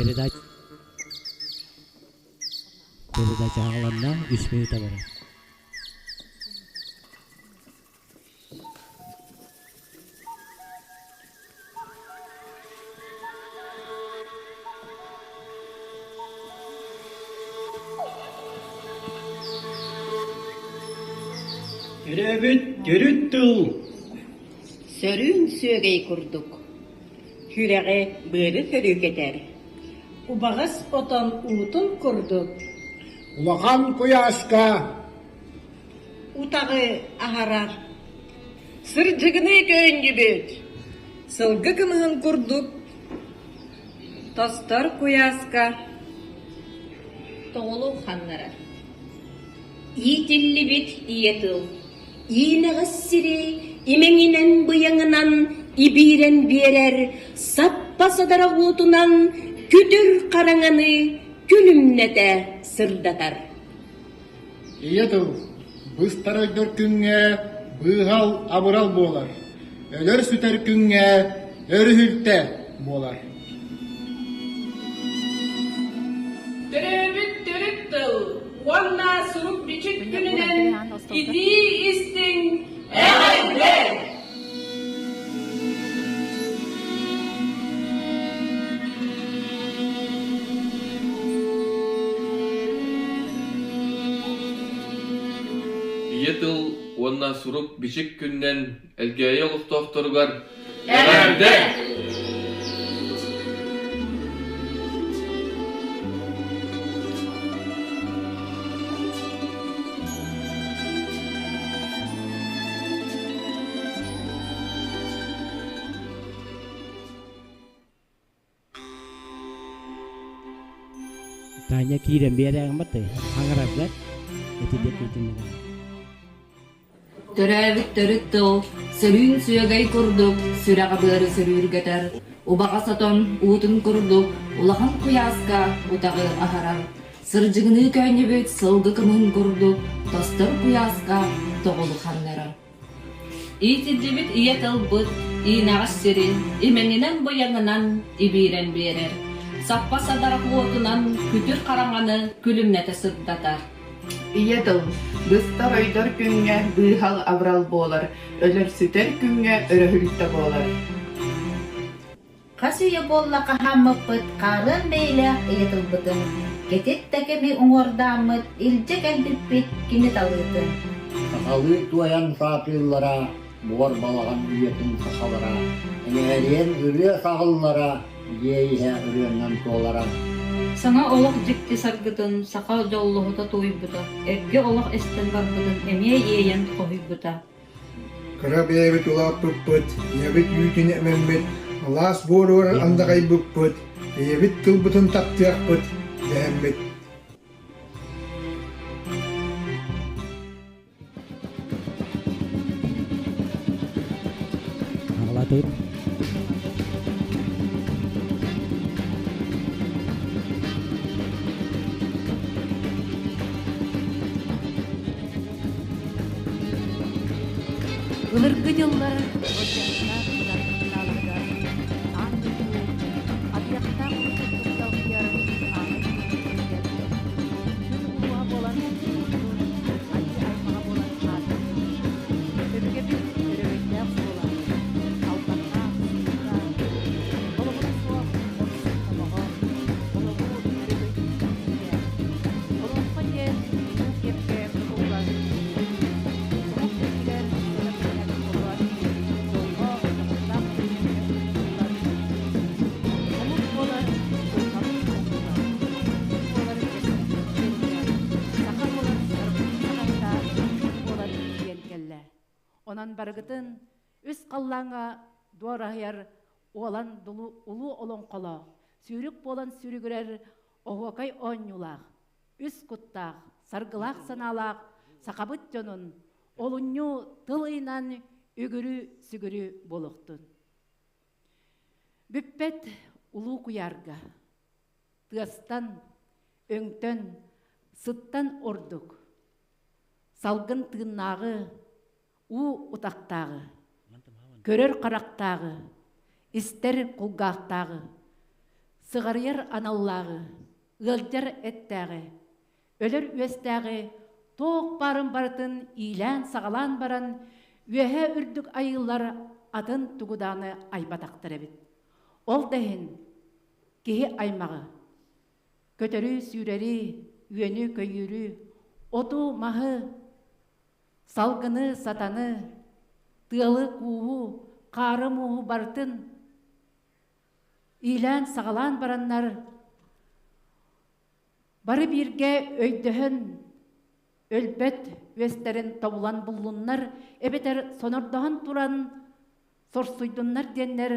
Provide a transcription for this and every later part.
Передача Передача аҕаланна, үс мүнүүтэ барар. Төрөөбүт төрүт тыл Сөрүүн сүөгэй курдук Сүрэҕи быары сөрүүкэтэр Убаҕас отон уутун курдук Улахан куйааска Утаҕы аһарар Сырдьыгыныы көөнньүбүт Сылгы кымыһын курдук Тостор куйааска Тоҕолу ханнарар Иитиллибит ийэ тыл Иинэҕэс сири имэҥинэн-быйаҥынан ибиирэн биэрэр, саппа садарах уотунан күтүр хараҥаны күлүмнэтэ сырдатар. Ийэ тыл быстар өйдөр күҥҥэ быыһал-абырал буолар, өлөр-сүтэр күҥҥэ өрүһүлтэ буолар. Төрөөбүт төрүт тыл уонна сурук-бичик күнүнэн итии-истиҥ эҕэрдэ! Ийэ тыл уонна сурук-бичик күнүнэн Элгээйи олохтоохторугар Эҕэрдэ! Таня киирэн биэрээҕин батты хаҥарардар ити диэки Төрөөбүт төрүт тыл сөрүүн сүөгэй курдук сүрэҕи-быары сөрүүргэтэр, убаҕас отон уутун курдук улахан куйааска утаҕы аһарар, сырдьыгыныы көөнньүбүт сылгы кымыһын курдук тостор куйааска тоҕулу ханнарар. Иитиллибит ийэ тылбыт иинэҕэс сирин имэҥинэн-быйаҥынан ибиирэн биэрэр, саппа садарах уотунан күтүр хараҥаны күлүмнэтэ сырдатар. Ийэ тыл быстар ойдор күҥҥэ быыһал-абырал буолар, өлөрсүтэр күҥҥэ өрөһүлтэ буолар. Хас үйэ буолла хаһааммыппыт хаарыан бэйэлээх ийэ тылбытын, кэтит да кэми уҥуордааммыт илдьэ кэлбиппит кини талыытын. Сахалыы туойан саатыыллара, буор балаҕан үйэтин сахалара, эҥээрийэн ырыа саҕыллара, дьиэ иһэ ырыаннан туолара. Саҥа олох дьикти саргытын саха дьоллоһута туойбута, эргэ олох эстэн барбытын эмиэ иэйэн хоһуйбута. Кыра бэйэбит улааппыппыт, ийэбит үүтүн эмэммит, алаас буоругар андаҕайбыппыт, ийэбит тылбытын таптыахпыт дэһэммит. Аҕалатыт. Былыргы дьыллар былдьаһыктаах бытархайдааларыгар аан дойду атыйахтаах курдук дьалкыйар аанай күнүгэр күн улууһа буолан уһун айыы аймаҕа буолан аатырбыт өбүгэбит өрөгөйдөөх суола албаннаах суутка холобура суох хорсун хомоҕо олоҕу өрөгөйдүүр күүһэ олоҥхо диэн улуу киэпкэ кутуллан омук үрдүгэр сөрөкүнэн олорон дьолго дьоһуннаах түгэннэргэ кутуллан омук буолар дьылҕабыт оҥоһуга күн буолар кэскилбит киэнигэр саха буолар саргыбыт саҕаһыта буолан тиийэн кэллэ. Онон барыгытын үс халлааҥҥа дуораһыйар уолан улуу олоҥхолоох, сүүрүк буолан сүүрүгүрэр оһуокай оонньуулаах, үс куттаах, саргылаах санаалаах сахабыт дьонун олунньу тыл ыйынан үгүрү-сүгүрү буолуохтун. Бүппэт улуу куйаарга тыастан, өҥтөн, сыттан ордук салгын тыыннааҕы, уу утахтааҕы, көрөр харахтааҕы, истэр кулгаахтааҕы. Сыҕарыйар аналлааҕы, ыалдьар эттээҕи, өлөр үөстээҕи туох баарын барытын иилээн-саҕалаан баран, үөһээ үрдүк айыылар атын тугу даҕаны айбатахтар эбит. Ол да иһин киһи аймаҕы, көтөрү-сүүрэри, үөнү-көйүүрү, оту-маһы, салгыны, сатаны, тыалы-кууһу, хаары-мууһу барытын Иилээн-саҕалаан бараннар, бары бииргэ өйдөһөн, өлбөт үөстэрин тобулан буллуннар эбэтэр сонордоһон туран сорсуйдуннар диэннэр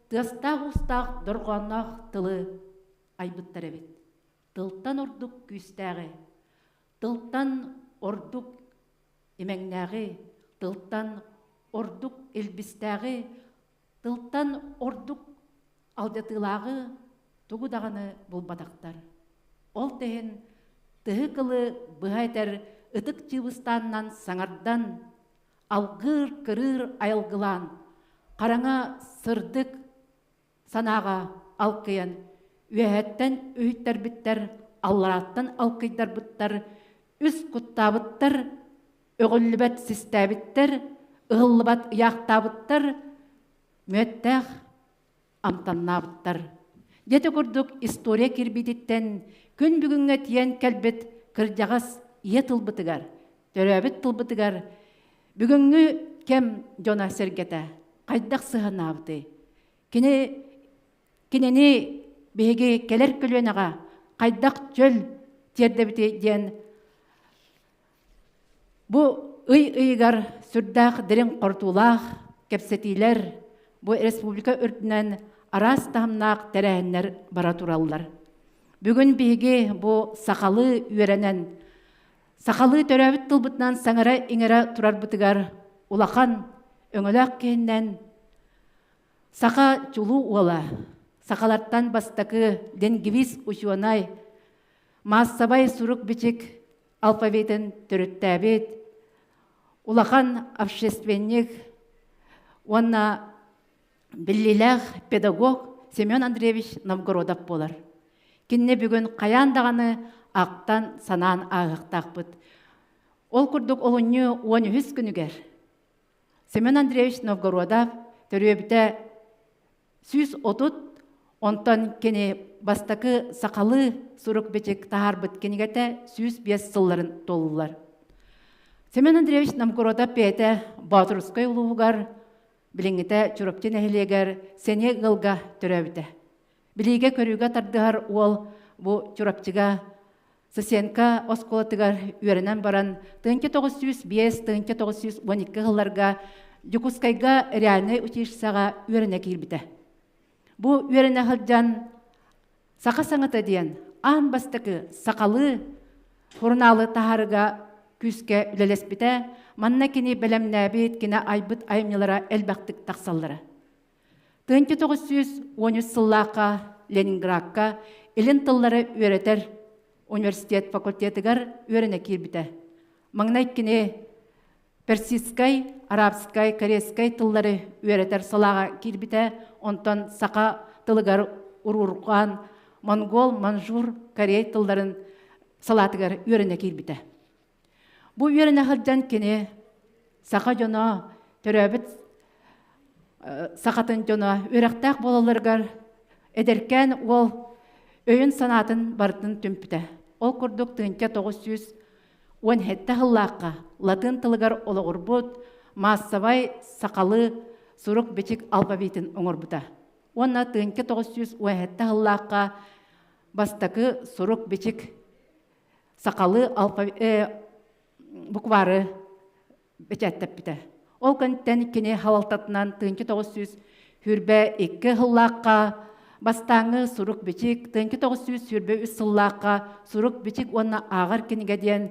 тыастаах-уустаах дорҕоонноох тылы айбыттар эбит. Тылтан ордук күүстээҕи, тылтан ордук имэҥнээҕи, тылтан ордук илбистээҕи Тылтан ордук алдьатыылааҕы тугу даҕаны булбатахтар. Ол да иһин тыһы кылы быһа этэр ытык чыыбыстаанынан саҥардан, алгыыр-кырыыр айылгылаан, хараҥа сырдык санааҕа алкыйан, үөһэттэн үһүттэрбиттэр, алларааттан алкыйдарбыттар, үс куттаабыттар, өҕүллүбэт систээбиттэр, ыһыллыбат ыйаахтаабыттар, мүөттээх амтаннаабыттар. Дьэ курдук история кирбиититтэн күн бүгүҥҥэ тиийэн кэлбит кырдьаҕас ийэ тылбытыгар, төрөөбүт тылбытыгар бүгүҥҥү кэм дьоно-сэргэтэ хайдах сыһыаннаабытый? Кини кинини биһиги кэлэр көлүөнэҕэ хайдах чөл тиэрдэбитий диэн Бу ый ыйыгар сүрдээх дириҥ хорутуулаах кэпсэтиилэр бу республика үрдүнэн араас таһымнаах тэрээһиннэр бара тураллар. Бүгүн биһиги бу сахалыы үөрэнэн, сахалыы төрөөбүт тылбытынан саҥара-иҥэрэ турарбытыгар улахан өҥөлөөх киһиннэн саха чулуу уола, сахалартан бастакы лингвист учуонай, маассабай сурук-бичик алфавитын төрүттээбит улахан общественник уонна биллиилээх педагог Семен Андреевич Новгородов буолар. Кинини бүгүн хайаан даҕаны ахтан санаан ааһыахтаахпыт. Ол курдук олунньу 13 күнүгэр Семен Андреевич Новгородов төрүөбүтэ 130, онтон кини бастакы сахалыы сурук-бичик таһаарбыт кинигэтэ 105 сылларын туоллулар. Семен Андреевич Новгородов бэйэтэ Боотурускай улууһугар, билиҥҥитэ Чурапчы нэһилиэгэр сэниэ ыалга төрөөбүтэ. Билиигэ-көрүүгэ тардыһар уол бу Чурапчыга Сосенко оскуолатыгар үөрэнэн баран 1905-1912 сылларга Дьокуускайга реальнай училищеҕа үөрэнэ киирбитэ. Бу үөрэнэ сылдьан «Саха саҥата» диэн аан бастакы сахалыы сурунаалы таһаарыга күүскэ үлэлэспитэ. Манна кини бэлэмнээбит, кини айбыт айымньылара элбэхтик тахсаллара. 1913 сыллаахха Ленинградка илин тыллары үөрэтэр университет факультетыгар үөрэнэ киирбитэ. Маҥнай кини персидскай, арабскай, корейскай тыллары үөрэтэр салааҕа киирбитэ, онтон саха тылыгар уруурҕаан монгол, манжур, корей тылларын салаатыгар үөрэнэ киирбитэ. Бу үөрэнэ сылдьан кини саха дьоно төрөөбүт сахатын дьоно үөрэхтээх буолалларыгар эдэркээн уол өйүн-санаатын барытын түмпүтэ. Ол курдук 1917 сыллаахха латын тылыгар олоҕурбут маассабай сахалыы сурук-бичик алфавитын оҥорбута. Уонна 1917 сыллаахха бастакы сурук-бичик сахалыы буквары бэчээттэппитэ. Ол кэнниттэн кини халалтатынан 1922 сыллаахха бастааҥҥы сурук-бичик, 1923 сыллаахха сурук-бичик уонна ааҕар кинигэ диэн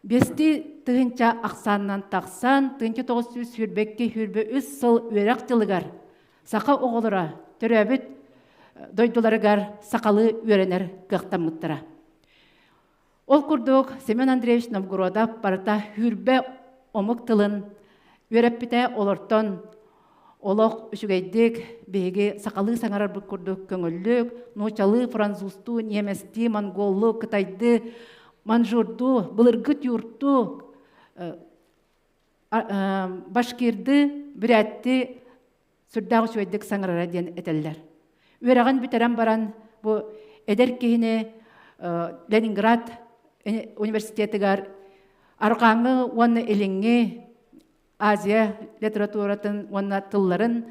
биэстии тыһыынча ахсаанынан тахсан 1922-23 сыл үөрэх дьылыгар саха оҕолоро төрөөбүт дойдуларыгар сахалыы үөрэнэр кыахтаммыттара. Ол курдук Семен Андреевич Новгородов барыта сүүрбэ омук тылын үөрэппитэ, олортон Олох үчүгэйдик биһиги сахалыы саҥарарбыт курдук көҥүллүк, нууччалыы, французтуу, ньиэмэстии, монголлуу, кытайдыы, манжурдуу, былыргы тюртуу, башкирдыы, бүрээттии сүрдээх үчүгэйдик саҥарара диэн этэллэр. Үөрэҕин бүтэрэн баран бу эдэр киһини Ленинград университетыгар арҕааҥҥы уонна илиҥҥи Азия литературатын уонна тылларын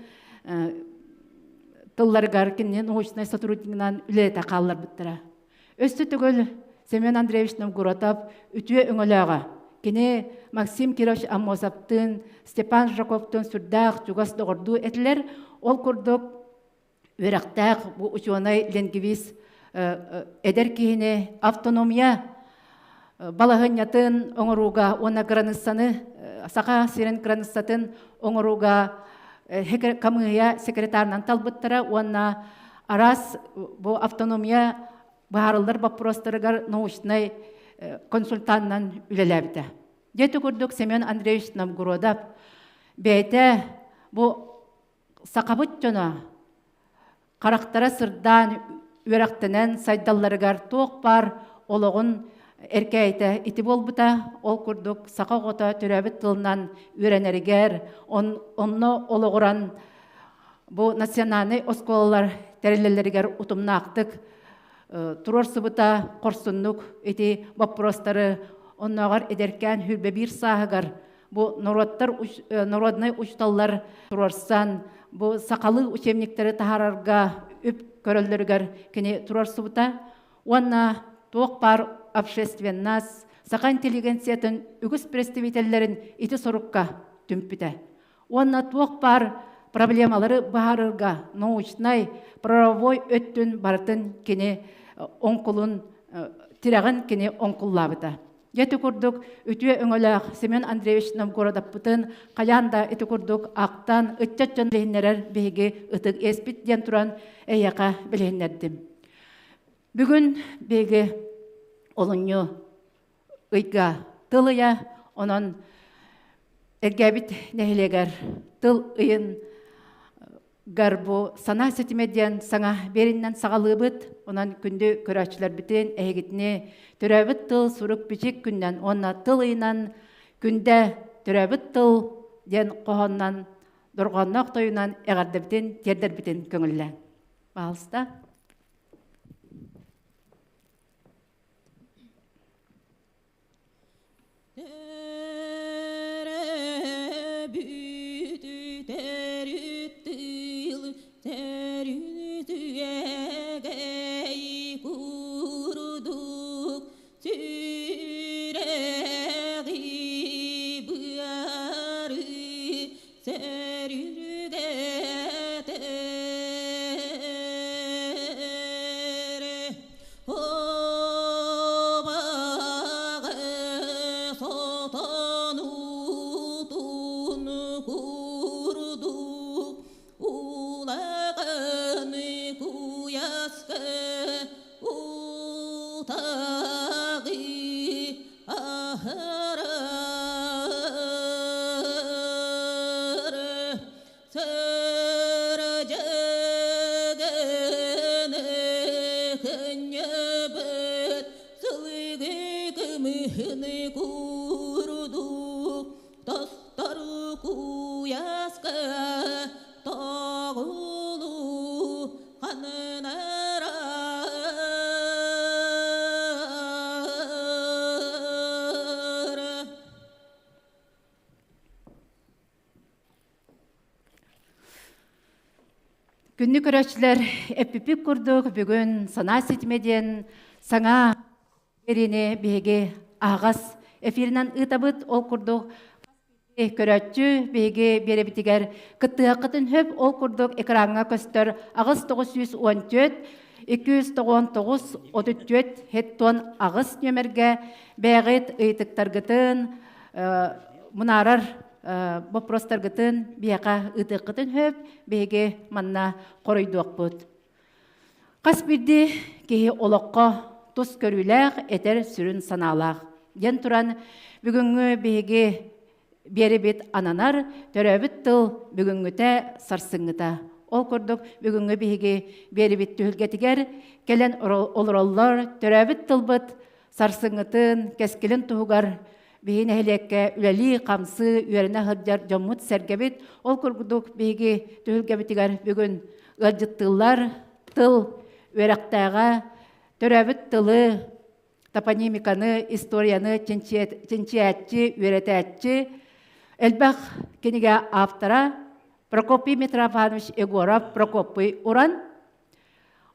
тылларыгар кинини научнай сотруднигынан үлэлэтэ хаалларбыттара. Өссө төгүл Семен Андреевич Новгородов үтүө өҥөлөөҕө. Кини Максим Кирович Аммосовтыын, Степан Жаковтуун сүрдээх чугас доҕордуу этилэр. Ол курдук үөрэхтээх бу учуонай лингвист эдэр киһини автономия балаһыанньатын оҥорууга уонна кыраныыссаны Саха сирин кыраныыссатын оҥорууга хамыыһыйа секретарынан талбыттара уонна араас бу автономия быһаарыллар боппуруостарыгар научнай консультанынан үлэлээбитэ. Дьэ курдук Семен Андреевич Новгородов бэйэтэ бу сахабыт дьоно харахтара сырдаан үөрэхтэнэн сайдалларыгар туох баар олоҕун эркээйитэ ити буолбута. Ол курдук саха оҕото төрөөбүт тылынан үөрэнэригэр, онно олоҕуран бу национальнай оскуолалар тэриллэллэригэр утумнаахтык туруорсубута, хорсуннук ити боппуруостары оннооҕор эдэркээн хүрбэ биир сааһыгар бу норуоттар народнай учууталлар туруорсан бу сахалыы учебниктары таһаарарга үп көрөллөрүгэр кини туруорсубута уонна туох баар общественность саха интеллигенциятын үгүс представителлэрин ити сорукка түмпүтэ уонна туох баар проблемалары быһаарарга научнай правовой өттүн барытын кини оҥкулун тирэҕин кини оҥкуллаабыта Дьэ ити курдук үтүө өҥөлөөх Семен Андреевич Новгородовпытын хайаан да ити курдук ахтан ыччат дьон билиһиннэрэр биһиги ытык иэспит диэн туран эйиэхэ билиһиннэрдим. Бүгүн биһиги олунньу ыйга тыл ыйа, онон Эргээбит нэһилиэгэр тыл ыйын гар бу санаа ситимэ диэн саҥа биэриннэн саҕалыыбыт. Онон күндү көрөөччүлэрбитин, эһигитини төрөөбүт тыл сурук-бичик күннэн уонна тыл ыйынан күндэ төрөөбүт тыл диэн хоһоонунан дорҕоонноох тойунан эҕэрдэбитин тиэрдэрбитин көҥүллээҥ. Пожалуйста. Күндү көрөөччүлэр, эппиппит курдук бүгүн Санаа ситимэ диэн саҥа биэриини биһиги аһаҕас эфиринэн ыытабыт. Ол курдук көрөөччү биһиги биэрэбитигэр кыттыһаххытын хөп ол курдук экраҥҥа көстөр 8914 299 34 78 нүөмэргэ бэйэҕит ыйытыктаргытын мунаарар боппуруостаргытын биһиэхэ ыытыаххытын сөп, биһиги манна хоруйдуохпут. Хас биирдии киһи олоххо тус көрүүлээх, этэр сүрүн санаалаах. Диэн туран, бүгүҥҥү биһиги Биэрибит ананар, төрөөбүт тыл бүгүҥҥүтэ, сарсыҥҥыта. Ол курдук бүгүҥҥү биһиги биэрибит түһүлгэтигэр кэлэн олороллор, төрөөбүт тылбыт сарсыҥҥытын, кэскилин туһугар биһи нэһилиэккэ үлэлии-хамсыы, үөрэнэ сылдьар дьоммут-сэргэбит. Ол курдук биһиги түһүлгэбитигэр бүгүн ыалдьыттыыллар, тыл үөрэхтээҕэ, төрөөбүт тылы, топонимиканы, историяны чинчийээччи, үөрэтээччи, элбэх кинигэ автора Прокопий Митрофанович Егоров, Прокопий Уран.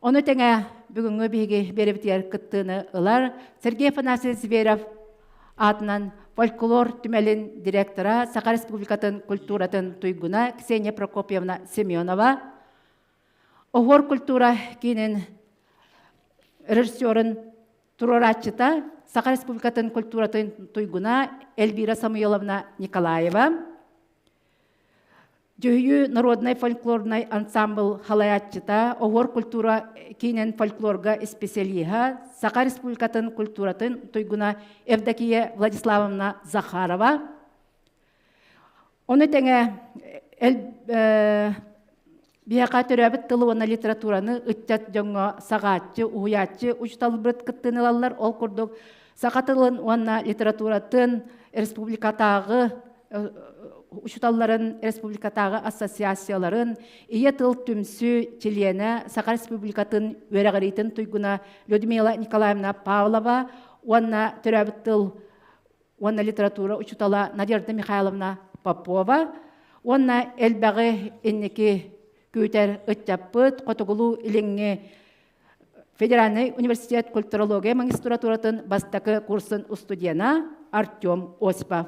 Ону тэҥэ бүгүҥҥү биһиги биэрэбитигэр кыттыыны ылар Сергей Афанасьевич Зверев аатынан фольклор түмэлин директора, Саха Республикатын культуратын туйгуна Ксения Прокопьевна Семенова, Оһуор культура киинин режиссерын туруорааччыта Саха Республикатын культуратын туйгуна Эльвира Самуиловна Николаева, Дьүһүйүү народнай фольклорнай ансамбл халайааччыта, Оһуор культура киинин фольклорга исписэлииһэ, Саха Республикатын культуратын туйгуна Евдокия Владиславовна Захарова, Ону тэҥэ биһиэхэ төрөөбүт тылы уонна литератураны ыччат дьоҥҥо саҕааччы, уһуйааччы учууталбыт кыттыыны ылаллар. Ол курдук саха тылын уонна литературатын республикатааҕы учууталларын республикатааҕы ассоциацияларын ийэ тыл түмсүү чилиэнэ Саха Республикатын үөрэҕириитин туйгуна Людмила Николаевна Павлова уонна төрөөбүт тыл уонна литература учуутала Надежда Михайловна Попова уонна элбэҕи инники күүтэр ыччаппыт Хотугулуу-Илиҥҥи федеральнай университет культурология магистратуратын бастакы курсун устудьуона Артем Осипов.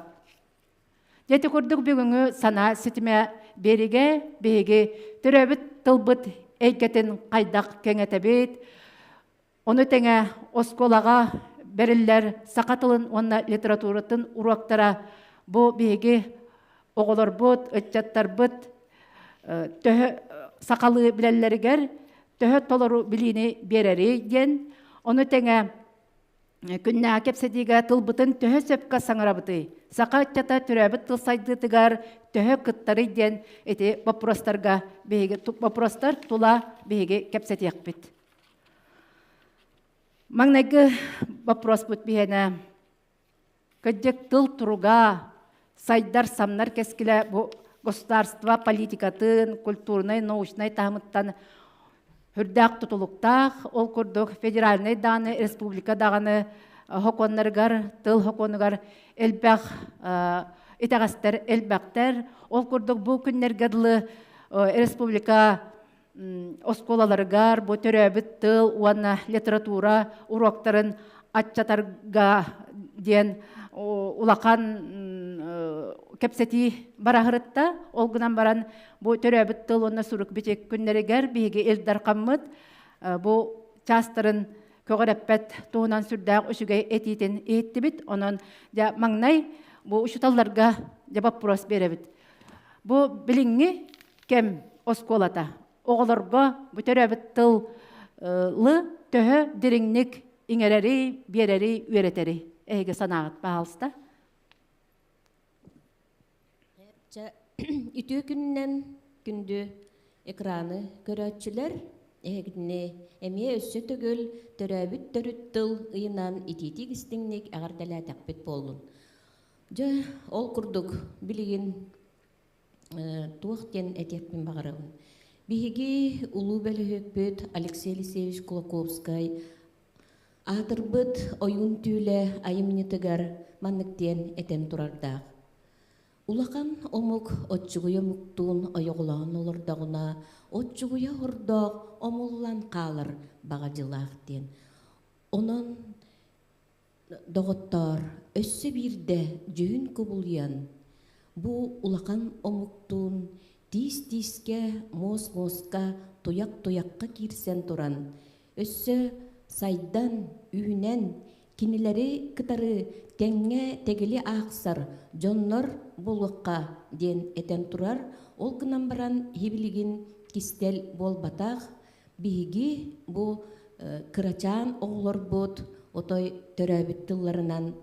Дьэ курдук бүгүҥҥү санаа ситимэ биэригэ биһиги төрөөбүт тылбыт эйгэтин хайдах кэҥэтэбит, Ону тэҥэ оскуолаҕа бэриллэр саха тылын уонна литературатын уруоктара бу биһиги оҕолорбут, ыччаттарбыт төһө сахалыы билэллэригэр төһө толору билиини биэрэрий диэн, ону тэҥэ күннээҕи кэпсэтиигэ тылбытын төһө сөпкө саҥарабытый, саха ыччата төрөөбүт тыл сайдыытыгар төһө кыттарый диэн ити боппуруостарга биһиги боппуруостар тула биһиги кэпсэтиэхпит. Маҥнайгы боппуруоспут биһиэнэ кырдьык тыл туруга, сайдар самнар кэскилэ бу государство политикатын, культурнай, научнай таһымыттан үрдээх тутулуктаах. Ол курдук федеральнай даҕаны, республика даҕаны хокуоннарыгар, тыл хокуонугар элбэх итэҕэстэр элбэхтэр. Ол курдук бу күннэргэ дылы республика оскуолаларыгар бу төрөөбүт тыл уонна литература уруоктарын аччатарга диэн улахан кэпсэтии бараһырытта. Ол гынан баран бу төрөөбүт тыл уонна сурук бичик күннэригэр биһиги Ил Дархаммыт бу чаастарын көҕүрэппэт туһунан сүрдээх үчүгэй этиитин иһиттибит. Онон дьэ маҥнай бу учууталларга дьэ боппуруос биэрэбит. Бу билиҥҥи кэм оскуолата оҕолорго бу төрөөбүт тылы төһө дириҥник иҥэрэри, биэрэри, үөрэтэри эһиги санааҕыт баһаалыста. Үтүө күнүнэн күндү экраны көрөөччүлэр эһигини эмиэ өссө төгүл төрөөбүт төрүт тыл ыйынан итиитик истиҥник эҕэрдэлээтэхпит буоллун. Дьэ, ол курдук билигин туох диэн этиэхпин баҕарабын. Биһиги улуу бөлүһүөкпүт Алексей Елисеевич Кулаковскай аатырбыт Ойуун түүлэ айымньытыгар маннык диэн этэн турардаах. Улахан омук оччугуй омуктуун ойоҕолоон олордоҕуна, оччугуйа ордоох омуллан хаалар баҕадьылаах диэн. Онон Доҕоттоор, өссө биирдэ дьүһүн кубулуйан, бу улахан омуктуун тиис-тиискэ, муос-муоска, туйах-туйахха киирсэн туран, өссө сайдан, үүнэн, кинилэри кытары тэҥҥэ тэгили аахсар дьоннор буолуохха диэн этэн турар, ол гынан баран иһи кистэл буолбатах, Биһиги бу кырачаан оҕолорбут отой төрөөбүт тылларынан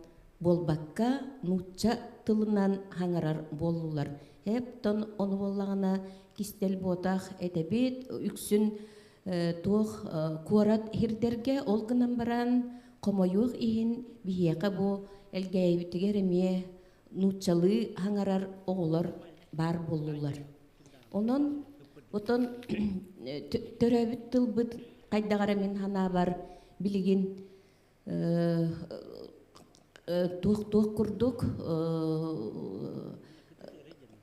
буолбакка, нуучча тылынан хаҥарар буоллулар. Эптон ону буоллаҕына кистэл буотах этэбит, үксүн туох куорат иһирдэргэ ол гынан баран хомойуох иһин биһиэхэ бу Элгээйибитигэр эмиэ нууччалыы хаҥарар оҕолор баар буоллулар. Онон отон төрөөбүт тылбыт хайдах эрэ мин санаабар билигин туох-туох курдук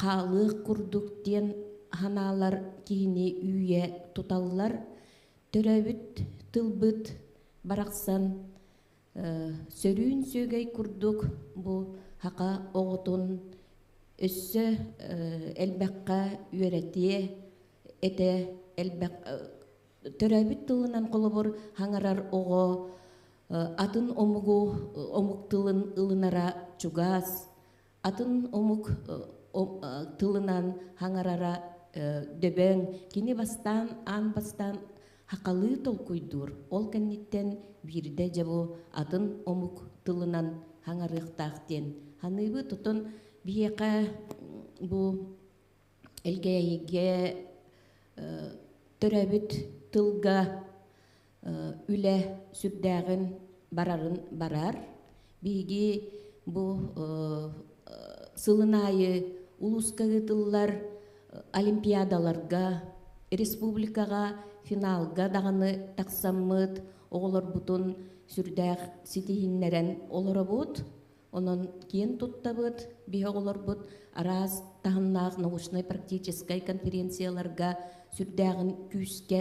хаалыах курдук диэн санаалар киһини үүйэ туталлар. Төрөөбүт тылбыт барахсан сөрүүн сүөгэй курдук бу саха оҕотун өссө элбэххэ үөрэтиэ этэ элбэх төрөөбүт тылынан холобур хаҥарар оҕо атын омугу омук тылын ылынара чугас атын омук тылынан хаҥарара дөбөҥ кини бастаан аан бастаан хахалыы толкуйдуур ол кэнниттэн биирдэ дьэ бу атын омук тылынан хаҥарыахтаах диэн ханыыбыт отон биһиэхэ бу Элгээйигэ төрөөбүт тылга үлэ сүрдээҕин барарын барар. Биһиги бу сылын аайы улууска ыытыллар олимпиадаларга, республикаҕа финалга даҕаны тахсаммыт оҕолорбутун сүрдээх ситиһиннэрэн олоробут. Онон киэн туттабыт, биһи оҕолорбут араас таһымнаах научнай-практическай конференцияларга сүрдээҕин күүскэ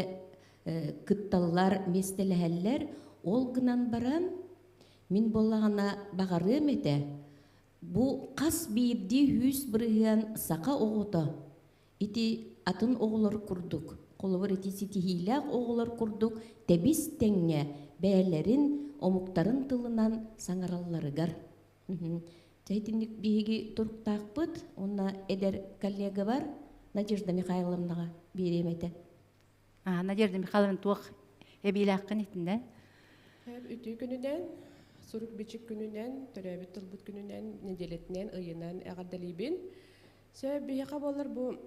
кытталлар, миэстэлэһэллэр. Ол гынан баран, мин буоллаҕына баҕарыам этэ, бу хас биирдии 100% саха оҕото Ити атын оҕолор курдук, холобур ити ситиһиилээх оҕолор курдук тэбис-тэҥҥэ бэйэлэрин омуктарын тылынан саҥаралларыгар. Дьэ итинник биһиги туруктаахпыт уонна эдэр коллегабар Надежда Михайловнаҕа биэриэм этэ. Надежда Михайловна туох эбиилээххин итиннэ? Үтүө күнүнэн, сурук-бичик күнүнэн, төрөөбүт тылбыт күнүнэн, нэдиэлэтинэн, ыйынан эҕэрдэлиибин. Сөп, биһиэхэ буоллар бу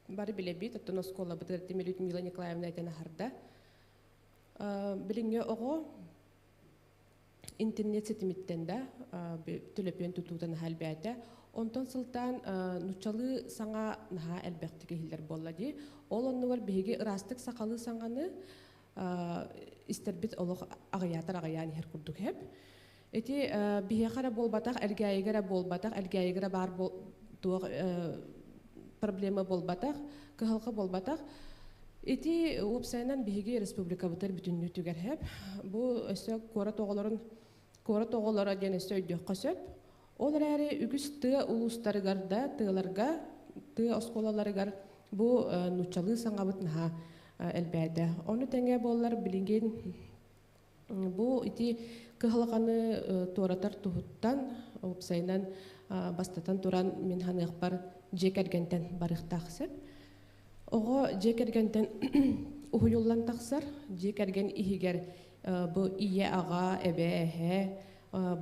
бары билэбит, оттон оскуолабытыгар Тимир Людмила Николаевна этэн аһарда. Билиҥҥи оҕо интернет ситимиттэн да төлөпүөн тутуута наһаа элбээтэ. Онтон сылтаан нуччалыы саҥа наһаа элбэхтик иһиллэр буолла дии. Ол оннугар биһиги ыраастык сахалыы саҥаны истэрбит олох аҕыйаатар аҕыйаан иһэр курдук эп. Ити биһиэхэ эрэ буолбатах, Элгээйигэ эрэ буолбатах, Элгээйигэ эрэ баар туох проблема буолбатах, кыһалҕа буолбатах. Ити уопсайынан биһиги республикабытыгар бүтүннүүтүгэр хэп. Бу өссө куорат оҕолорун куорат оҕолоро диэн өссө өйдүөххэ сөп. Ол эрээри үгүс тыа улуустарыгар да, тыаларга, тыа оскуолаларыгар бу нууччалыы саҥабыт наһаа элбээтэ. Ону тэҥэ буоллар билигин Бу ити кыһалҕаны туоратар туһуттан, уопсайынан бастатан туран мин ханыахпар дьиэ кэргэнтэн барыахтаах сөп. Оҕо дьиэ кэргэнтэн уһуйуллан тахсар. Дьиэ кэргэн иһигэр бу ийэ-аҕа, эбээ-эһээ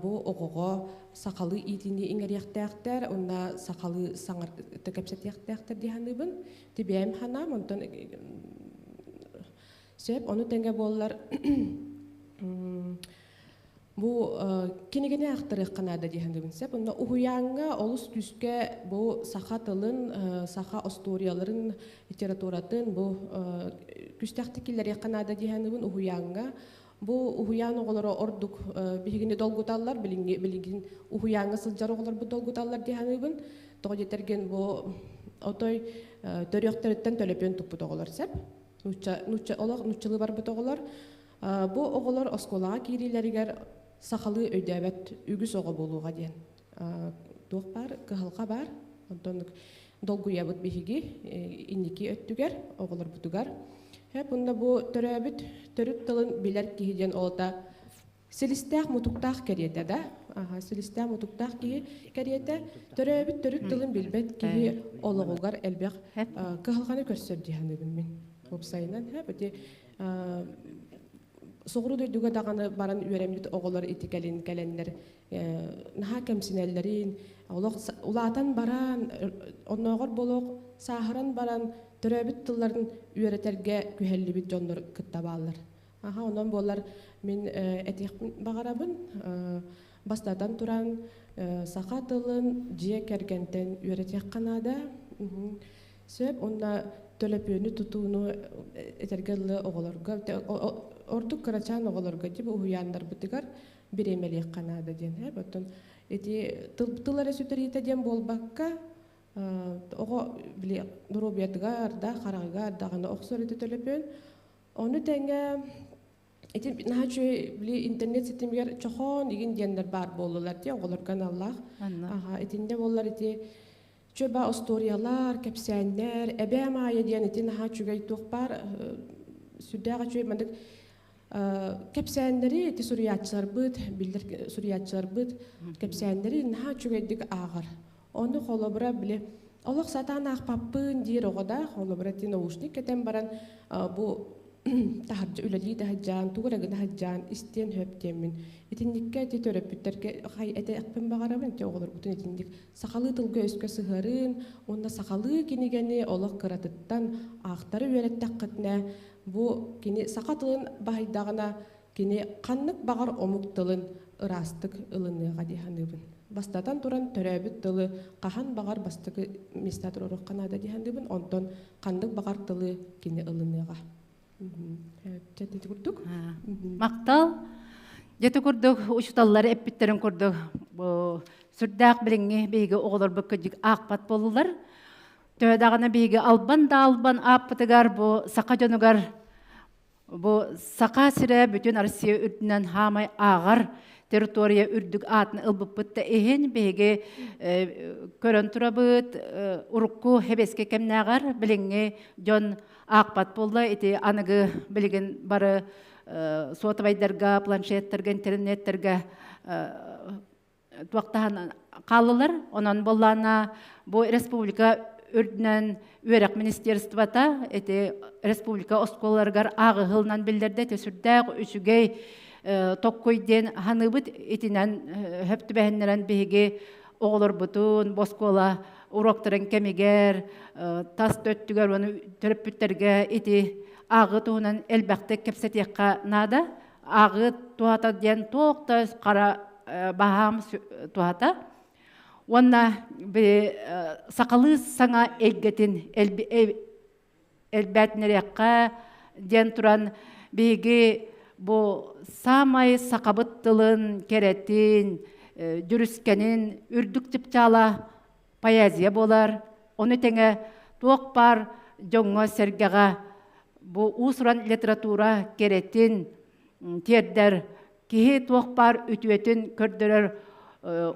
бу оҕоҕо сахалыы иитиини иҥэриэхтээхтэр, уонна сахалыы саҥар кэпсэтиэхтээхтэр дии саныыбын. Тибээм ханаам, онтон Сөп, ону тэҥэ буоллар бу кинигэни аахтарыахха наада дии саныыбын сөп. Онно уһуйааҥҥа олус күүскэ бу саха тылын, саха остуоруйаларын, литературатын бу күстээхтик киллэриэххэ наада дии саныыбын уһуйааҥҥа. Бу уһуйаан оҕолоро ордук биһигини долгуталлар, билигин уһуйааҥҥа сылдьар оҕолорбут долгуталлар дии саныыбын. Тоҕо диэтэргин бу отой төрүөхтэриттэн төлөпүөн туппут оҕолор сөп. Нуучча, нуучча, олох нууччалыы барбыт оҕолор. Бу оҕолор оскуолаҕа киириилэригэр сахалыы өйдөөбөт үгүс оҕо буолуоҕа диэн туох баар, кыһалҕа баар. Онтон долгуйабыт биһиги инники өттүгэр, оҕолорбутугар. Уонна бу төрөөбүт төрүт тылын билэр киһи диэн олото Силистээх мутуктаах кэриэтэ да, аха, силистээх мутуктаах киһи кэриэтэ төрөөбүт төрүт тылын билбэт киһи олоҕугар элбэх кыһалҕаны көрсөр дии саныыбын мин. Уопсайынан, ити. Соҕуруу дойдуга даҕаны баран үөрэммит оҕолор ити кэлин кэлэннэр наһаа кэмсинэллэрин, олох улаатан баран, оннооҕор буолуох сааһыран баран төрөөбүт тылларын үөрэтэргэ күһэллибит дьоннор кытта бааллар. Аха, онон буолар мин этиэхпин баҕарабын. Бастатан туран, саха тылын дьиэ кэргэнтэн үөрэтиэххэ наада. Сөп, уонна төлөпүөнү тутууну этэргэ дылы оҕолорго, ордук кырачаан оҕолорго дии уһуйааннарбытыгар бириэмэлиэххэ наада диэн. Оттон ити тыл, тыл эрэ сүтэриитэ диэн буолбакка, оҕо били доруобуйатыгар да, хараҕыгар даҕаны охсор ити төлөпүөн. Ону тэҥэ ити наһаа үчүгэй били интернет ситимигэр чохоон игин диэннэр баар буоллулар дии оҕолорго аналлаах. Аха, итиннэ буоллар ити Чөба остуоруйалар, кэпсээннэр, Эбээ Маайа диэн ити наһаа үчүгэй туох баар сүрдээх үчүгэй маннык кэпсээннэри ити суруйааччыларбыт, биллэр суруйааччыларбыт кэпсээннэри наһаа үчүгэйдик ааҕар. Ону холобура били олох сатаан аахпаппын диир оҕо да холобура ити наушник кэтэн баран бу таһырдьа үлэлии да сылдьаан, тугу эрэ гына сылдьаан истиэн сөп диэммин. Итинниккэ ити төрөппүттэргэ хай этиэхпин баҕарабын, ити оҕолорбутун итинник сахалыы тылга-өскө сыһыарыын уонна сахалыы кинигэни олох кыратыттан аахтары үөрэттэххитинэ, бу кини саха тылын баһыйдаҕына, кини ханнык баҕар омук тылын ыраастык ылыныаҕа дии саныыбын. Бастатан туран, төрөөбүт тылы хаһан баҕар бастакы миэстэ туруоруохха наада дии саныыбын, онтон ханнык баҕар тылы кини ылыныаҕа. Дьэ, ити курдук. Махтал. Дьэ, ити курдук учууталлар эппиттэрин курдук сүрдээх билиҥҥи биһиги оҕолорбут кырдьык аахпат буоллулар. Төһө даҕаны биһиги албан да албан ааппытыгар бу саха дьонугар Бу Саха сирэ бүтүн Россия үрдүнэн хаамай ааҕар территория үрдүк аатын ылбыппыт да иһин биһиги көрөн турабыт урукку хэбэски кэмнээҕэр билиҥҥи дьон аахпат буолла ити аныгы билигин бары суотабайдарга планшеттарга интернеттергэ туохтаһан хааллылар. Онон буоллаана бу республика үрдүнэн үөрэх министерствота ити республика оскуолаларыгар ааҕыһылынан биллэрдэ ити сүрдээх үчүгэй токкуй диэн ханыыбыт итинэн хөп түбэһиннэрэн биһиги оҕолорбутун бу оскуола уроктарын кэмигэр тас өттүгэр уонна төрөппүттэргэ ити ааҕыы туһунан элбэхтик кэпсэтиэххэ наада ааҕыы туһата диэн туох да хара баһаам туһата уонна сахалыы саҥа эйгэтин элбээтинэриэххэ диэн туран биһиги бу саамай сахабыт тылын кэрэтин дьүрүскэнин үрдүк чыпчаала поэзия буолар ону тэҥэ туох баар дьоҥҥо-сэргэҕэ бу уус-уран литература кэрэтин тиэрдэр киһи туох баар үтүөтүн көрдөрөр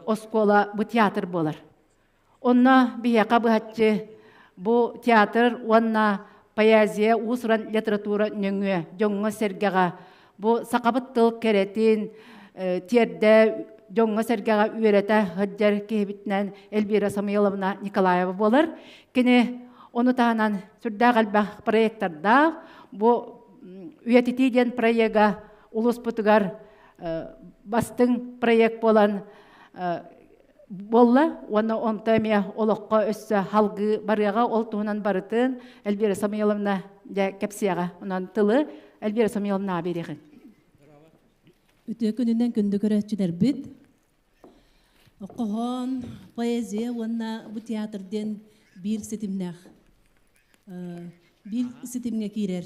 оскуола бу театр буолар. Онно биһиэхэ быһаччы бу театр уонна поэзия уус-уран литература нөҥүө дьоҥҥо-сэргэҕэ бу сахабыт тыл кэрэтин тиэрдэ дьоҥҥо-сэргэҕэ үөрэтэ сылдьар киһибитинэн Эльвира Самойловна Николаева буолар. Кини ону таһынан сүрдээх элбэх проектордаах. Бу үйэтитии диэн проега улууспутугар бастыҥ проект буолан буолла уонна онто эмиэ олоххо өссө халгыы барыаҕа ол туһунан барытын Эльвира Самойловна дьэ кэпсиэҕэ онон тылы Эльвира Самойловнаҕа биэриэхин Үтүө күнүнэн күндү көрөөччүлэрбит. Хоһоон, поэзия уонна бу театр диэн биир ситимнээх биир ситимҥэ киирэр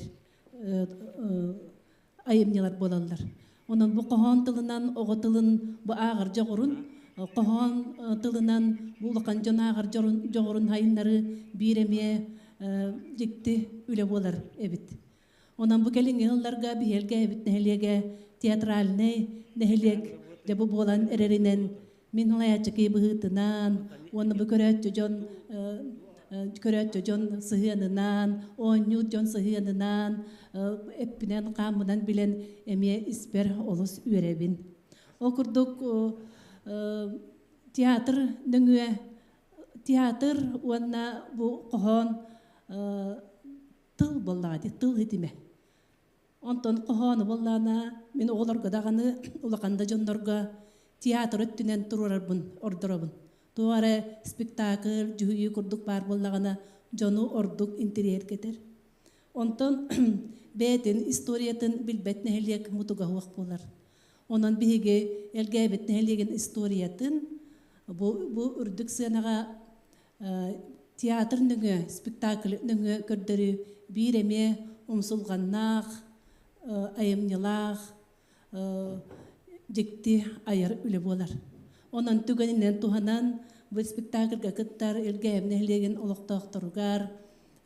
айымньылар буолаллар. Онон бу хоһоон тылынан оҕо тылын бу ааҕар дьоҕурун, хоһоон тылынан бу улахан дьон ааҕар дьоҕурун айыннары биир эмиэ дьикти үлэ буолар эбит. Онон бу кэлиҥҥи сылларга биһиэлгэ эбит нэһилиэгэ театральнай нэһилиэк дьэ бу буолан эрэринэн Мин салайааччы быһыытынан уонна бу көрөөччү дьон көрөөччү дьон сыһыанынан, оонньуур дьон сыһыанынан эппинэн-хааммынан билэн эмиэ испэр олус үөрэбин. Ол курдук театр нөҥүө театр уонна бу хоһоон тыл буоллаҕа дии, тыл ситимэ. Онтон хоһоону буоллаана мин оҕолорго даҕаны улахан да дьоннорго театр өттүнэн туруорарбын ордоробун. Туох эрэ спектакль, дьүһүйүү курдук баар буоллаҕына дьону ордук интэриэһиргэтэр. Онтон бэйэтин историятын билбэт нэһилиэк мутуга суох буолар. Онон биһиги Элгээбит нэһилиэгин историятын бу, бу үрдүк сыанаҕа театр нөҥүө, спектакль нөҥүө көрдөрүү биир эмиэ умсулҕаннаах, айымньылаах, дьикти айар үлэ буолар. Онон түгэнинэн туһанан бу спектакльга кыттар Элгээйим нэһилиэгин олохтоохторугар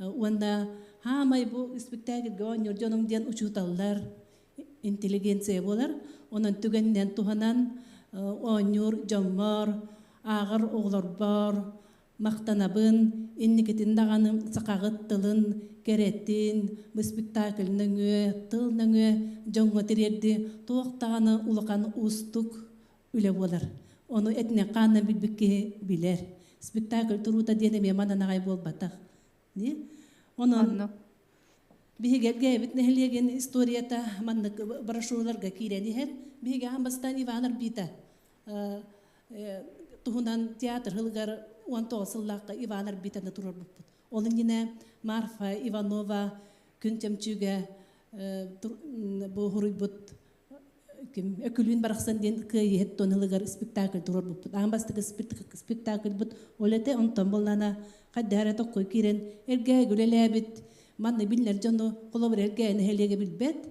уонна хаамай бу спектакльга оонньуур дьонум диэн учууталлар интеллигенция буолар. Онон түгэнинэн туһанан оонньуур дьоммор, ааҕар оҕолорбор махтанабын, инникитин даҕаны сахаҕыт тылын кэрэтин, бу спектакль нөҥүө, тыл нөҥүө дьоҥҥо тириэрди туох даҕаны улахан уустук үлэ буолар. Ону этинэн-хаанынан билбит киһи билэр. Спектакль туруута диэн эмиэ манан аҕай буолбатах. Онон биһиги Элгээбит нэһилиэгин историята маннык брошюраларга киирэн иһэр. Биһиги аан бастаан Иван Арбита туһунан театр сылыгар 19 сыллаахха Иван Арбитаны туруорбуппут. Ол иннинэ Марфа Иванова күн чөмчүүгэ бу хуруйбут ким Өкүлүүн барахсан диэн кыайыһыт туон спектакль туруорбуппут. Аан бастакы спектакльбыт ол этэ, онтон буоллаана хайдах эрэ токкой киирэн эргээ үлэлээбит манна биллэр дьону холобур эргээ нэһилиэгэ билбэт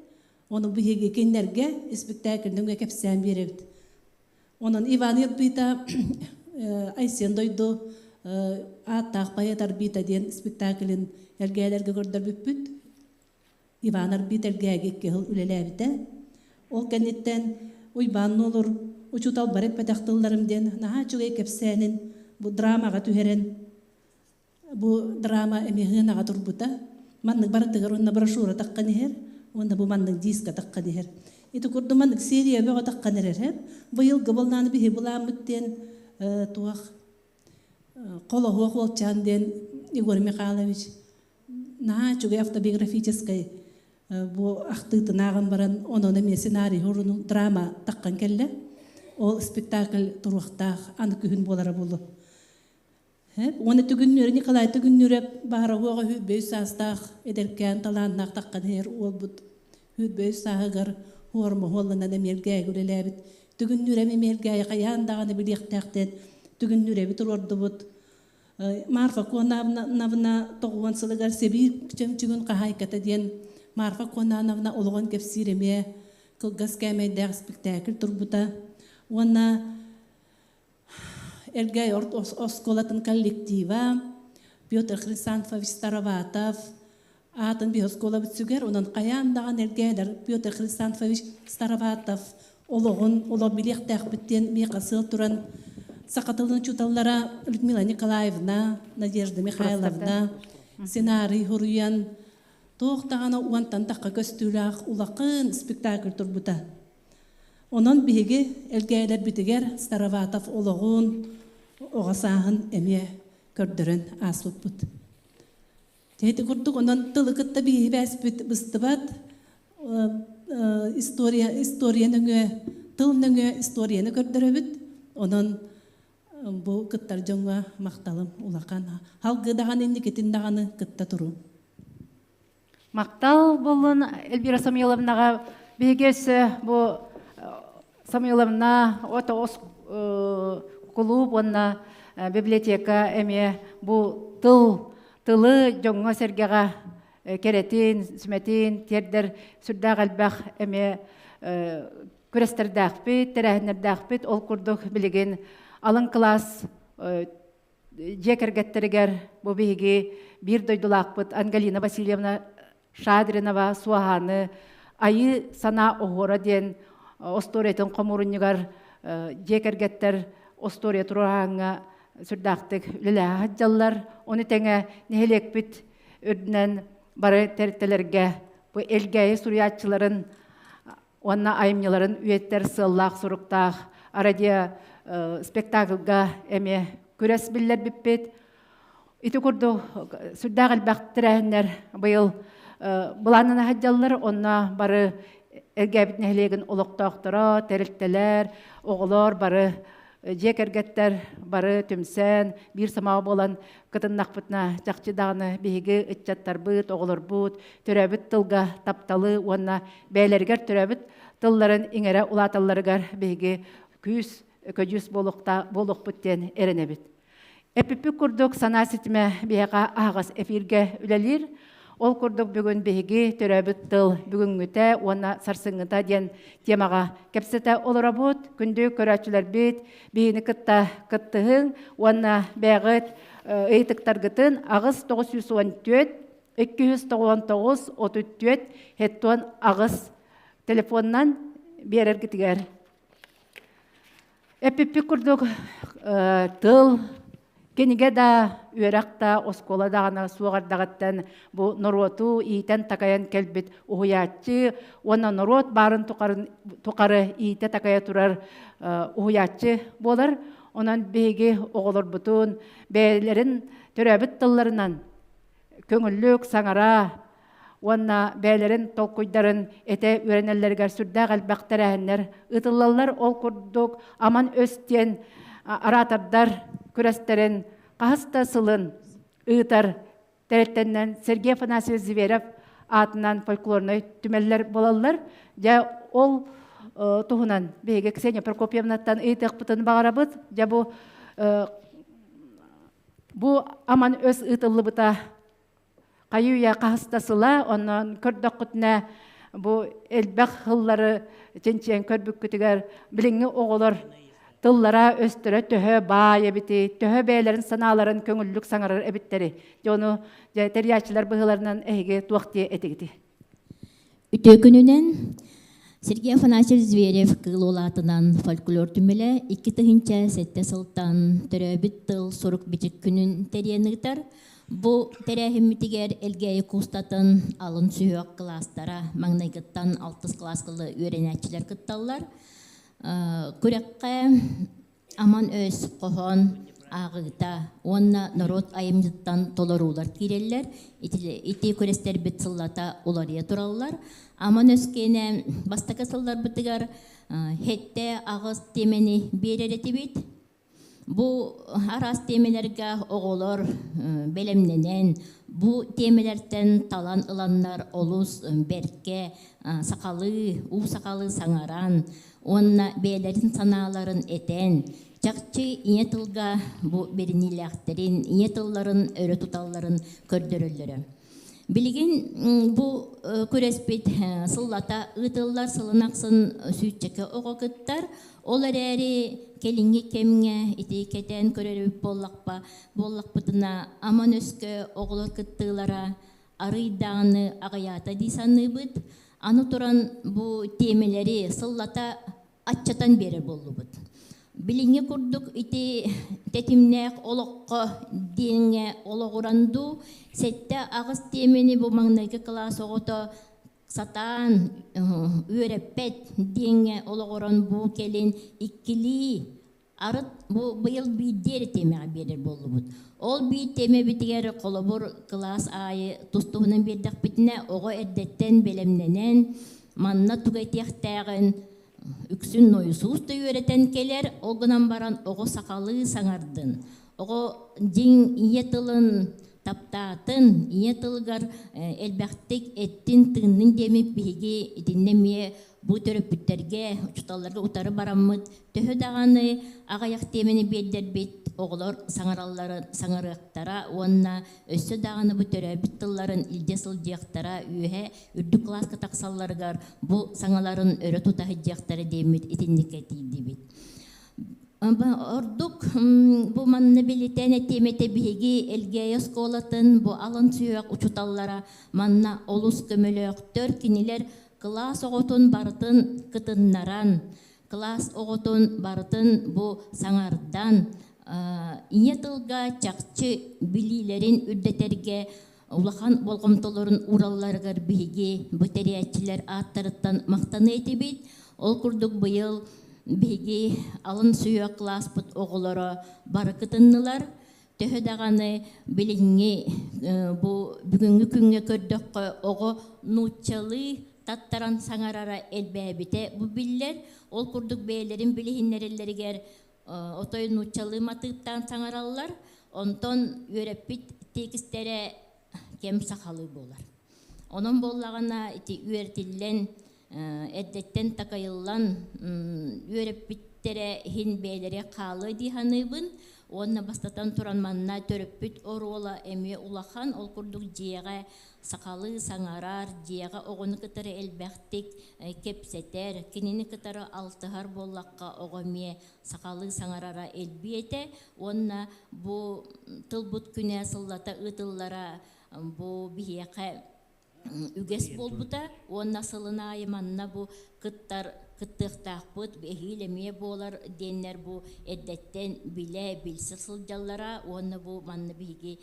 ону биһиги кинилэргэ спектакль нөҥүө кэпсээн биэрэбит. Онон Иван Ирбита Айсен дойду ааттаах поэт Арбита диэн спектаклин эргээлэргэ көрдөрбүппүт. Иван Арбит Элгээги икки сыл үлэлээбитэ. Ол кэнниттэн Уйбаан Нуолур учуутал бар эппэтэх тылларым диэн наһаа үчүгэй кэпсээнин бу драмаҕа түһэрэн бу драма эмиэ сыанаҕа турбута. Маннык барытыгар уонна брошюра таххан иһэр, уонна бу маннык диска таххан иһэр. Ити курдук маннык серия бөҕө таххан эрэр. Быйылгы былааны биһи былааммыт диэн туох Холоһуох уолчаан диэн Егор Михайлович наһаа үчүгэй автобиографическай бу ахтыытын ааҕан баран онон эмиэ сценарий уруну драма таххан кэллэ. Ол спектакль туруохтаах аны күһүн буолара буолуо. Уонна Түгүннүөрэ Николай Түгүннүөрэ баара-суоҕа 23 саастаах эдэркээн талааннаах таххан иһэр уолбут 23 сааһыгар хуорма хуолланан эмиэргээги үлэлээбит. Түгүннүөрэм эмиэргээйи хайаан даҕаны билиэхтээхтэн Түгүннүөрэби туруордубут. Марфа Коновна тоҕуон сылыгар Сэбиир чөмчүгүн хаһаайката диэн Марфа Коновна олоҕун кэпсиир эмиэ кылгас кээмэйдээх спектакль турбута. Уонна Элгээйи орто оскуолатын коллектива Петр Хрисанфович Староватов аатын биһи оскуолабыт сүгэр, онон хайаан даҕаны Элгээйдэр Петр Хрисанфович Староватов олоҕун олох билиэхтээхпит диэн миэхэ сыал туран саха тылын учууталлара Людмила Николаевна, Надежда Михайловна сценарий суруйан туох даҕаны уонтан тахха көстүүлээх улахан спектакль турбута. Онон биһиги Элгээйилэрбитигэр Староватов олоҕун, оҕо сааһын эмиэ көрдөрөн ааспыппыт. Ити курдук онон тылы кытта биһиги бээспит быстыбат история, история нөҥүө, тыл нөҥүө историяны көрдөрөбүт. Онон бу кыттар дьоҥҥо махталым улахан. Халгы даҕаны инникитин даҕаны кытта туруҥ. Махтал буоллун Эльвира Самойловнаҕа. Биһиги өссө бу Самойловна ото кулууп уонна библиотека эмиэ бу тыл тылы дьоҥҥо-сэргэҕэ кэрэтин, сүмэтин тиэрдэр сүрдээх элбэх эмиэ күрэстэрдээхпит, тэрээһиннэрдээхпит. Ол курдук билигин алын кылаас дьиэ кэргэттэригэр бу биһиги биир дойдулаахпыт Ангелина Васильевна Шадринова Суоһааны Айыы санаа оһуора диэн остуоруйатын хомуурунньугар дьиэ кэргэттэр остуоруйа туруорааҥҥа сүрдээхтик үлэлэһэ сылдьаллар. Ону тэҥэ нэһилиэкпит үрдүнэн бары тэрилтэлэргэ бу Элгээйи суруйааччыларын уонна айымньыларын үйэттэр сыаллаах-соруктаах радио спектакльга эмиэ күрэс биллэрбиппит. Ити курдук сүрдээх элбэх тэрээһиннэр быйыл былааннана сылдьаллар. Онно бары Элгээбит нэһилиэгин олохтоохторо, тэрилтэлэр, оҕолор бары дьиэ кэргэттэр бары түмсэн, биир самаҕа буолан кытыннахпытына, чахчы даҕаны биһиги ыччаттарбыт, оҕолорбут төрөөбүт тылга тапталы уонна бэйэлэригэр төрөөбүт тылларын иҥэрэ улааталларыгар биһиги күүс, көдьүүс буолуохпут диэн эрэнэбит. Эппиппит курдук санаа ситимэ биһиэхэ аһаҕас эфиргэ үлэлиир. Ол курдук бүгүн биһиги төрөөбүт тыл бүгүҥҥүтэ уонна сарсыҥҥыта диэн темаҕа кэпсэтэ олоробут. Күндү көрөөччүлэрбит биһини кытта кыттыһыҥ уонна бэйэҕит ыйытыктаргытын 8 914 299 34 78 телефонунан биэрэргитигэр. Эппиппит курдук тыл кинигэ да, үөрэх да, оскуола даҕаны суох эрдэҕиттэн бу норуоту иитэн-такайан кэлбит уһуйааччы уонна норуот баарын тухары иитэ-такайа турар уһуйааччы буолар. Онон биһиги оҕолорбутун бэйэлэрин төрөөбүт тылларынан көҥүллүк саҥара уонна бэйэлэрин толкуйдарын этэ үөрэнэллэригэр сүрдээх элбэх тэрээһиннэр ыытыллаллар. Ол курдук Аман Өс диэн оратордар күрэстэрин хаһыс да сылын ыытар тэрилтэннэн Сергей Афанасьевич Зверев аатынан фольклорнай түмэллэр буолаллар. Дьэ ол туһунан биһиги Ксения Прокопьевнаттан ыйытыахпытын баҕарабыт. Дьэ бу бу Аман Өс ыытыллыбыта хайыы-үйэ хаһыс да сыла, онон көрдөххүтүнэ бу элбэх сыллары чинчийэн көрбүккүтүгэр билиҥҥи оҕолор тыллара өстөрө төһө баай эбити, төһө бэйэлэрин санааларын көҥүллүк саҥарар эбиттэри. Дьэ ону дьэ тэрийээччилэр быһыыларынан эһиги туох диэ этигити? Үтүө күнүнэн Сергей Афанасьевич Зверев Кыыл Уолаатынан фольклор түмэлэ 2007 сылтан төрөөбүт тыл сурук-бичик күнүн тэрийэн ыытар. Бу тэрээһиммитигэр Элгээйи куустатын алын сүһүөх кылаастара маҥнайгыттан алтыс кылааска үөрэнээччилэр кытталлар. Күрэххэ Аман өс, хоһоон ааҕыыта уонна норуот айымньытыттан толоруулар киирэллэр. Ити күрэстэрбит сыллата уларыйа тураллар. Аман өс киэнэ бастакы сылларбытыгар хэттэ аҕыс тиэмэни биэрэр этибит. Бу араас тиэмэлэргэ оҕолор бэлэмнэнэн, бу тиэмэлэртэн талан ыланнар олус бэркэ сахалыы, уу сахалыы саҥаран, уонна бэйэлэрин санааларын этэн, чахчы ийэ тылга бу бэриниилээхтэрин, ийэ тылларын өрө туталларын көрдөрөллөрө. Билигин бу күрэспит сыллата ыытыллар, сылын ахсын сүүччэкэ оҕо кыттар. Ол эрээри кэлиҥҥи кэмҥэ ити кэтээн көрөрүбүт буоллахпа, буоллахпытына аман өскө оҕолор кыттыылара арый даҕаны аҕыйаата дии саныыбыт. Аны туран бу тиэмэлэри сыллата аччатан биэрэр буоллубут. Билиҥҥи курдук ити тэтимнээх олоххо диэҥҥэ олоҕуран дуу, 7-8 тиэмэни бу маҥнайгы кылаас оҕото сатаан үөрэппэт диэҥҥэ олоҕуран бу кэлин иккилии Арыт бу быйыл биирдии эрэ тиэмэҕэ биэрэр буоллубут. Ол биир тиэмэбитигэр холобур кылаас аайы тус-туһунан биэрдэхпитинэ оҕо эрдэттэн бэлэмнэнэн манна тугу этиэхтээҕин үксүн нойусуус да үөрэтэн кэлэр, ол гынан баран оҕо сахалыы саҥардын, оҕо дьиҥ ийэ тылын таптаатын, ийэ тылыгар элбэхтик эттин-тыыннын диэммит биһиги итиннэ эмиэ бу төрөппүттэргэ, учууталларга утары бараммыт Төһө даҕаны аҕыйах тиэмэни биэрдэрбит, оҕолор саҥаралларын саҥарыахтара уонна өссө даҕаны бу төрөөбүт тылларын илдьэ сылдьыахтара, үөһэ үрдүк кылааска тахсалларыгар бу саҥаларын өрө тута сылдьыахтара диэммит итинниккэ тиийдибит. Ордук бу манна билитэн этиэм этэ биһиги Элгээйи оскуолатын бу алын сүһүөх учууталлара манна олус көмөлөөхтөр, кинилэр кылаас оҕотун барытын кытыннаран, Кылаас оҕотун барытын бу саҥардан, ийэ тылга чахчы билиилэрин үрдэтэргэ улахан болҕомтолорун ууралларыгар биһиги бу тэрийээччилэр ааттарыттан махтаныа этибит. Ол курдук быйыл биһиги алын сүһүөх кылааспыт оҕолоро бары кытыннылар. Төһө даҕаны билиҥҥи бу бүгүҥҥү күҥҥэ көрдөххө оҕо нууччалыы таттаран саҥарара элбээбитэ бу биллэр. Ол курдук бэйэлэрин билиһиннэрэллэригэр отой нууччалыы матыыптаан саҥараллар. Онтон үөрэппит тиэкистэрэ кэм сахалыы буолар. Онон буоллаҕына ити үөрэтиллэн эрдэттэн такайыллан үөрэппиттэрэ иһин бэйэлэрэ хаалыа дии саныыбын. Уонна бастатан туран манна төрөппүт оруола эмиэ улахан. Ол курдук дьиэҕэ сахалыы саҥарар, дьиэҕэ оҕону кытары элбэхтик кэпсэтэр, кинини кытары алтыһар буоллахха оҕо эмиэ сахалыы саҥарара элбиэ этэ уонна бу тылбыт күнэ сыллата ыытыллара бу биһиэхэ үгэс буолбута уонна сылын аайы манна бу кыттар кыттыахтаахпыт эһиил эмиэ буолар диэннэр бу эрдэттэн билэ билсэ сылдьаллара уонна бу манна биһиги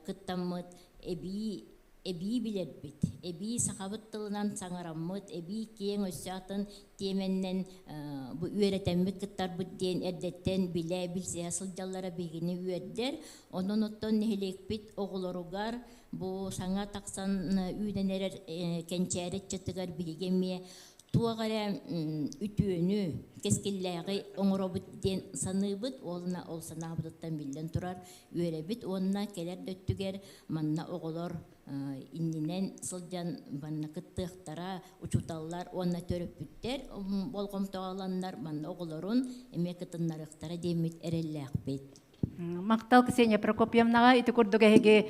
кыттаммыт эбии эбии билэрбит, эбии сахабыт тылынан саҥараммыт, эбии киэҥ өссө атын тиэмэннэн бу үөрэтэммит кыттарбыт диэн эрдэттэн билэ, билсиһэ сылдьаллара биһигини үөрдэр. Онон оттон нэһилиэкпит оҕолоругар бу саҥа тахсан үүнэн эрэр кэнчээри ыччатыгар биһиги эмиэ туох эрэ үтүөнү, кэскиллээҕи оҥоробут диэн саныыбыт. Уонна ол санаабытыттан биллэн турар үөрэбит уонна кэлэр да өттүгэр манна оҕолор иннинэн сылдьан манна кыттыахтара, учууталлар уонна төрөппүттэр болҕомтоҕо ыланнар манна оҕолорун эмиэ кытыннарыахтара диэммит эрэллээхпит. Махтал Ксения Прокопьевнаҕа ити курдук эһиги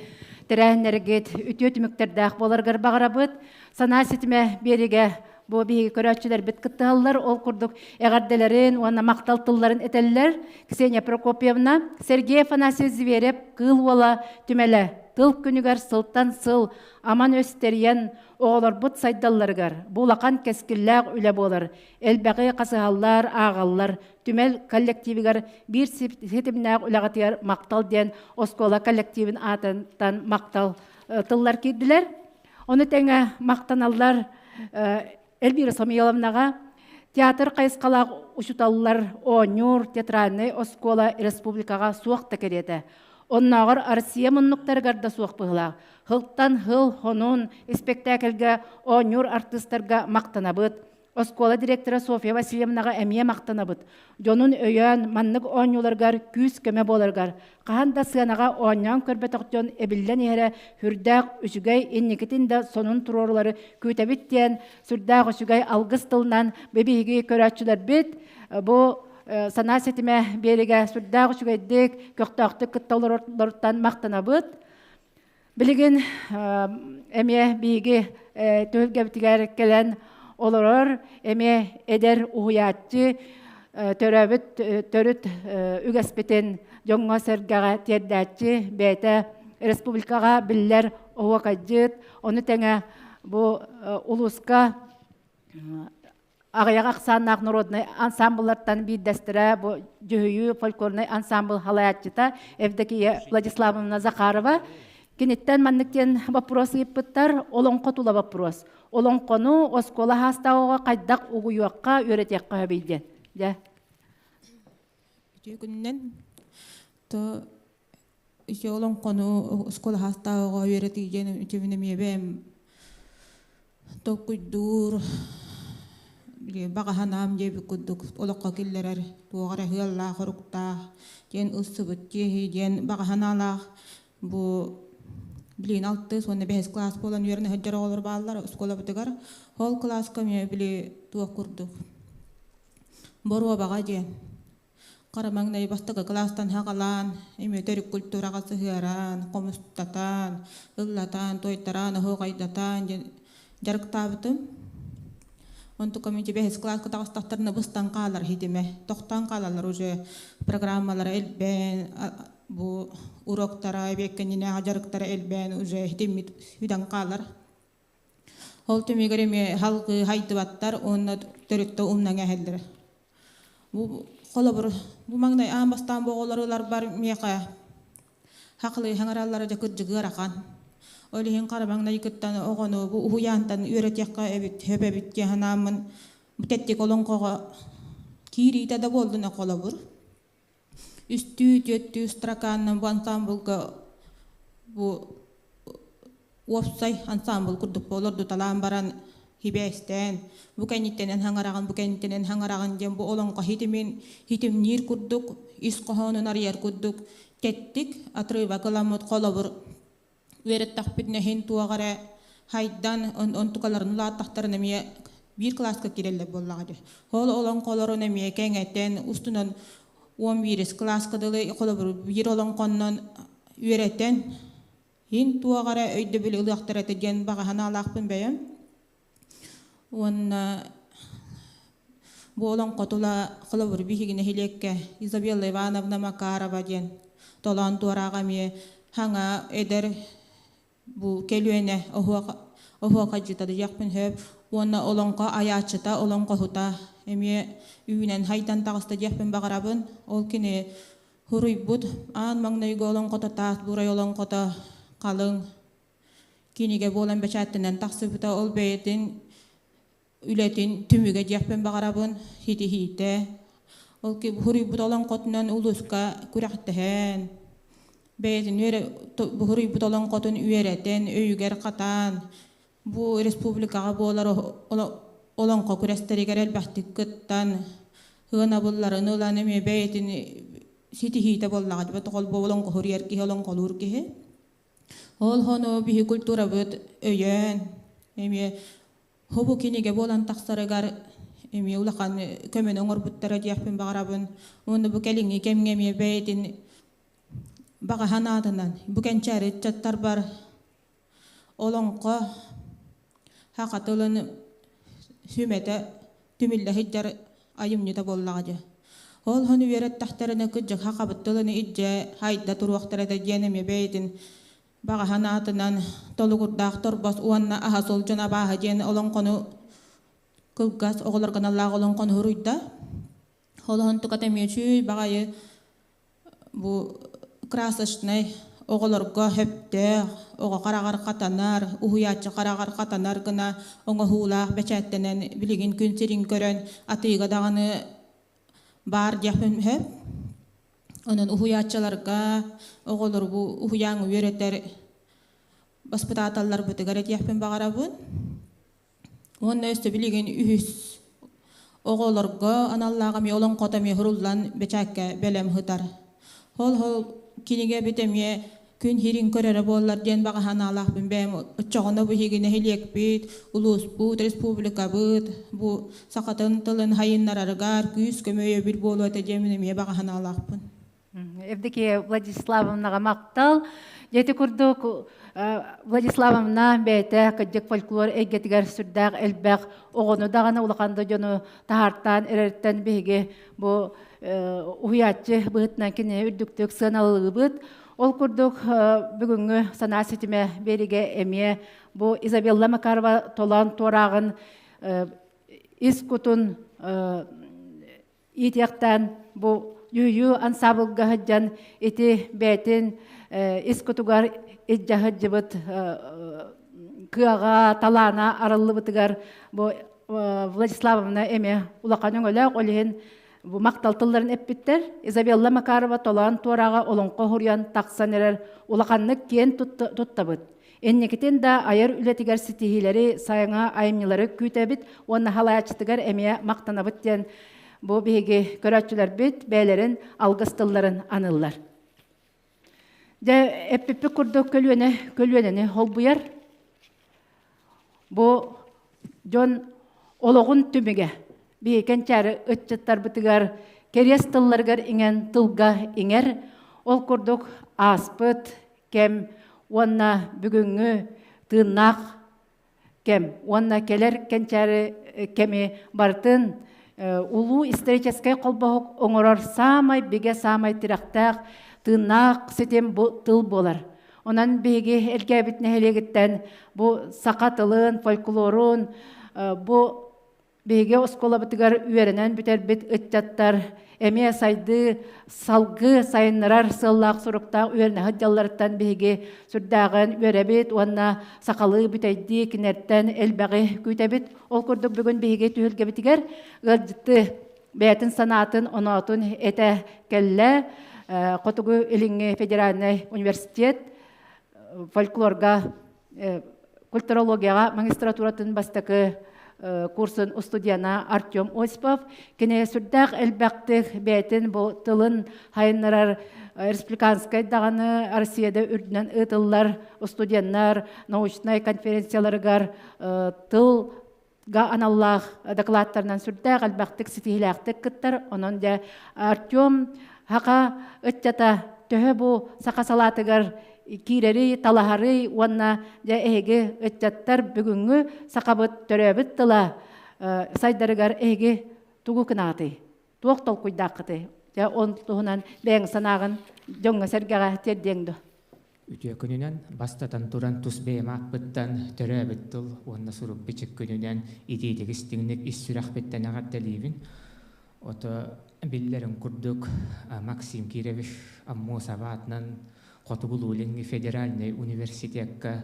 тэрээһиннэргит үтүө түмүктэрдээх буоларгар баҕарабыт. Санаа ситимэ биэригэ бу биһиги көрөөччүлэрбит кыттыһаллар. Ол курдук эҕэрдэлэрин уонна махтал тылларын этэллэр. Ксения Прокопьевна, Сергей Афанасьевич Зверев Кыыл Уола түмэлэ тыл күнүгэр сылтан сыл аман өс тэрийэн оҕолорбут сайдалларыгар бу улахан кэскиллээх үлэ буолар. Элбэҕи хасыһаллар, ааҕаллар. Түмэл коллективигар биир ситимнээх үлэҕитигэр махтал диэн оскуола коллективин аатыттан махтал тыллар киирдилэр. Ону тэҥэ махтаналлар Эльвира Самойловнаҕа театр хайысхалаах учууталлар оонньуур театральнай оскуола республикаҕа суох да кэриэтэ. Оннооҕор Россия муннуктарыгар да суох быһыылаах. Һылтан һыл хонун испэктээкилгэ оонньуур артыыстарга махтанабыт. Оскуола директора Софья Васильевнаҕа эмиэ махтанабыт. Дьонун өйөөн, маннык оонньууларыгар күүс-көмө буоларыгар, хаһан да сыанаҕа оонньоон көрбөтөх дьон эбиллэн иһэрэ сүрдээх үчүгэй, инникитин да сонун туруорулары күүтэбит диэн сүрдээх үчүгэй алгыс тылынан биһиги көрөөччүлэрбит бу санаа ситимэ биэригэ сүрдээх үчүгэйдик, көхтөөхтүк кытта олоролоруттан махтанабыт. Билигин эмиэ биһиги түһүлгэбитигэр кэлэн олорор эмиэ эдэр уһуйааччы төрөөбүт төрүт үгэспитин дьоҥҥо-сэргэҕэ тиэрдээччи бэйэтэ республикаҕа биллэр оһуокайдьыт, ону тэҥэ бу улууска аҕыйах ахсааннаах народнай ансамбллартан биирдэстэрэ бу Дьүһүйүү фольклорнай ансамбл халайааччыта Евдокия Владиславовна Захарова. Киниттэн маннык диэн вопрос ыйыппыттар. Олоҥхо тула вопрос. Олоҥхону оскуола хаастааҕыга хайдах угуйуохха, үөрэтиэххэ сөбүй диэн. Дьэ. Үтүө күнүнэн то ити олоҥхону оскуола хаастааҕыга үөрэтии диэн үтүөбүн эмиэ бэйэм толкуйдуур баҕа санаам диэбит курдук олоххо киллэрэр туох эрэ ыаллаах-оруктаах диэн ылсыбыт дьиэһи диэн баҕа санаалаах бу билигин алтыс уонна бэһис кылаас буолан үөрэнэ сылдьар оҕолор бааллар оскуолабытыгар ол кылааска эмиэ били туох курдук боруобаҕа диэн Хара маҥнай бастакы кылаастан саҕалаан, эмиэ төрүт культураҕа сыһыаран, хомустатан, ыллатан, туойтараан, оһуохайдатан диэн дьарыктаабытым. Онтукам ити бэһис кылааска таҕыстахтарына быстан хаалар иһитимэ. Тохтоон хаалаллар уже программалара элбээн, бу уроктара, эбиэккэннинээҕи дьарыктара элбээн уже иһитиммит сүтэн хаалар. Ол түмүгэр эмиэ халгыы хайдыбаттар уонна төрүттэ умнаҥа иһэллэрэ. Бу холобур, бу маҥнай аан бастаан бу оҕолору ыларбар миэхэ хахлыы хаҥараллара дьэ кырдьык ыарахан. Ол иһин хара маҥнай кыттан оҕону бу уһуйаантан үөрэтиэххэ эбит, сөп эбит диэн санааммын бу тэттик олоҥхоҕо киириитэ да буоллун холобур. Үстүү, түөртүү строканнан бу ансамблга бу уопсай ансамбл курдук олордуталаан баран хибээстээн бу кэнниттэнэн хаҥараҕын бу кэнниттэнэн хаҥараҕын диэн бу олоҥхо хитимин хитимниир курдук ис хоһоонун арыйар курдук тэттик отрывок ыламмыт холобур үөрэттэхпитинэ иһин туох эрэ хайдан онтукаларын улааттахтарын эмиэ биир кылааска киирэллэр буоллаҕа дии. Ол олоҥхолорун эмиэ кэҥэтэн устунан 11 кылааска дылы холобур биир олоҥхоннон үөрэтэн иһин туох эрэ өйдөбүл ылыахтара этэ диэн баҕа санаалаахпын бэйэм. Уонна бу олоҥхо тула холобур биһиги нэһилиэккэ Изабелла Ивановна Макарова диэн толоон туорааҕа эмиэ хаҥа эдэр бу көлүөнэ оһуохайдьыта диэхпин сөп уонна олоҥхо айааччыта олоҥхоһута эмиэ үүнэн хайдан таҕыста диэхпин баҕарабын. Ол кини хуруйбут аан маҥнайгы олоҥхото таас бурай олоҥхото халыҥ кинигэ буолан бэчээттэнэн тахсыбыта ол бэйэтин үлэтин түмүгэ диэхпин баҕарабын ситиһиитэ ол хуруйбут олоҥхотунан улууска күрэхтэһэн бэйэтин хуруйбут олоҥхотун үөрэтэн өйүгэр хатаан бу республикаҕа буолар олоҥхо күрэстэригэр элбэхтик кыттан сыанабылларын ылан эмиэ бэйэтин ситиһиитэ буоллаҕа дии тоҕо олоҥхо суруйар киһи олоҥхолуур киһи Ол хону биһи культурабыт өйөөн, эмиэ хобу кинигэ буолан тахсарыгар эмиэ улахан көмөнү оҥорбуттара диэхпин баҕарабын. Уонна бу кэлиҥҥи кэмҥэ эмиэ бэйэтин баҕа санаатынан бу кэнчээри ыччаттарбар олоҥхо саха тылын сүмэтэ түмүллэ сылдьар айымньыта буоллаҕа дии. Ол хону үөрэттэхтэринэ кырдьык хахабыт тылын илдьэ хайда туруохтара да диэн эмиэ бэйэтин баҕа санаатынан толугурдаах торбос уонна аһа сылдьан абааһы диэн олоҥхону кылгас оҕолорго аналлаах олоҥхону суруйда. Ол туката эмиэ үчүгэй баҕайы бу красочнай оҕолорго сөптөөх, оҕо хараҕар хатанар, уһуйааччы хараҕар хатанар гына оҥоһуулаах бэчээттэнэн билигин күн сирин көрөн атыыга даҕаны баар диэхпин сөп. Онон уһуйааччыларга оҕолору бу уһуйааҥҥа үөрэтэр баспытааталларбытыгар этиэхпин баҕарабын. Уонна өссө билигин үһүс оҕолорго аналлаах эмиэ олоҥхото эмиэ суруллан бэчээккэ бэлэм сытар. Ол-ол кинигэбит эмиэ күн сирин көрөрө буоллар диэн баҕа санаалаахпын бэйэм оччоҕуна биһиги нэһилиэкпит, улууспут, республикабыт бу сахатын тылын сайыннарарыгар күүс-көмө өйөбүл буолуо этэ диэмин эмиэ баҕа санаалаахпын. Евдокия Владиславовнаҕа махтал. Дьэ ити курдук Владиславовна бэйэтэ кырдьык фольклор эйгэтигэр сүрдээх элбэх оҕону даҕаны улахан да дьону таһаартаан эрэриттэн биһиги бу уһуйааччы быһыытынан кинини үрдүктүк сыаналыыбыт. Ол курдук бүгүҥҥү санаа ситимэ биэригэ эмиэ бу Изабелла Макарова толоон туорааҕын ис кутун иитиэхтээн бу Юю ансаабылга сылдьан ити бэйэтин ис кутугар илдьэ сылдьыбыт кыаҕа, талаана арыллыбытыгар бу Владиславовна эмиэ улахан өҥөлөөх, ол иһин бу махтал тылларын эппиттэр. Изабелла Макарова толоон туораҕа олоҥхо суруйан тахсан эрэр улаханнык киэн туттабыт. Инникитин да айар үлэтигэр ситиһиилэри, сайыҥа айымньылары күүтэбит уонна халааччытыгар эмиэ махтанабыт диэн бу биһиги көрөөччүлэрбит бэйэлэрин алгыс тылларын аныллар. Дьэ, эппиппит курдук көлүөнэ көлүөнэни холбуйар. Бу дьон олоҕун түмүгэ биһиги кэнчээри ыччаттарбытыгар кэриэс тылларыгар иҥэн тылга иҥэр. Ол курдук ааспыт кэм уонна бүгүҥҥү тыыннаах кэм уонна кэлэр кэнчээри кэми барытын улуу историческай холбоһук оҥорор саамай бигэ, саамай тирэхтээх, тыыннаах ситим бу тыл буолар. Онон биһиги Элгээбит нэһилиэгиттэн бу саха тылын, фольклорун, бу Биһиги оскуолабытыгар үөрэнэн бүтэрбит ыччаттар эмиэ сайдыы, салгыы сайыннарар сыаллаах соруктаах үөрэнэ сылдьалларыттан биһиги сүрдээҕин үөрэбит уонна сахалыы бүтэйдии кинилэртэн элбэҕи күүтэбит. Ол курдук бүгүн биһиги түһүлгэбитигэр ыалдьытты бэйэтин санаатын, оноотун этэ кэллэ. Хотугу Илиҥҥи федеральнай университет фольклорга культурологияҕа магистратуратын бастакы курсун устудьуона Артем Осипов. Кини сүрдээх элбэхтик бэйэтин бу тылын хайыннарар республиканскай даҕаны Россияда үрдүнэн ыытыллар студеннар научнай конференцияларыгар тыл га аналлаах докладтарынан сүрдээх элбэхтик ситиһиилээхтик кыттар. Онон дьэ Артем Хака ыччата төһө бу саха салаатыгар киирэри, талаһары уонна дьэ эһиги ыччаттар бүгүҥҥү сахабыт төрөөбүт тыла сайдарыгар эһиги тугу кынаатый? Туох толкуйдааххытый? Дьэ он туһунан бэйэҥ санааҕын дьоҥҥо-сэргэҕэ тиэрдиэҥ дуо? Үтүө күнүнэн, бастатан туран тус бэйэм ааппыттан төрөөбүт тыл уонна сурук-бичик күнүнэн итиитик истиҥник ис сүрэхпиттэн эҕэрдэлиибин. Ото биллэрин курдук Максим Кирович Аммосов аатынан Хотугулуу-Илиҥҥи федеральнай университекка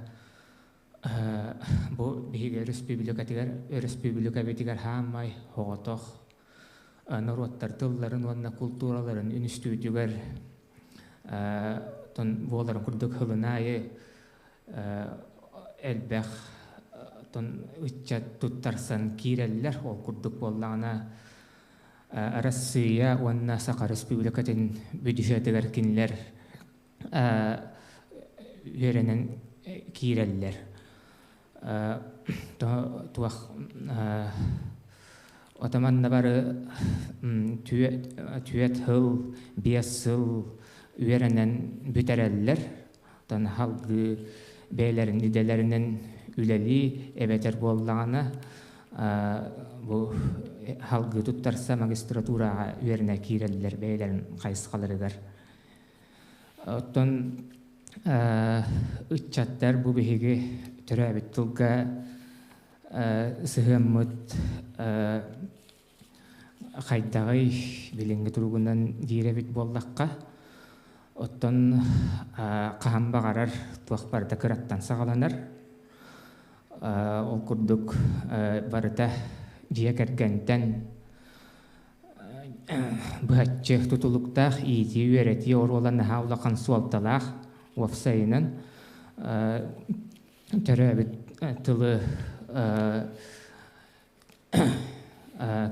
бу биһиги өрөспүүбүлүкэтигэр өрөспүүбүлүкэбитигэр хаамай соҕотох норуоттар тылларын уонна култуураларын үнүстүүтүгэр тон буоларын курдук сылын аайы элбэх тон ыччат туттарсан киирэллэр. Ол курдук буоллаҕына Арассыыйа уонна Саха Республикатын бүдүһүөтүгэр кинилэр үөрэнэн киирэллэр. Туох Отаманна бары түөт сыл, биэс сыл үөрэнэн бүтэрэллэр. Оттон салгыы бэйэлэрин идэлэринэн үлэлии эбэтэр буоллаҕына бу салгыы туттарса магистратураҕа үөрэнэ киирэллэр бэйэлэрин хайысхаларыгар. Оттон ыччаттар бу биһиги төрөөбүт тылга сыһыаммыт хайдаҕый билиҥҥи туругунан диир эбит буоллахха, оттон хаһан баҕарар туох барыта кыраттан саҕаланар. Ол курдук барыта дьиэ кэргэнтэн быһаччы тутулуктаах иитии-үөрэтии оруола наһаа улахан суолталаах уопсайынан төрөөбүт тылы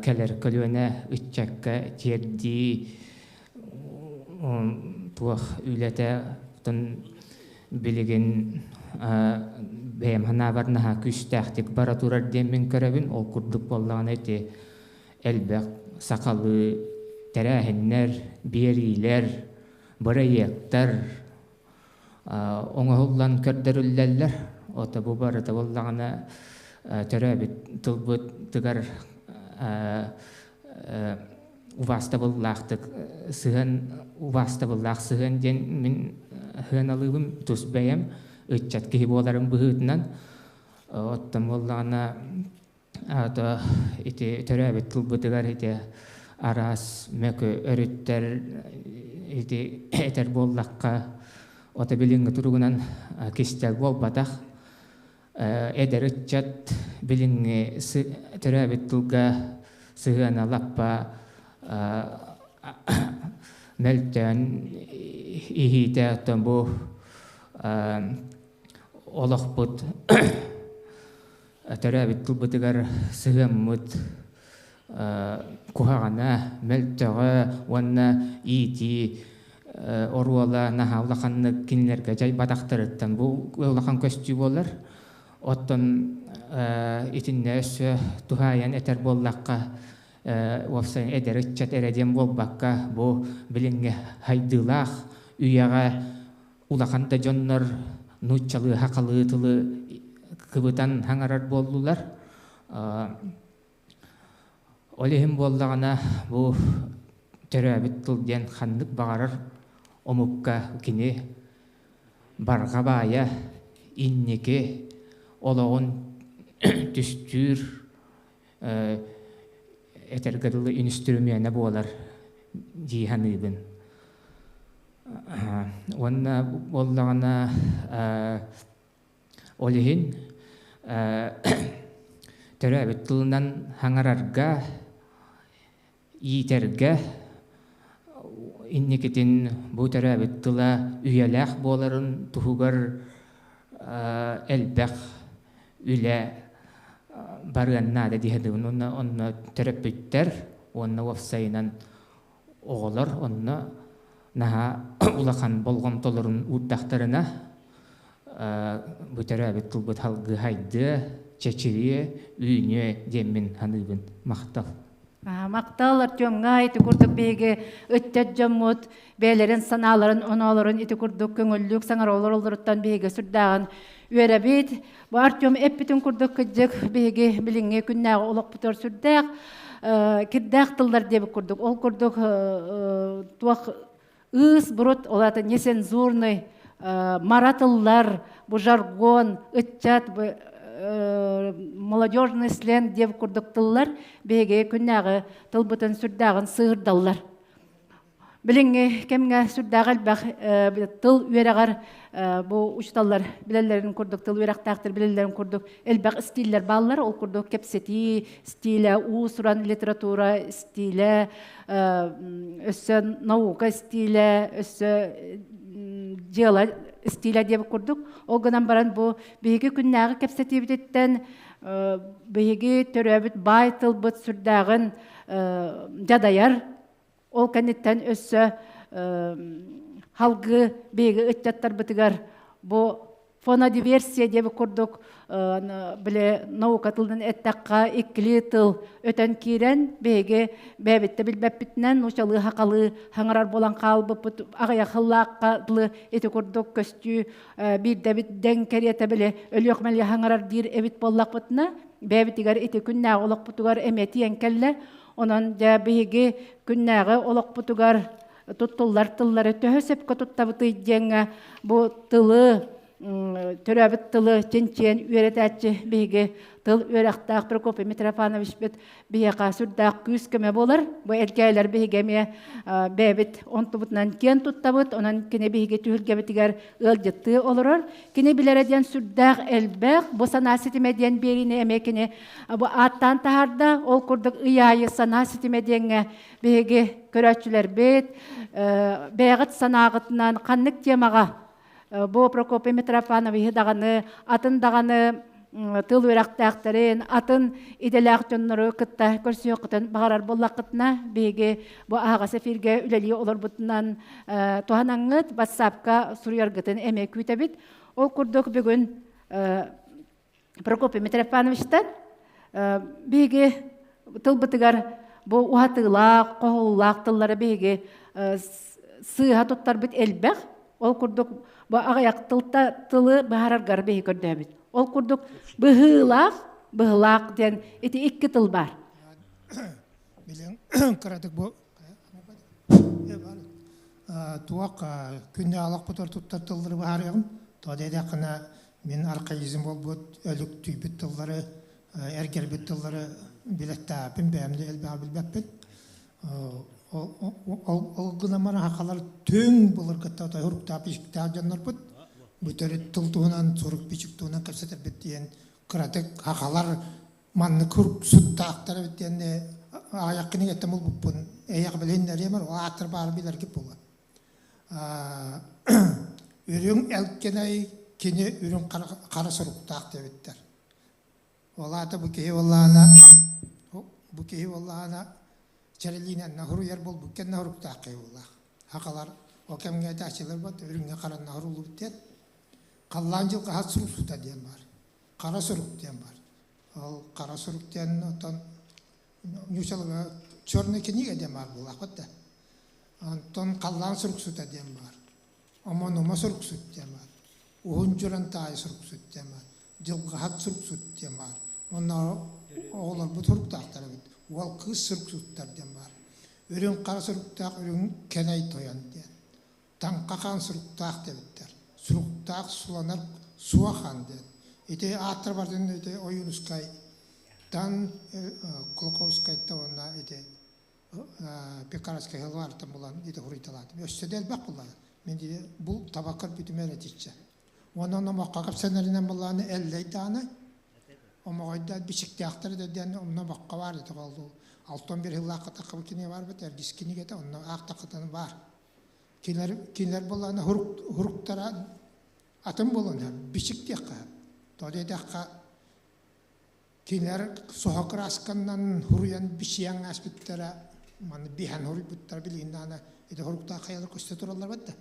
кэлэр көлүөнэ ыччакка тиэрдии туох үлэтэ билигин бэйэм санаабар наһаа күүстээхтик бара турар диэммин көрөбүн. Ол курдук буоллаҕына ити элбэх сахалыы тэрээһиннэр, биэриилэр, бырайыактар оҥоһуллан көрдөрүллэллэр. Ото бу барыта буоллаҕына төрөөбүт тылбытыгар убаастабыллаахтык сыһыан убаастабыллаах сыһыан диэн мин сыаналыыбын тус бэйэм ыччат киһи буоларым быһыытынан оттон буоллаҕына Ото ити төрөөбүт тылбытыгар ити араас мөкү өрүттэр ити этэр буоллахха ото билиҥҥи туругунан кистэл буолбатах. Эдэр ыччат билиҥҥи төрөөбүт тылга сыһыана лаппа мөлтөөн иһиитэ оттон бу олохпут Төрөөбүт тылбытыгар сыһыаммыт куһаҕана, мөлтөҕө уонна иитии оруола наһаа улаханнык кинилэргэ дьайбатахтарыттан бу улахан көстүү буолар. Оттон итиннэ өссө туһаайан этэр буоллахха, уопсайын эдэр ыччат эрэ диэн буолбакка, бу билиҥҥи хайдыылаах үйэҕэ улахан да дьоннор нууччалыы сахалыы тылы кыбытан хаҥарар буоллулар. Ол иһин буоллаҕына бу төрөөбүт тыл диэн ханнык баҕарар омукка кини барҕа баайа инники олоҕун түстүүр этэргэ дылы үнүстүрүмүөнэ буолар дии саныыбын. Уонна буоллаҕына ол иһин төрөөбүт тылынан хаҥарарга, иитэргэ, Инникитин бу төрөөбүт тыла үйэлээх буоларын туһугар элбэх үлэ барыан наада дии саныыбын. Уонна онно төрөппүттэр уонна уопсайынан оҕолор онно наһаа улахан болҕомтолорун уурдахтарына бу төрөөбүт тылбыт салгыы хайдыа, чэчириэ, үүнүө диэммин саныыбын. Махтал. Махтал Артемҥа ити курдук биһиги ыччат дьоммут бэйэлэрин санааларын оноолорун ити курдук көҥүллүк саҥара олороллоруттан биһиги сүрдээҕин үөрэбит. Бу Артем эппитин курдук кырдьык биһиги билиҥҥи күннээҕи олохпутугар сүрдээх кирдээх тыллар диэбит курдук. Ол курдук туох ыыс бурут ол аата нецензурный мара тыллар, бу жаргон, ыччат, молодежный сленг диэбит курдук тыллар биһиги күннээҕи тылбытын сүрдээҕин сыырдаллар. Билиҥҥи кэмҥэ сүрдээх элбэх тыл үөрэҕэр бу учууталлар билэллэрин курдук, тыл үөрэхтээхтэр билэллэрин курдук элбэх стиллэр бааллар. Ол курдук кэпсэтии стилэ, уус-уран литература стилэ, өссө наука стилэ, өссө дьыала стилэ диэбит курдук. Ол гынан баран бу биһиги күннээҕи кэпсэтиибититтэн биһиги төрөөбүт баай тылбыт сүрдээҕин дьадайар. Ол кэнниттэн өссө халгы биһиги ыччаттарбытыгар бу фонодиверсия диэбит курдук били наука тылынан эттэххэ иккилии тыл өтөн киирэн биһиги бэйэбиттэ билбэппитинэн нуучалыы хахалыы хаҥарар буолан хаалбыппыт аҕыйах сыллаахха дылы ити курдук көстүү биирдэбит дэҥ кэриэтэ били өлүөхмэлиэ хаҥарар диир эбит буоллахпытына бэйэбитигэр ити күннээҕи олохпутугар эмиэ тиийэн кэллэ. Онон дьэ биһиги күннээҕи олохпутугар туттуллар тыллары төһө сөпкө туттабытый диэҥҥэ бу тылы төрөөбүт тылы чинчийэн үөрэтээччи биһиги тыл үөрэхтээх Прокопий Митрофанович бит биһиэхэ сүрдээх күүс-көмө буолар. Бу эргээйлэр биһиги эмиэ бэйэбит онтубутунан киэн туттабыт. Онон кини биһиги түһүлгэбитигэр ыалдьыттыы олорор. Кини билэрэ диэн сүрдээх элбэх. Бу санаа ситимэ диэн биэриини эмиэ кини бу ааттаан таһаарда. Ол курдук ый аайы санаа ситимэ диэҥҥэ биһиги көрөөччүлэрбит бэйэҕит санааҕытынан ханнык темаҕа бу Прокопий Митрофановиһы даҕаны атын даҕаны тыл үөрэхтээхтэрин, атын идэлээх дьоннору кытта көрсүөххүтүн баҕарар буоллаххытына, биһиги бу аһаҕас эфиргэ үлэлии олорбутунан туһанаҥҥыт, WhatsApp-ка суруйаргытын эмиэ күүтэбит. Ол курдук бүгүн Прокопий Митрофановичтан биһиги тылбытыгар бу уһатыылаах, хоһуллаах тыллары биһиги сыыһа туттарбыт элбэх. Ол курдук бу аҕыйах тылта тылы быһаараргар биһи көрдөөбүт. Ол курдук быһыылаах, быһылаах диэн ити икки тыл баар. Билин кыратык бу туох күннэ алахпытар туттар тыллары быһаарыаҕым. Тоҕо диэтэххинэ мин архаизм буолбут өлүк түйбүт тыллары эргэрбит тыллары билэттээппин бэйэм да элбэҕи билбэппин. Ол гынан баран сахалар түҥ былыргыттан тоһуруктаах бичиктээх дьоннорбут. Бу төрүт тыл туһунан, сурук-бичик туһунан кэпсэтэрбит диэн кыратык сахалар маннык суттаахтар эбит диэн аҕыйах кинигэттэн булбуппун эйиэхэ билиһиннэриэм ол ааттар баара билэргит буолуо. Үрүҥ Элкэнэй кини үрүҥ хара суруктаах диэбиттэр. Ол аата бу киһи буоллаҕына бу киһи буоллаҕына чэрэлиинэн наһуруйар буолбут кэннэ суруктаах киһи буоллаах. Сахалар ол кэмҥэ этээччилэр бат үрүҥҥэ хара наһуруллубут диэн. Халлаан дьылҕаһат сурук диэн баар. Хара сурук диэн баар. Ол хара сурук диэн оттон ньуучалыга черная книга диэн баар буолаахпыт да. Онтон халлаан суруксута диэн баар. Омонума суруксут диэн баар. Уһун дьуран таай суруксут диэн баар. Дьылҕаһат суруксут диэн баар. Онно оҕолорбут суруктаахтар эбит. Уол кыыс суруксуттар диэн баар. Үрүҥ хара суруктаах үрүҥ кэнэй тойон диэн. Таҥха хаан суруктаах диэбиттэр. Суруктаах суланар суо хаан диэн. Ити ааттар бардын ити Ойуунускай тан Кулаковскайтан уонна ити Пекарскай хылваартан булан ити хуруйталаатым. Өссө да элбэх буллар. Мин бу таба көрбүтүм эрэ итиччэ. Уонна номоххо кэпсэнэринэн буллааны Эллэй дааны омоҕойдоот бичиктээхтэр да диэн онно боххо баар ити холлуу. Алтан bir сыллаахха таххабыт кинигэ бар бит, эргис кинигэтэ, онно аахтаххытына баар. Кинилэр кинилэр буоллаҕына хуруктара атын буолан бичик диэххэ. Тоҕо диэтэххэ кинилэр соһо кыраасканнан хуруйан бичийэн ааспыттара маны биһэн хоруйбуттара билигин даҕаны ити хоруктаах хайалар көстө тураллар бадда.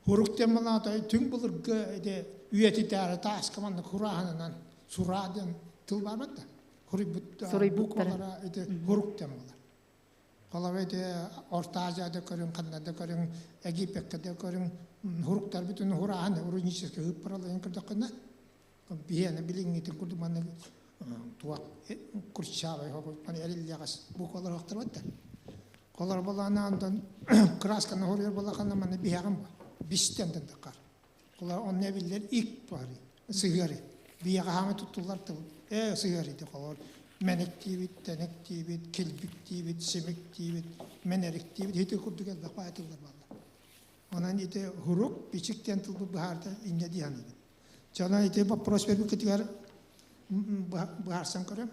Хурук диэн малаата түҥ былыргы ити үйэтитээри тааска маннык хурааһынынан сураа диэн тыл баар бадда. Хуруйбут буквалара ити хурук диэн буолар. Холобур ити Орто Азия да көрүҥ, ханна да көрүҥ, Египеккэ да көрүҥ, хуруктар бүтүн хурааһын рунический ыыппараларын көрдөххүнэ биһиэнэ билиҥҥитин курдук маннык туох курчавай маны эриллэҕэс буквалар охторбот да. Холор болаана онтон красканы хоруйар болахана маны биһэҕин ба бистен тындакар. Холор онно эбиллер ик бары сыһыары. Биһэҕэ хаамы туттуллар тыл э сыһыары ди холор мэник диибит, тэник диибит, килбик диибит, симик диибит, мэнэрик диибит ити курдук элбэх баайтыллар балла. Онон ити хурук бичик диэн тылбыт быһаарда инньэ дии саныыбын. Дьэ онон ити боппуруос бербиккитигэр быһаарсан көрөм.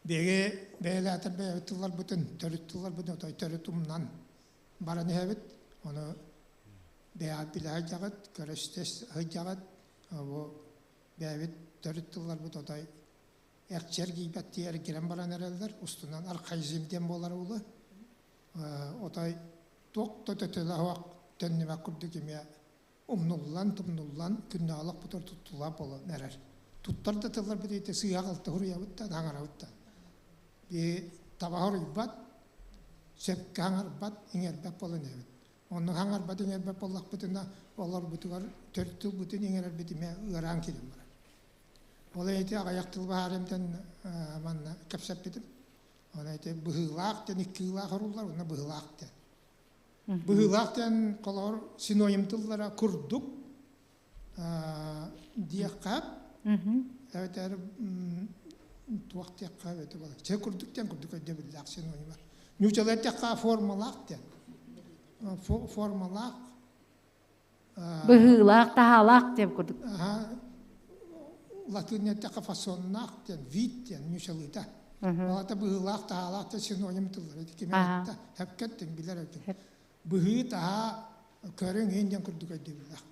Биһиги бэйэлээтэр бэйэбит тылларбытын, төрүт тылларбытын отой төрүт умнан баран иһэбит. Ону бэйэҕит билэ сылдьаҕыт, көрө-истэ сылдьаҕыт. Бу бэйэбит төрүт тылларбыт отой эрчэргийбэттии эргирэн баран эрэллэр. Устунан архаизм диэн буолар улы. Отой туох да төтөлө суох төннүбэт курдук эмиэ умнуллан, тумнуллан, күннээҕи олохпутугар туттуллар буолан эрэр. Туттар да тылларбыт ити сыыһа-халты суруйабыт да, таҥарабыт да. Би таба хоруйбат, сөпкө хаҥарбат, иҥэрбэт буолан эбит. Онно хаҥарбат, иҥэрбэт буоллахпытына, олорбутугар төрүт тылбытын иҥэрэрбит эмиэ ыараан киирэн барар. Ол ити аҕыйах тыл баһаарымтан манна кэпсэппитим. Оны ити быһыылаах диэн иккиилаах оруллар, уонна быһыылаах диэн. Быһыылаах диэн холоор синоним тыллара курдук диэххэ эбэтэр туох диэххэ эбэтэ буолар. Чэ курдук диэн курдук өйдөбүллээх синонима. Нуучалар диэххэ формалаах диэн. Формалаах Быһыылаах, таһаалаах диэн курдук. Латынь эттэххэ фасоннаах диэн, вид диэн нуучалыыта. Балата быһыылаах, таһаалаах диэн синоним тыллар. Ити кими этта, хэпкэттин билэр этим. Быһыы, таһаа, көрүҥ иһин диэн курдук өйдөбүллээх.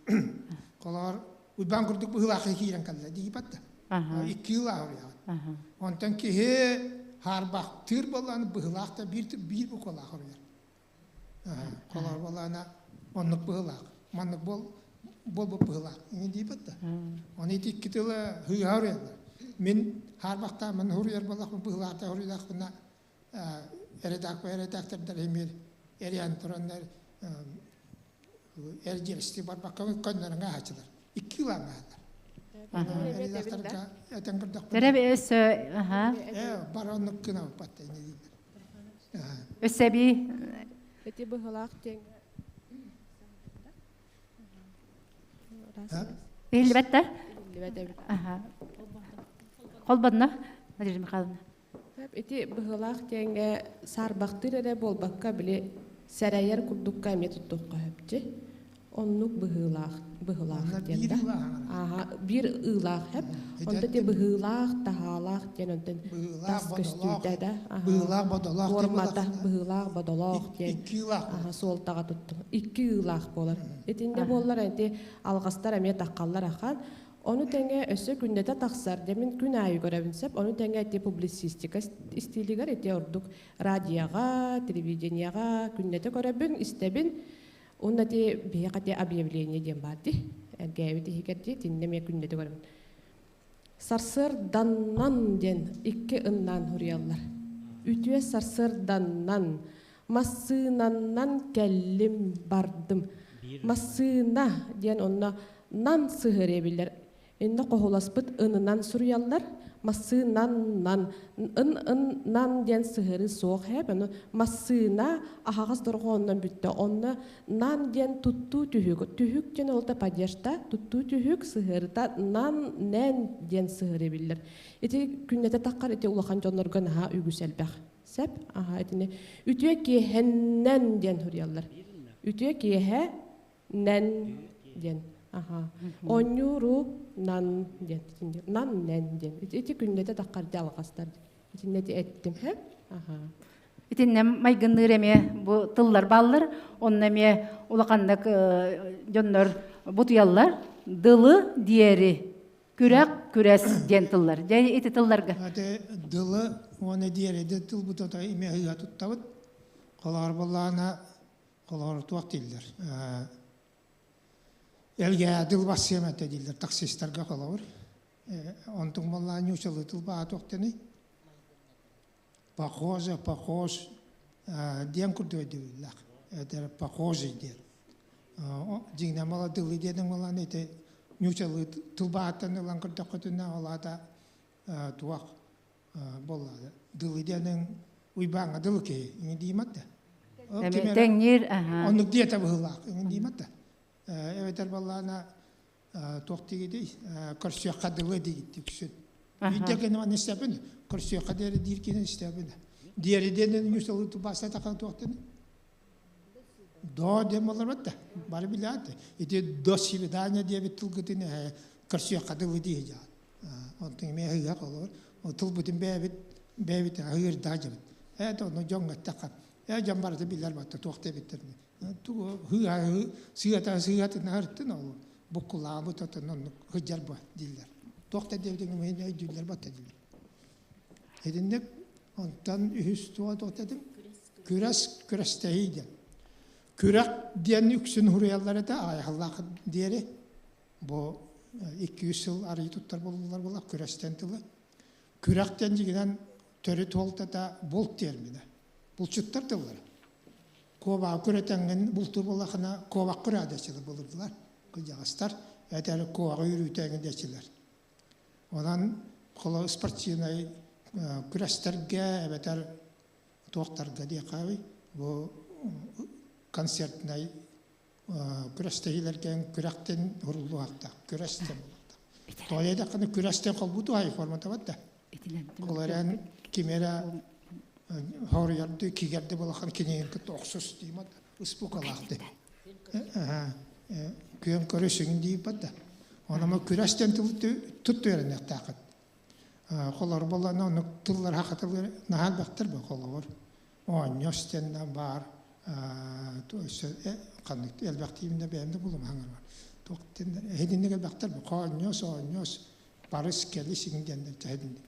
Холоор, Уйбаан курдук быһыылаах киирэн кэллэ диипат да. Икки ыылаах уруйаҕын. Онтон киһи хаарбахтыыр буоллаҕына быһыылаах да биир биир буквалаах уруйар. Холоор буоллаҕына оннук быһыылаах, маннык буол буолбут быһыылаах иҥин диэбит да. Оны ити икки тылы һыыһа уруйаллар. Мин хаарбахтааммын уруйар буоллахпын быһыылаахта уруйдаахпына эрэдээк эрэдээктэрдэр эмиэ эриэн тураннар эрдиэсти барбакка көннөрүҥэ аһачылар. Икки ылаан аһаллар. Редакторга этэн көрдөхпүнэ. Тэрэ өссө аха. Э бар оннук гына баппатта ини дииллэр. Өссө эбии Эти быһылаах диэн Иһиллибэт да? Иһиллибэт эбит. Аха. Холбонно, Надежда Михайловна. Ити быһыылаах диэҥҥэ саарбахтыыр эрэ буолбакка, били сэрэйэр курдукка эмиэ туттуохха сөп Оннук быһыылаах быһыылаах диэн да. Ааһа биир ыылаах хэп. Онто ти быһыылаах, таһаалаах диэн онтон тас көстүүтэ да. Быһыылаах бодолоох формата быһыылаах бодолоох диэн. Икки ыылаах. Аха суолтаҕа туттум. Икки ыылаах буолар. Итиннэ буоллар ити алҕастар эмиэ таххаллар ахан. Ону тэҥэ өссө күннэтэ тахсар, дьэ мин күн аайы көрөбүн сөп. Ону тэҥэ ити публицистика истиилигэр ити ордук радиоҕа, телевидениеҕа күннэтэ көрөбүн, истэбин. Уонна ити биһиэхэ ити объявление диэн баар дии. Эргээбит иһигэр дии, итиннэ эмиэ күннэтэ көрөбүн. Сарсыарданнан диэн икки ыннаан суруйаллар. Үтүө сарсыарданнан, массыынаннан кэллим, бардым. Массыына диэн онно нан сыһыарыа биллэр. Иннэ хоһуласпыт ынынан суруйаллар. Массыынаннан ын ын нан диэн сыһыарыы суох һээп. Ону массыына аһаҕас дорҕоонунан бүттэ. Онно нан диэн туттуу түһүк. Түһүк диэн ол да падежта. Туттуу түһүк сыһыарыта нан нэн диэн сыһыарыы биллэр. Ити күннэтэ таххар ити улахан дьоннорго наһаа үгүс элбэх. Сеп аха итини үтүө киэһэннэн диэн суруйаллар. Үтүө киэһэ нэн диэн аха оонньууру нан диэн нан нэн диэн ити күннэтэ таххарда алҕастар итиннэ эттим хэ аха. Итиннэ майгынныыр эмиэ бу тыллар бааллар. Онно эмиэ улаханнык дьоннор бутуйаллар. Дылы диэри, күрэх, күрэс диэн тыллар. Дьэ ити тылларга. Аты дылы уонна диэри де тылбыт ото эмиэ ыга туттабыт. Холоор боллаана холоор туох дииллэр. Элгээ дыл бассыам этэ дииллэр таксистарга холобур. Онтуҥ боллаа ньуучалыы тылбаа туохтаный? Похоже, похож диэн курдук өйдөбүллээх. Это похожий диэн. Дьиҥнэн маладылыы диэн ылан ити ньуучалыы тылбааттан ылан көрдөххүтүнэ ол аата туох буолла дылы диэниҥ Уйбааҥҥа дылы киһи иҥин диимэт да. Тэҥниир Оннук диэтэ быһыылаах иҥин диимэт да. Эбэтэр баллаана туох диигидий көрсүөххэ дылы диигит үксүн. Биирдэ гына манна истэпин көрсүөххэ диэри диир киһини истэпин. Диэри диэн ньуусалыы тубаастатахан туохтан До диэн буоларбат да бары билээт ити до свидания диэбит тылгытын көрсүөххэ дылы дии дьаат. Онтон эмиэ ыһыах олор тылбытын бэйэбит бэйэбит аһыырдаах дьабыт. Ээ онно дьоҥҥо эттэххэ ээ дьон барыта билэр батта туох диэбиттэрин сыата сыатын аһыртын ол буккулаабыт отон оннук сылдьар бу дииллэр. Туох да диэбитин өйдүүллэр батта дииллэр. Итинник онтон үһүс туох туох этим? Күрэс күрэстэһии диэн. Күрэх диэн үксүн суруйаллар этэ аҕайахаллаах диэри. Бу 200 сыл арыйы туттар буоллулар була күрэстэн тылы. Күрэх диэн дьигинэн төрүт уолтата булт терминэ. Булчуттар тыллара. Куобаҕы күрэтэҥҥин бултуур буоллаххына куобах күрээ диэччилэр былыргылар, кырдьаҕастар, этэр куобаҕы үүрүүтээҥин диэччилэр. Онон холо спортивнай күрэстэргэ эбэтэр туохтарга диэххэ бу концертнай күрэстэһиилэргэ күрэхтэн уруллуохтаах, күрэстэн буолуохтаах. Тоҕо диэтэххинэ күрэстэн холбуу туһай формата да. Ол эрэн ким эрэ хоруйарды, кигэрди балахан кинигин кытта охсус диимат, ыспукалаахты. Күөн көрүсүҥ дииппат да. Онoma күрэстэн тутту үөрэннэхтаахыт. Холор боллана оннук тыллар хахатылар наһаа элбэхтэр бу холобур. Оонньос диэн баар ханнык элбэхтиибин да бэйэм да булум хаҥарбар. Туох эһидинник элбэхтэр бу хоонньос, оонньос, барыс, кэлис иҥин диэннэр тэһидинник.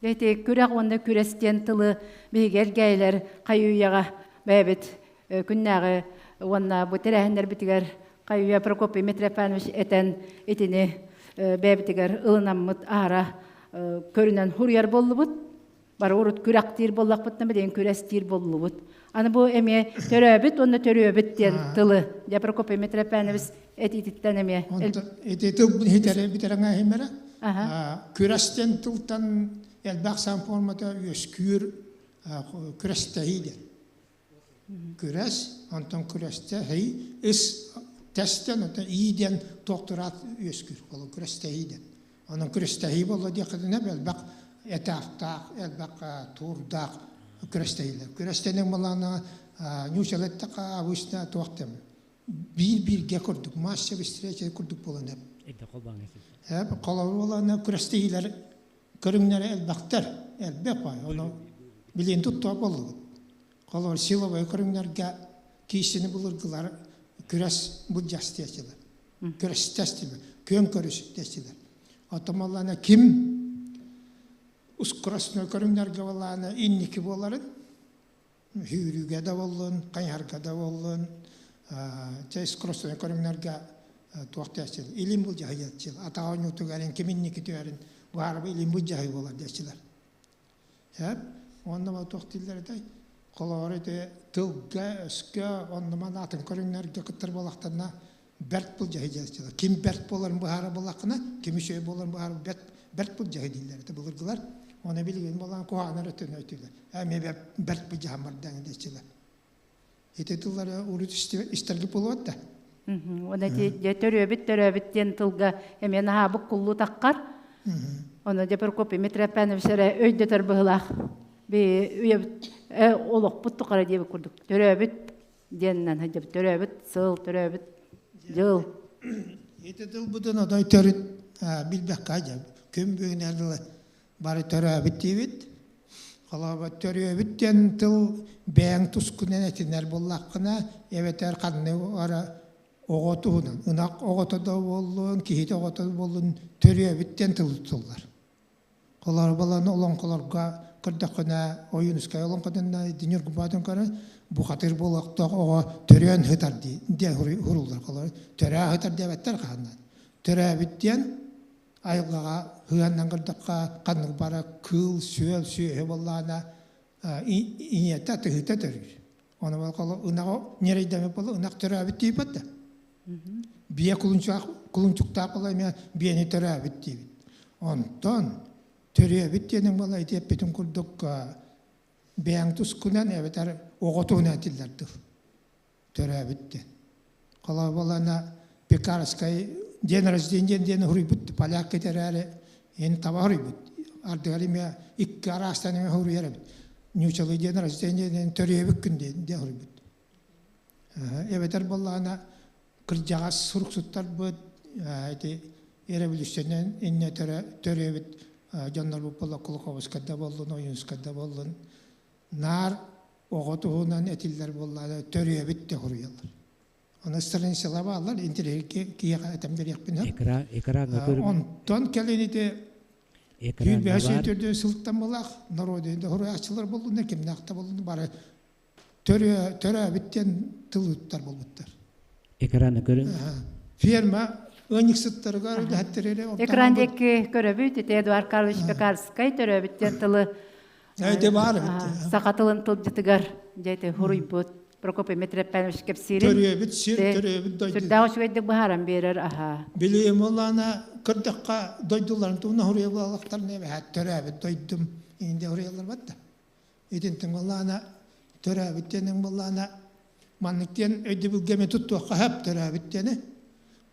Ити күрэх уонна күрэс диэн тылы биһиги эргээйлэр хайы-үйэҕэ бэйэбит күннээҕи уонна бу тэрээһиннэрбитигэр хайы-үйэ Прокопий Митрофанович этэн итини бэйэбитигэр ылынаммыт аара көрүнэн хуруйар буоллубут. Бары урут күрэхтиир буоллахпытына билигин күрэстиир буоллубут. Аны бу эмиэ төрөөбүт уонна төрүөбүт диэн тылы дьэ Прокопий Митрофанович этиититтэн эмиэ Ити тыл хитэри битэрэҥэ иһимэрэ күрэстэн тылтан элбэх сан формата үөскүүр күрэстэһии диэн. Күрэс, онтон күрэстэһии, ис тэстэн, онтон ии диэн туохтураат үөскүүр. Ол күрэстэһии диэн. Онон күрэстэһии буолла диэххитинэ элбэх этаптаах, элбэх туурдаах күрэстэһиилэр. Күрэстэнэн буоллаҕына ньуучала эттэххэ обычно туох диэн биир-бииргэ курдук, масса встреча курдук буолан эп. Холобур буоллаҕына күрэстэһиилэр көрүҥнэрэ элбэхтэр, элбэх баай. Ону билигин туттуох буоллубут. Холобур, силовой көрүҥнэргэ киисини былыргылар күрэс былдьас диэчилэр. Күрэстэс диэбит, күөн көрүс диэчилэр. Оттон буоллаҕына ким скоростной көрүҥнэргэ буоллаҕына инники буоларын сүүрүүгэ да буоллун, хайыһарга да буоллун, чэ скоростной көрүҥнэргэ туох диэччилэр, илин былдьаһыы диэччилэр, атаҕа оонньуутугар ким инники түһэрин быһаарба илин былдьаһыы буолар диэччилэр. Эп, уонна туох дииллэр этэй? Холобур ити тылга, өскө, оннуман атын көрүҥнэргэ кыттар буоллахтарына бэрт былдьаһыы диэччилэр. Ким бэрт буоларын быһаара буоллаххына, ким үчүгэй буоларын быһаара бэрт бэрт былдьаһыы дииллэр этэ былыргылар. Оны билигин буолан куһаҕан эрэ өттүн өйтүүлэр. Эмиэ бэрт былдьаһан бардаҥ диэччилэр. Ити тыллары урут истэргэ буолуот да. Уонна дьэ төрүөбүт төрөөбүт диэн тылга эмиэ наһаабыт куллуу таххар. Ону дьэ Прокопий Митрофанович эрэ өйдөтөр быһылаах. Би үйэбит олохпут тухары диэбит курдук. Төрөөбүт диэннэн сылдьабыт. Төрөөбүт сыл, төрөөбүт дьыл. Ити тылбытын отой төрүт билбэккэ дьэ күн бүгүнэр дылы бары төрөөбүт диибит. Холобур, төрүөбүт диэн тыл бэйэҥ тускунан этинэр буоллаххына, эбэтэр ханнык ара оҕо туһунан, ынах оҕото да буоллун, киһи оҕото да буоллун, төрүөбүт диэн тыл туттуллар. Холобур, баланы олоҥхолорго көрдөххүнэ, Ойуунускай олоҥхотун Ньургубаатын көрөн, бухатыыр буолуохтаах оҕо төрөөн сытар диэн хуруллар. Холобур, төрөө сытар диэбэттэр хаһан. Төрөөбүт диэн айылҕаҕа сыһыаннан көрдөххө, ханнык бара кыыл, сүөл, сүөһү буоллаҕына, ийэтэ, тыһыта төрүүр. Ону ынаҕы ньирэйдэммит буолла, ынах төрөөбүт диэбит да. Биэ кулунчуктаах буолла эмиэ биэни төрөөбүт диибит. Онтон төрүөбүт диэниҥ буолла ити эппитим курдук бэйэҥ тускунан эбэтэр оҕо туһунан этиллэр тыл. Төрөөбүт диэн. Холобур буоллаҕына Пекарскай день рождения диэн суруйбут поляк эрээри эн таба суруйбут. Ардыгар эмиэ икки араастан эмиэ суруйар эбит. Ньуучалыы день рождения диэн төрүөбүт күн диэн суруйбут. Эбэтэр буоллаҕына кырдьаҕас суруксуттарбыт ити революциянан иннэ төрөөбүт дьоннорбут буолла Кулаковскай да буоллун, Ойуунускай да буоллун наар оҕо туһунан этиллэр буоллаҕына төрүөбүт да суруйаллар. Аны страницалар бааллар, интэриэһиргэ киһиэхэ этэн биэриэхпин сөп. Экран Онтон кэлин ити Сүүрбэһэ төрдүн сылтан былаах народный суруйааччылар буоллуннар, кимнээх да буоллун бары төрөөбүт диэн тыл ыттар буолбуттар. Экраны көрүҥ. Ферма ыанньыксыттарыгар үлэһиттэри Экран диэки көрөбүт, ити Эдуард Карлович Пекарскай төрөөбүт диэн тылы Эти баар эбит. Саха тылын тылдьытыгар дьэ ити хуруйбут Прокопий Митрофанович кэпсиирин. Төрүөбүт сир, төрүөбүт дойду. Сүрдээх үчүгэйдик быһааран биэрэр аһа. Билиим олаана көрдөххө дойдуларын туһунан хуруйа буолаллахтарына эбэһээт төрөөбүт дойдум иинде хуруйаллар батта. Итинтэн буоллаана төрөөбүт диэниҥ буоллаана маннык диэн өйдөбүлгэ эмиэ туттуохха сөп төрөөбүт диэни.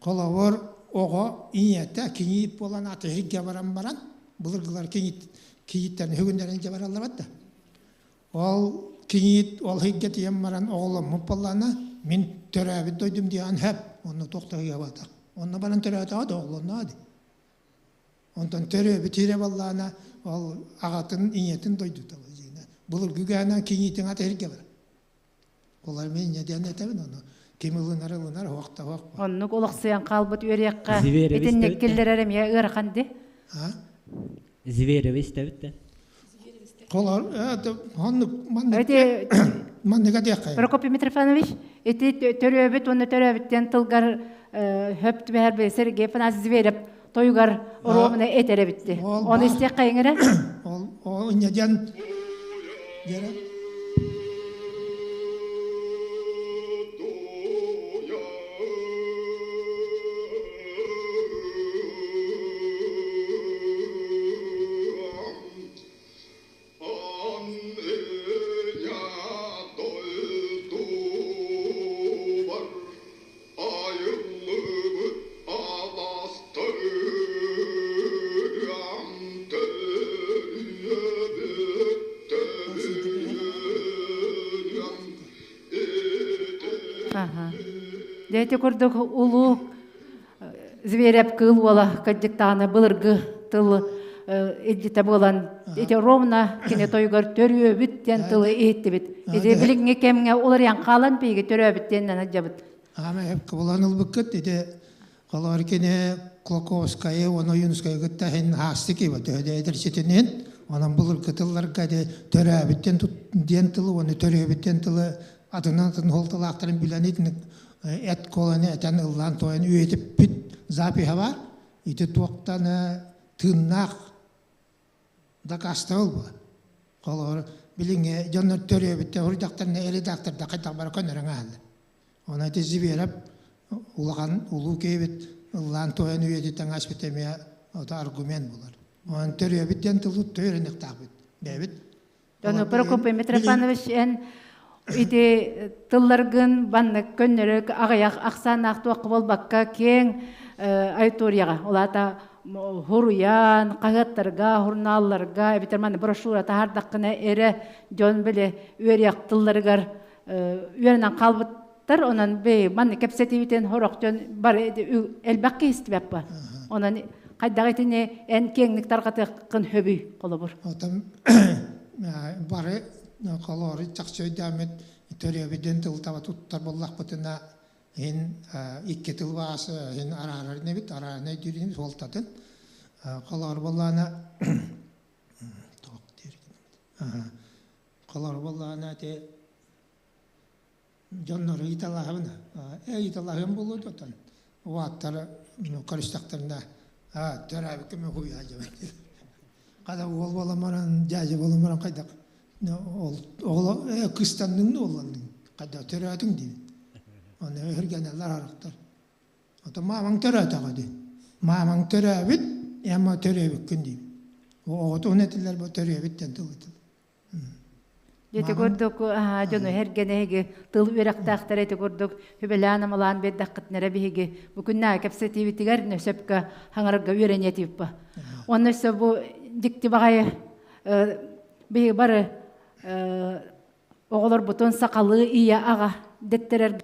Холобур, оҕо ийэтэ кийиит буолан атыһыйга баран баран, былыргылар кийиит кийииттэрин үһүгүннэрин дьэ бараллар да. Ол кийиит ол ыйга тиийэн баран оҕоломмут буоллаҕына, мин төрөөбүт дойдум диэҕин сөп, онно туох да ыйабатах. Онно баран төрөөтөҕө да оҕолонноҕо дии. Онтон төрөөбүт сирэ буоллаҕына, ол аҕатын, ийэтин дойдута былыргы үгэһинэн кийиитин ата сиргэ барар. Олор мин инньэ диэн этэбин ону. Ким ылынар ылынар, оһох да оһох. Оннук олохсуйан хаалбыт үөрүйэххэ итинник киллэрэр эмиэ ыарахан ди. Звереви истэбит да. Холор, оннук маннык манныга диэххэ. Прокопий Митрофанович, ити төрөөбүт уонна төрөөбүттэн тылгар хөп түбэһэр Сергей Афанасьевич Зверев тойугар оруобуна этэр эбитти. Оны истиэххэ иҥэрэ? Ол инньэ диэн диэрэ. Дьэ ити курдук улуу Зверев кыыл уола кырдьыктаҕына былыргы тыл илдьитэ буолан ити ровно кини тойугар төрүөбүт диэн тылы иһиттибит. Ити билиҥҥи кэмҥэ уларыйан хаалан биһиги төрөөбүт диэннэн сылдьабыт. Аама кыбылан ылбыккыт ити холоор кини Клоковскайы уонна Ойуунускайы кытта иһин хаастык ива төһө эдэр ситинин онон былыргы тылларга ити төрөөбүт диэн тылы уонна төрүөбүт диэн тылы атынан атын суолталаахтарын билэн итинник эт куоланы этэн ыллаан туойан үйэтиппит запиһа баар. Ити туохтан тыыннаах дакаастабыл буолар. Холобур, билиҥҥи дьоннор төрүөбүттэр, уруйдахтарына редакторда хайдах бары көннөрөн ааһаллар. Онон ити Зверев улахан улуу киһибит ыллаан туойан үйэтитэн ааспыт эмиэ ото аргумент буолар. Онон төрүөбүт диэн тылы төрүөнүөхтаахпыт. Бэйэбит Ону Прокопий Митрофанович эн ити тылларгын баннык көннөрүк аҕыйах ахсааннаах туохха буолбакка киэҥ аудиторияҕа ол аата хуруйан хаһыаттарга журналларга эбэтэр манна брошюра таһаардаххына эрэ дьон били үөрүйэх тылларыгар үөрэнэн хаалбыттар онон бэйи манна кэпсэтиибитин сорох дьон бары элбэх киһи истибэт онон хайдах итини эн киэҥник тарҕатыаххын сөбүй холобур Отон Бары холоору чахчы өйдөөммүт төрүөбүтүн тыл таба туттар буоллахпытына иһин икки тыл баас иһин араарар инибит, арааран өйдүүр инибит суолтатын. Холоор буоллаана Холоор буоллаана ити дьоннору ыйыталаһабын ыйыталаһыам буолуо дотон уааттара көрүстэхтэринэ төрөөбүккэ мен хуйаа дьабын хада уол буолан баран дьээдьэ буолан баран хайдах ол кыстанныҥ да уолланныҥ хайдах төрөөтүҥ диибин оны өһүргэнэллэр арахтар ото маамаҥ төрөөтөҕө дии маамаҥ төрөөбүт эмма төрөөбүккүн диибин оҕотун этилэр бу төрүөбүт диэн тыл этилэр Ити курдук дьону эргэнэһиги тыл үөрэхтээхтэрэ ити курдук хүбэлээн-амалаан биэрдэххитинэрэ биһиги бу күннээҕи кэпсэтиибитигэр сөпкө хаҥарарга үөрэниэтииппа. Онно өссө бу дьикти баҕайы биһиги бары оҕолорбутун сахалыы ийэ аҕа дэттэрэр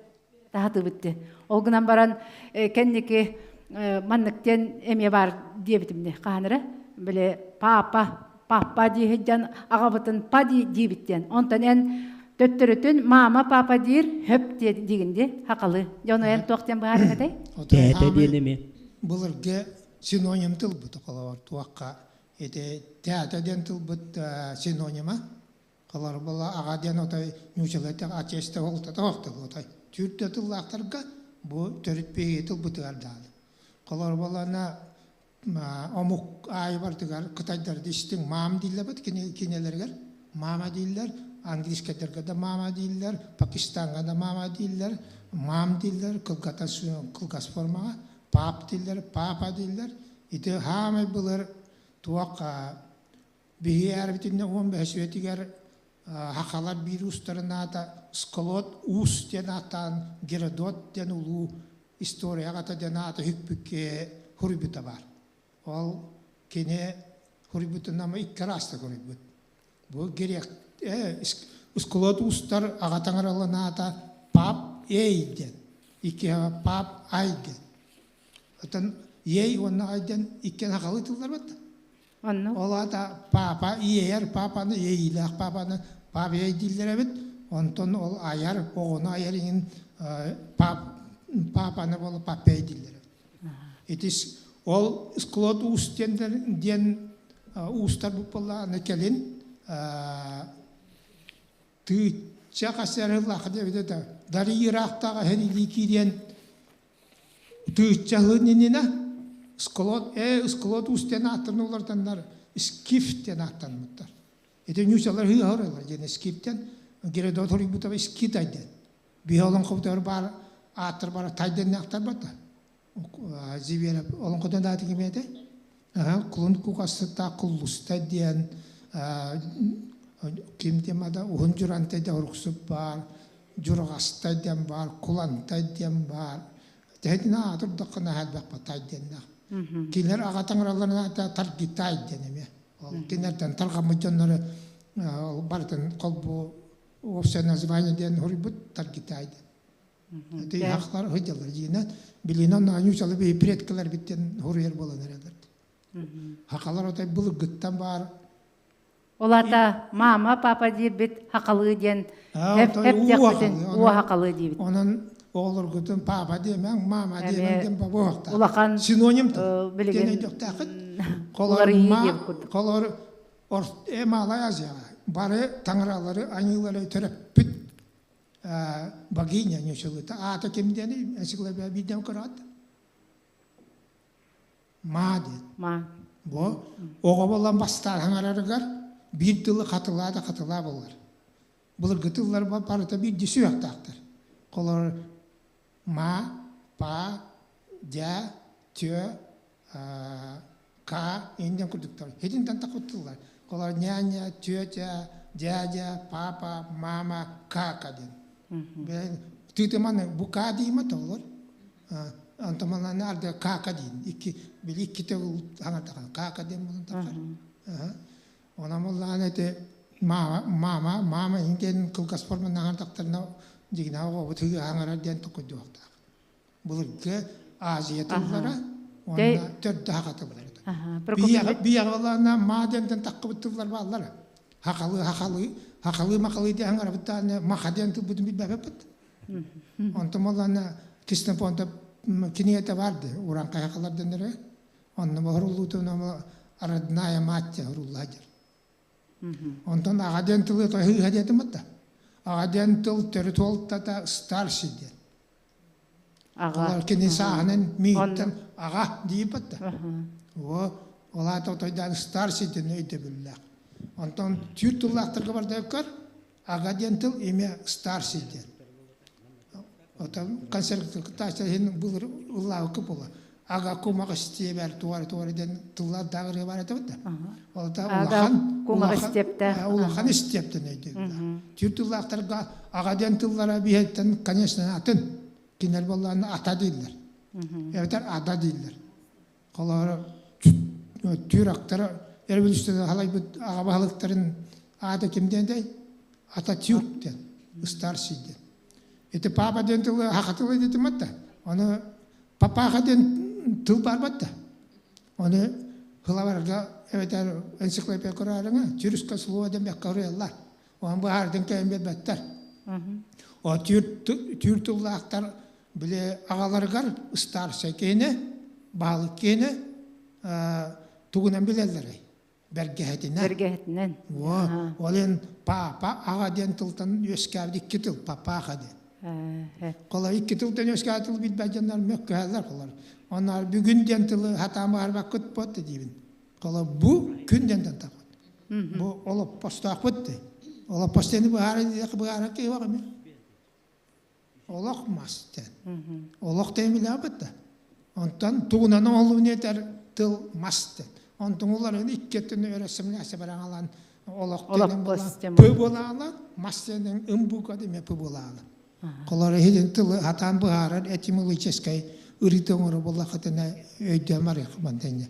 таһатыбыт ди. Ол гынан баран кэнники маннык диэн эмиэ баар диэбитим ди хаһан эрэ били папа папа дии сылдьан аҕабытын па диибит диэн. Онтон эн төттөрүтүн мама папа диир хөп диигин ди хакалы. Дьону эн туох диэн быһаарыҥ этэй? Тээтэ диэн эмиэ. Былыргы синоним тылбыт холобур туохха ити тээтэ диэн тылбыт синонима Холорбола аҕа диэн отой ньуучалыйтах аччыста уолтата охтыл отой түүр да тыллаахтарга бу төрүт биһиги тылбытыгар даҕаны. Холорболана омук аайы барытыгар кытайдарды истиҥ маам дииллэр бит кинилэригэр мама дииллэр, английскайдарга да мама дииллэр, Пакистаҥҥа да мама дииллэр, мам дииллэр, кылгата кылгас формаҕа, пап дииллэр, папа дииллэр. Ити хаамай былыр туох Биһиги эрбитиннэ 15 үйэтигэр хахалар биир уустарын аата Сколот Уус диэн ааттаан Геродот диэн улуу история аҕата диэн аата үкпүккэ хуруйбута баар. Ол кини хуруйбутунан икки араастык хуруйбут. Бу грек Сколот Уустар аҕа таҥараларын аата Пап Эй диэн, икки Пап Ай диэн. Оттон Ей уонна Ай диэн иккиэн хахалыы тыллар батта. Онно. Ол аата папа иэйэр папаны, иэйиилээх папаны пап иэй дииллэр эбит. Онтон ол айар, оҕону айар иһин пап, папаны буола паппей дииллэр эбит. Итис ол склад уус диэн, диэн уустар буолла аны кэлин тыычча хасарыллаах диэбитэ да дарыйыраахтааҕа иһин илии киириэн Тыыччаһын иннинэ Сколот, Сколот уус диэн ааттарын уларытаннар Скиф диэн ааттаммыттар. Ити ньуучалар ыһыахыралар диэн Скифтэн Геродот хоруйбутаба Скитай диэн. Биһи олоҥхобутугар баар ааттар бара тай диэннээхтэр бата. Зиверов олоҥхотун ааты ким этэй? Кулун кукастыттаах Куллустай диэн ким диэн да уһун дьурантай да уруксуп баар Дьурҕастай диэн баар, Кулантай диэн баар. Тэһитин аатырдахха наһаа элбэх Батай диэннээх. Кинилэр аҕа таҥараларын аата Таргитай диэн эмиэ. Ол кинилэртэн тарҕаммыт дьоннору ол барытын холбуу общее название диэн суруйбут Таргитай диэн. Ити хахлар сылдьаллар дьиинэн билинэн ньуучалы биһи предкалар биттен хуруйар буолан эрэллэр. Хахалар отой былыргыттан баар Ол аата мама, папа диирбит хахалыы диэн эп диэхпитин уу хахалыы диибит. Онон оҕолоргутун папа диэмэҥ, мама диэмэҥ диэн бобуохтаах. Улахан синоним тыл. Билигин өйдөхтөөххүт. Холор диэн курдук. Холор Малай Азияҕа бары таҥаралары, айыылары төрөппүт богиня ньучулута аата ким диэни энциклопедия биирдэм көрөөт Маа диэн. Маа. Бу оҕо буолан бастаан хаҥарарыгар биир тылы хатылаа да хатылаа буолар. Былыргы тыллар барыта биирдии сүһүөхтээхтэр. Холобур ма, па, дя, тё, ка индиан курдуктар. Хитинтэн таххыт тыллар. Холобур няня, тетя, дядя, папа, мама, кака диэн. Тыытыманы бу ка диимэ толор. Онтомаланы арда кака диин. Икки били икки төгүл хаҥартахан кака диэн булан тахар. Онон буллаан эти мама, мама, мама иһин кылгас форманан хаҥартахтарына дьигинэ оҕобут хаҥарар диэн токуйдуохтаах. Былыргы Азия тыллара уонна төрдө саха тыллара. Биэҕэ буоллаҕына маа диэнтэн таххыбыт тыллар бааллара. Хахалы хахалы хахалы махалы диэн аҥарабыт маха диэн тылбытын билбэппит. Онтон буоллаана Ксенофонтов кинигэтэ бар дии урааҥхай хахалар дэннэрэ. Онно боһоруллуутун родная мать диэн дьэр. Онтон аҕа диэн тылы тоһыыһа диэтим да. Аҕа диэн тыл төрүт уолтата старший диэн. Аҕа. Кини сааһынан мииттэн аҕа дииппит да. О, ол аата отойдаан старший диэн өйдөбүллээх. Онтон түүр тыллаахтарга барда аҕа диэн тыл имя старший диэн. Отон концерт иһин былыр ыллаабыкка буола. Ага кумах истиэбэр туар туар диэн тыллар даҕырыы бар этэ да. Ол да улахан улахан истиэптэн өйдүүр. Түүр тыллаахтарга аҕа диэн тыллара биһэттэн конечно атын. Кинилэр буоллаҕына ата дииллэр. Эбэтэр ада дииллэр. Холоро түүр актара революцияны халайбыт аҕа баһылыктарын аата ким диэн Ататюрк диэн, старший диэн. Ити папа диэн тылы хаха тылы диэтим да. Ону папаха диэн тыл барбат да. Ону хылабарга эбэтэр энциклопедия көрөөрүҥэ тюркское слово диэн бэккэ уруйаллар. Ону быһаардын кэйэн биэрбэттэр. О түүр тыллаахтар били аҕаларыгар старшай киһини, баһылык киһини тугунан билэллэрий? Бэргэһэтинэн. Бэргэһэтинэн. О, ол эн папа аҕа диэн тылтан үөскээбит икки тыл папаха диэн. Холор икки тылтан үөскээбит тыл билбэт дьоннор мөккүһэллэр холор. Онно бүгүн диэн тылы хатаан баарбаккыт бот диибин. Холор бу күн диэн тантахпыт. Бу олоппостоохпут дии. Олоппос диэни быһаара диэхэ быһаара киһи еми. Олох мас диэн. Олох диэн да. Онтон тугунан оҥоһуллубун этэр тыл мас диэн. Онтон уларын икки өттүн өрөссөмнөөсө бараҥалан олох диэн буолан пы буолаалар, мас диэн ым бука диэн пы буолаалар. Холор иһин тылы хатаан быһаарар этимологическай ырыты оҥоро буоллахытына өйдөөн барыах мантаньа.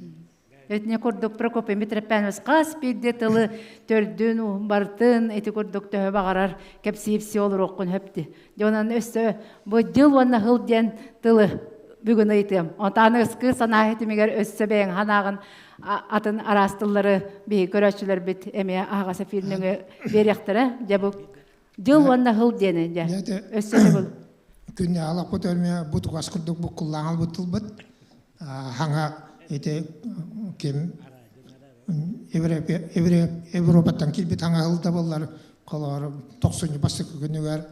Этне курдук Прокопий Митрофанович хас биирдии тылы төрдүн, бартын ити курдук төһө баҕарар кэпсиипси олоруоххун хөпти. Дьонон өссө бу дьыл уонна хыл диэн тылы бүгүн ыйытыам. Онтон аныгыскы санаа тимигэр өссө бэйэҥ санааҕын атын араас тыллары биһи көрөөччүлэрбит эмиэ аһаҕас эфир нөҥүө биэриэхтэрэ. Дьэ бу дьыл уонна хыл диэни дьэ өссө төгүл. Күннэ алаппыт өрмө бутугас курдук буккуллаан албыт тылбыт хаҥа ити ким Европаттан киирбит хаҥаһыл да буоллар холоор тохсунньу бастакы күнүгэр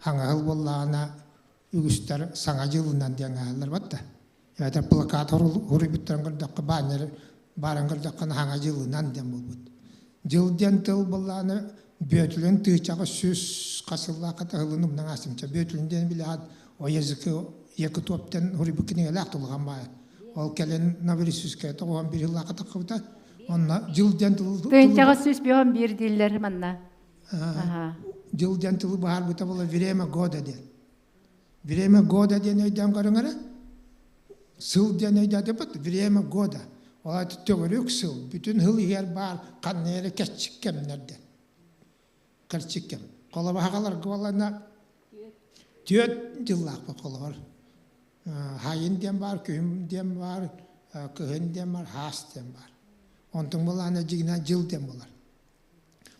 хаҥаһыл буоллаҕына үгүстэр саҥа дьылынан диэн аһаллар батта эбэтэр плакат уруйбуттарын көрдөххө баннер баарын көрдөххө хаҥа дьылынан диэн буолбут дьыл диэн тыл буоллаҕына бүөтүлүн тыычаҕа сүүс хас сыллаахха таһылын умнан аастымча бүөтүлүн диэн билэҕин о языке якутоптан уруйбут кинигэлээх тулҕан баайа ол кэлин Новороссийская 91 сыллаахха таххыбыта онно дьыл диэн тыл Тыынчаҕа 151 дииллэр манна. Дьыл диэн тылы быһаарбыта буола время года диэн. Время года диэн өйдөөн көрүҥ эрэ. Сыл диэн өйдөөтөбүт время года. Ол аата төгүрүк сыл, бүтүн сыл иһэр баар ханна эрэ кэрчик кэмнэр диэн. Кэрчик кэм. Холобур хагаларга буоллана түөрт дьыллаахпыт холобур. Хайын диэн баар, күһүн диэн баар, кыһын диэн баар, хаас диэн баар. Онтон буоллаҕына дьиҥинэн дьыл диэн буолар.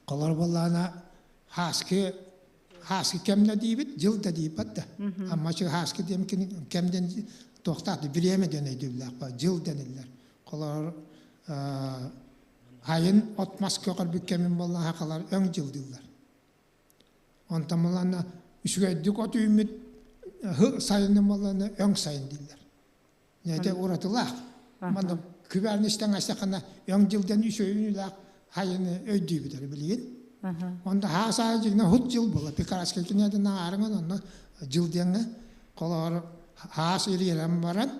Холор буоллаҕына хааскы хааскы кэмнэ диибит, дьыл да дииппат да. Амма хааскы диэн кэм диэн туохтаах время диэн өйдөбүллээх ба дьыл дэниллэр. Холор айын от-мас көҕөрбүт кэмин буоллаҕа хахалар өҥ дьыл дииллэр. Онтон буоллаҕына үчүгэйдик от үүммүт сайынын буоллаҕына өҥ сайын дииллэр. Нэтэ уратылаах. Манна күбээн истэн астахына өҥ дьылдан үчүгэйүнүлээх хайыны өйдүүбүт эрэ билигин. Онда хаасаа дьигнэ хут дьыл була Пекарскай киниэтин аарыҥын онно дьыл диэҥҥэ холоор хаас ириэрэн баран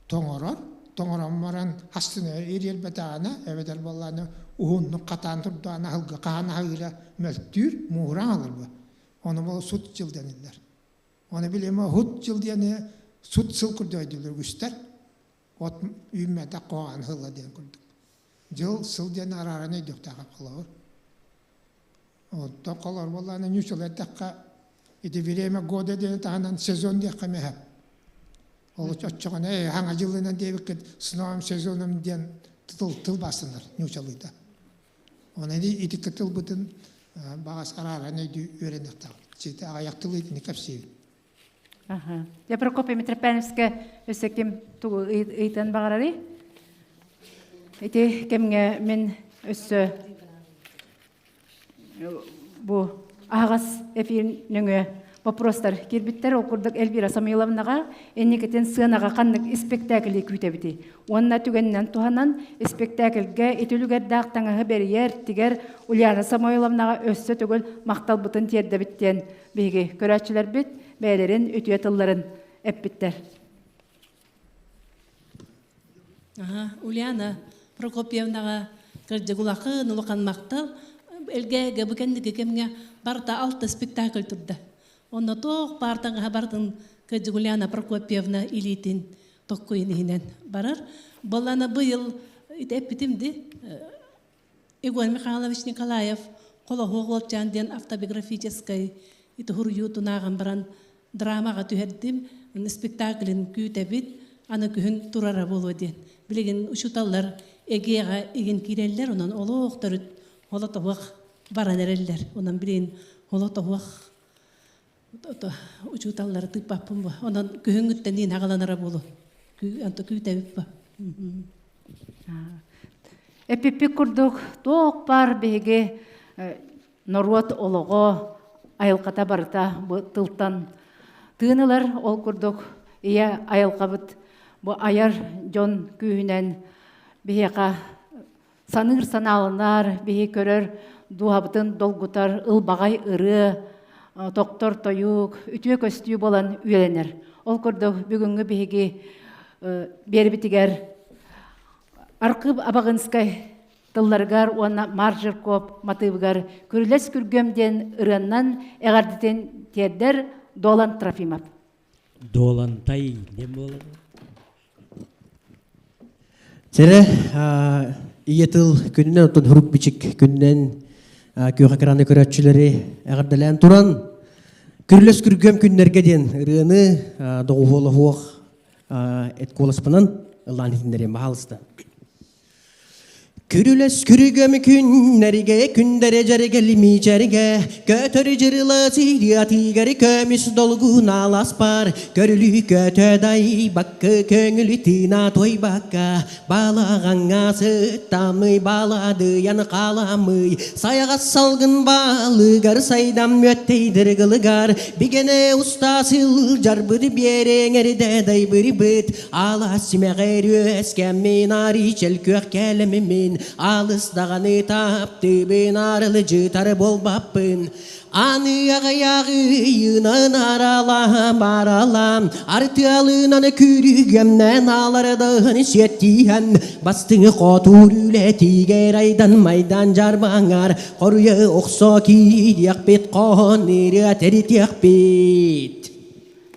тоҥорор тоҥорон баран астына ириэрбэтэҕинэ эбэтэр буоллаҕына уһуннук хатаан турдаҕына аһылга хаан аһыыра мөлтүүр мууһураан алар бу ону бу сут дьыл дэниллэр Оны билима хут жыл диэни сут сыл курдук өйдүүлэр үгүстэр. От үүммэтэх хоһоон сыла диэн курдук. Дьыл сыл диэн арааран өйдүөхтээх холобур. Оттон холор буоллаҕына ньууччалыы эттэххэ ити время года диэни таһынан сезон диэххэ эмиэ Ол оччоҕуна ээ хаҥа дьылынан диэбиккит с новым сезоном диэн тыл тыл бастанар ньуучалыыта. Онон ити тылбытын баҕас арааран өйдүү үөрэниэхтээхпит. Сити аҕыйах тылы итини кэпсиибин. Аха. Дьэ Прокопий Митрофановичка өссө ким тугу ыйтан баҕарарый? Ити кэмҥэ мин өссө бу аһаҕас эфир нөҥүө вопростар киирбиттэр. Ол курдук Эльвира Самойловнаҕа инникитин сыанаҕа ханнык испэктээкили күүтэбитий? Уонна түгэнинэн туһанан испэктээкилгэ ити үлүгэрдээх таҥаһы бэрийэр, тигэр Ульяна Самойловнаҕа өссө төгүл махталбытын тиэрдэбит диэн биһиги көрөөччүлэрбит бэйэлэрин үтүө тылларын эппиттэр. Аха, Ульяна Прокопьевнаҕа кырдьык улахан улахан махтал. Элгээгэ бу кэнники кэмҥэ барыта алта спектакль турда. Онно туох баар таҥаһа барытын кырдьык Ульяна Прокопьевна илиитин токкуйун иһинэн барар. Балана быйыл ити эппитим ди Егор Михайлович Николаев Холоһуох уолчаан диэн автобиографическай ити суруйуутун ааҕан баран драмаҕа түһэрдим. Спектаклин күүтэбит, аны күһүн турара буолуо диэн. Билигин учууталлар эгиэҕэ игин киирэллэр, онон олох төрүт холотоһуох баран эрэллэр. Онон билигин холотоһуох учууталлары тыыппаппын бу. Онон күһүҥҥүттэн иин аҕаланара буолуо. Онто күүтэбит бу. Эпиппит курдук туох баар биһиги норуот олоҕо, айылҕата барыта бу тылтан тыын ылар. Ол курдук ийэ айылҕабыт бу айар дьон күүһүнэн биһиэхэ саныыр санааланар, биһи көрөр дууһабытын долгутар ылбаҕай ырыа, тохтор тойук, үтүө көстүү буолан үөрэнэр. Ол курдук бүгүҥҥү биһиги биэрбитигэр Архив Абаҕынскай тылларыгар уонна Маржеркоп матыыбыгар Күрүлэс күргүөм диэн ырыаннан эҕэрдитин тиэрдэр Долан Трофимов. Долантай диэн буолар. Сэрэ ийэ тыл күнүнэн оттон хурук бичик күнүнэн күөх экраны көрөөччүлэри эҕэрдэлээн туран Күрүлэс күргүөм күннэргэ диэн ырыаны доҕуһуолаһуох эт куоласпынан ыллаан иһитиннэриэм баһаалыста. Күрүлэс күрүгөм күннэргэ күндэрэ дьэргэли миичэргэ көтөрү дьырыла сириатыгары көмүс долгун аласпар көрүлү көтө дайбакка көҥүлү тыына тойбакка балаҕаҥҥа сыттамый баладыйан халамый сайаҕас салгын балыгар сайдам мүөттэйдир гылыгар бигэнэ уста сылдьарбыт биэрэҥэрдэ дайбырбыт Алаас симэҕэр үөскэммин арый чөлкүөх кэлэммин алыс даҕаны таптыыбын арылдьытар буолбаппын Аны аҕыйаҕыйынан аралаам аралаам артыалынан күрүгэмнэн алардыһын сиэттиһэн бастыҥы хотуур үлэтигэр айдан майдан жарбаңар хоруйа охсо киириэхпит хоһон ырыа тэритиэхпит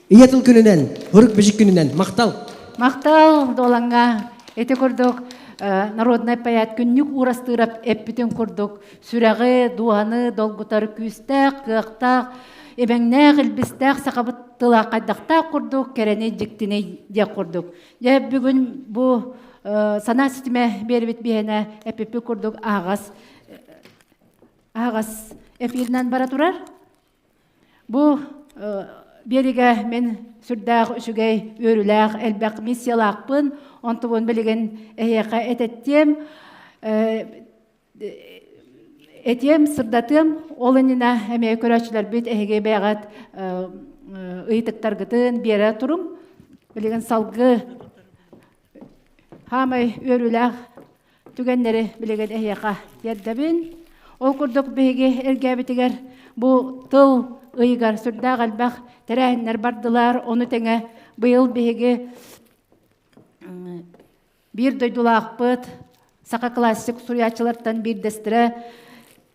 Ийэ тыл күнүнэн, Хурук бичик күнүнэн махтал! Махтал, Дуолаҥҥа. Ити курдук народнай поэт күннүк уурастыырап эппитин курдук сүрэҕи, дууһаны долгутар күүстээх, кыахтаах, имэҥнээх, илбистээх сахабыт тыла хайдахтаах курдук кэрэни дьиктини диэх курдук. Дьэ бүгүн бу санаа ситимэ биэрбит биһэнэ эппиппит курдук аһаҕас аһаҕас эфиринэн бара турар. Бу биэригэ мин сүрдээх үчүгэй, үөрүүлээх, элбэх миссиялаахпын. Онтубун билигин эһиэхэ этэттиэм. Этиэм, сырдатыам. Ол иннинэ эмиэ көрөөччүлэрбит эһиги бэйэҕит ыйытыктаргытын биэрэ туруҥ. Билигин салгыы хаамай үөрүүлээх түгэннэри билигин эһиэхэ тиэрдэбин. Ол курдук биһиги эргээбитигэр бу тыл ыйыгар сүрдээх элбэх тэрээһиннэр бардылар. Ону тэҥэ быйыл биһиги биир дойдулаахпыт саха классик суруйааччылартан биирдэстэрэ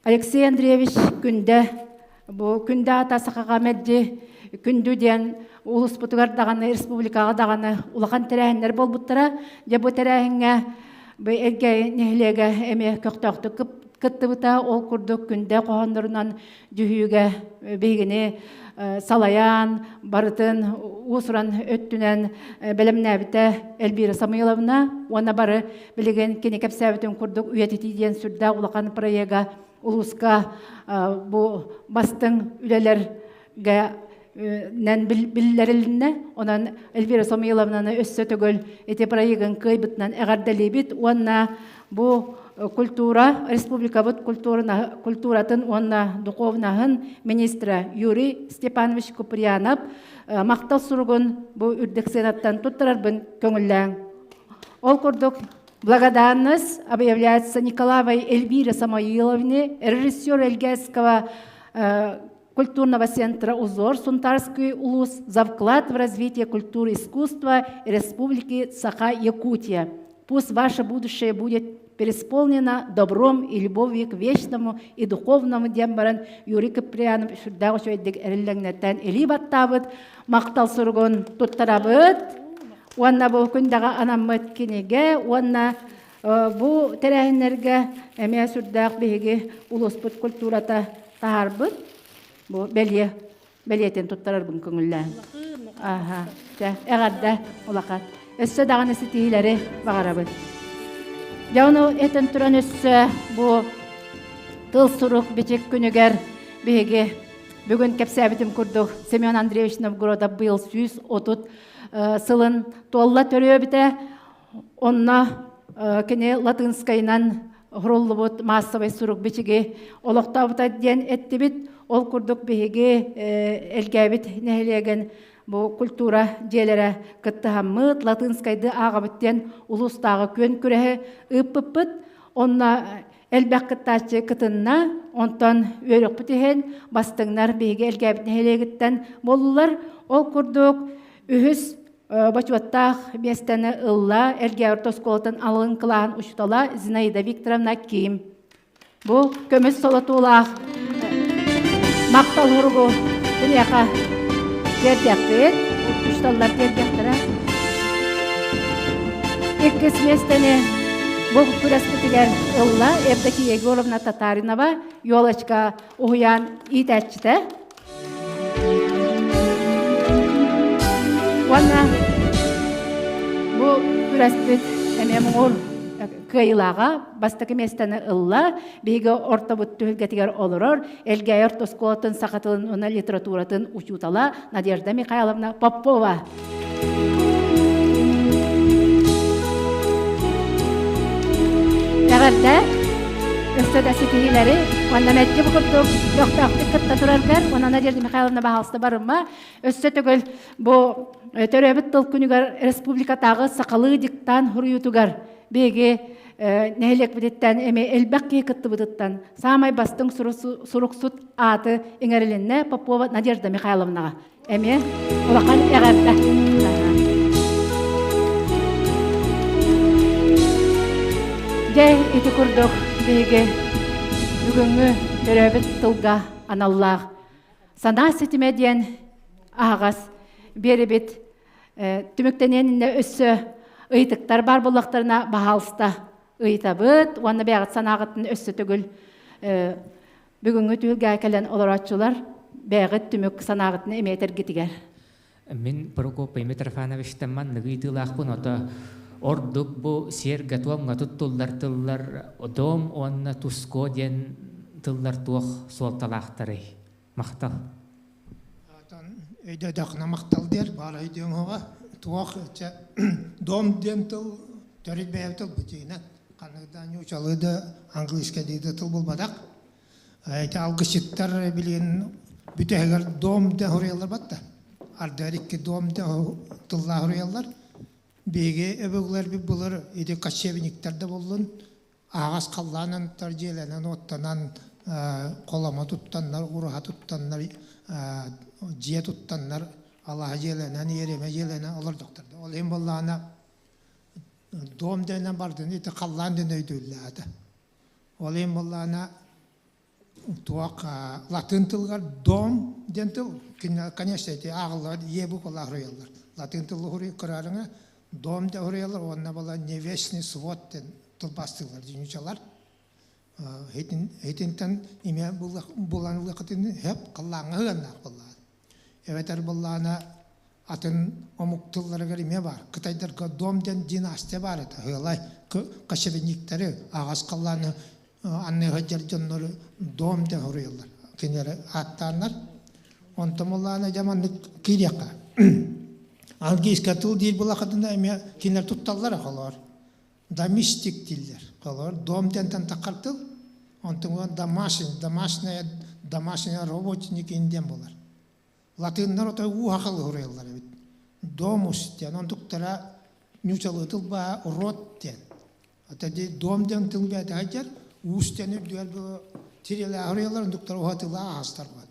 Алексей Андреевич Күндэ бу Күндэ аата сахаҕа мэлдьи күндү диэн улууспутугар даҕаны республикаҕа даҕаны улахан тэрээһиннэр буолбуттара. Дьэ бу тэрээһиҥҥэ бу Элгээйи нэһилиэгэ эмиэ көхтөөхтүк кыттыбыта. Ол курдук күндэ хоһооннорунан дьүһүйүүгэ биһигини салайан, барытын уус-уран өттүнэн бэлэмнээбитэ Эльвира Самойловна уонна бары билигин кини кэпсээбитин курдук үйэтитии диэн сүрдээх улахан проега улууска бу бастыҥ үлэлэргэ нэн биллэрилиннэ. Онон Эльвира Самойловнаны өссө төгүл ити проегын кыайбытынан эҕэрдэлиибит уонна бу культура, республикабыт культуратын уонна духовнаһын министрэ Юрий Степанович Куприянов махтал суругун бу үрдүк сыанаттан туттарарбын көҥүллээҥ. Ол курдук благодарность объявляется Николаевой Эльвире Самоиловне, режиссер Эльгайского культурного центра «Узор» Сунтарский улус за вклад в развитие культуры и искусства Республики Саха-Якутия. Пусть ваше будущее будет переисполнено добром и любовью к вечному и духовному диэн баран Юрий Киприянов сүрдээх үчүгэйдик эриллэҥнэттэн илии баттаабыт, махтал суругун туттарабыт. Уонна бу күндэҕэ анаммыт кинигэ уонна бу тэрээһиннэргэ эмиэ сүрдээх биһиги улууспут культурата таһаарбыт бу бэлиэ бэлиэтин туттарарбын көҥүллээн. Аха, чэ, эҕэрдэ улахан. Өссө даҕаны ситиһиилэри баҕарабын. Дьэ ону этэн туран өссө бу тыл сурук бичик күнүгэр биһиги бүгүн кэпсээбитим курдук Семен Андреевич Новгородов быйыл 130 сылын туолла төрүөбүтэ. Онно кини латынскайынан суруллубут маассабай сурук бичиги олохтообута диэн эттибит. Ол курдук биһиги Элгээбит нэһилиэгин бу культура дьиэлэрэ кыттыһаммыт, латынскайды ааҕабыт диэн улуустааҕы күөн күрэһи ыыппыппыт. Онно элбэх кыттааччы кытынна. Онтон үөрөхпүт иһин бастыҥнар биһиги Элгээбит нэһилиэгиттэн буоллулар. Ол курдук үһүс бочуоттаах миэстэни ылла Элгээйи орто оскуолатын алын кылааһын учуутала Зинаида Викторовна Ким. Бу көмүс солотуулаах махтал суругу киниэхэ тиэрдиэхпит, учууталлар тиэрдиэхтэрэ. Иккис миэстэни бу күрэспитигэр ылла Евдокия Егоровна Татаринова, Елочка уһуйаан иитээччитэ. Уонна бу күрэспит эмиэ муҥур кыайыылааҕа бастакы миэстэни ылла. Биһиги ортобут түһүлгэтигэр олорор Элгээйи орто оскуолатын саха тылын уонна литературатын учуутала Надежда Михайловна Попова. Эҕэрдэ! Өссө да ситиһиилэри уонна мэлдьи бу курдук көхтөөхтүк кытта тураргар уонна Надежда Михайловна баһаалыста барыма. Өссө төгүл бу төрөөбүт тыл күнүгэр республикатааҕы сахалыы диктант суруйуутугар биһиги нэһилиэкпититтэн эмиэ элбэх киһи кыттыбытыттан саамай бастыҥ суруксут ааты иҥэрилиннэ Попова Надежда Михайловнаҕа. Эмиэ улахан эҕэрдэ. Дьэ, ити курдук биһиги бүгүҥҥү төрөөбүт тылга аналлаах санаа ситимэ диэн аһаҕас биэрибит түмүктэниэн иннэ өссө ыйытыктар баар буоллахтарына баһаалыста ыйытабыт уонна бэйэҕит санааҕытын өссө төгүл Бүгүҥҥү түһүлгэҕэ кэлэн олорооччулар бэйэҕит түмүк санааҕытын эмиэ этэргитигэр. Мин Прокопий Митрофановичтан маннык ыйытыылаахпын ото ордук бу сиэргэ-туомҥа туттуллар тыллар дом уонна туско диэн тыллар туох суолталаахтарый? Махтал. Өйдөтөххүнэ махтал диэр, баар өйдүөҥ уһуга. Туох чэ дом диэн тыл төрүт бэйэбит тылбыт дьиҥинэн. Ханнык да нуучалыы да, английскайдыы да тыл булбатах. Ити алгысчыттар билигин бүтэһигэр дом да суруйаллар батта. Ардыгар икки дом да тыллаах суруйаллар. Биһиги өбүгэлэрбит былыр ити кочевниктар да буоллун, аһаҕас халлаанан дьиэлэнэн-уоттанан холомо туттаннар, ураһа туттаннар, дьиэ туттаннар, алаһа дьиэлэнэн, иэримэ дьиэлэнэн олордохтор. Ол иһин буоллаҕына дом диэнэн бардын ити халлаан диэн өйдүүллээтэ. Ол иһин буоллаҕына туох латын тылыгар дом диэн тыл конечно ити ааҕыллар е буквалаах суруйаллар. Латын тылы көрөрүҥэ дом деп суруйаллар уонна була небесный свод диэн тылбаастыыллар дьүнүчалар. Итинтэн имэ булан ылыаххытын сөп, халлааҥҥа сыһыаннаах буоллаҕа. Эбэтэр буоллаҕына атын омук тылларыгар эмиэ баар. Кытайдарга дом диэн династия баар этэ. Ыалай кочевниктары, аҕас халлааны анныга сылдьар дьоннору дом диэн суруйаллар. Кинилэри ааттааннар. Онтон буоллаҕына дьэ маннык киириэххэ. Английскай тыл диир буоллаххытына эмиэ кинилэр тутталлара холоор. Домистик дииллэр. Холоор дом диэнтэн таххар тыл. Онтон домашний, домашняя, домашняя работник диэн буолар. Латыннар отой уу хахалы суруйаллар эбит. Домус диэн, онтуктара ньуучалыы тыл баа род диэн. Ата ди дом диэн тыл бэйэтэ сылдьар, уус диэн үрдүгэр бу тирилээх суруйаллар, онтуктара уһа тыла аһастар буолар.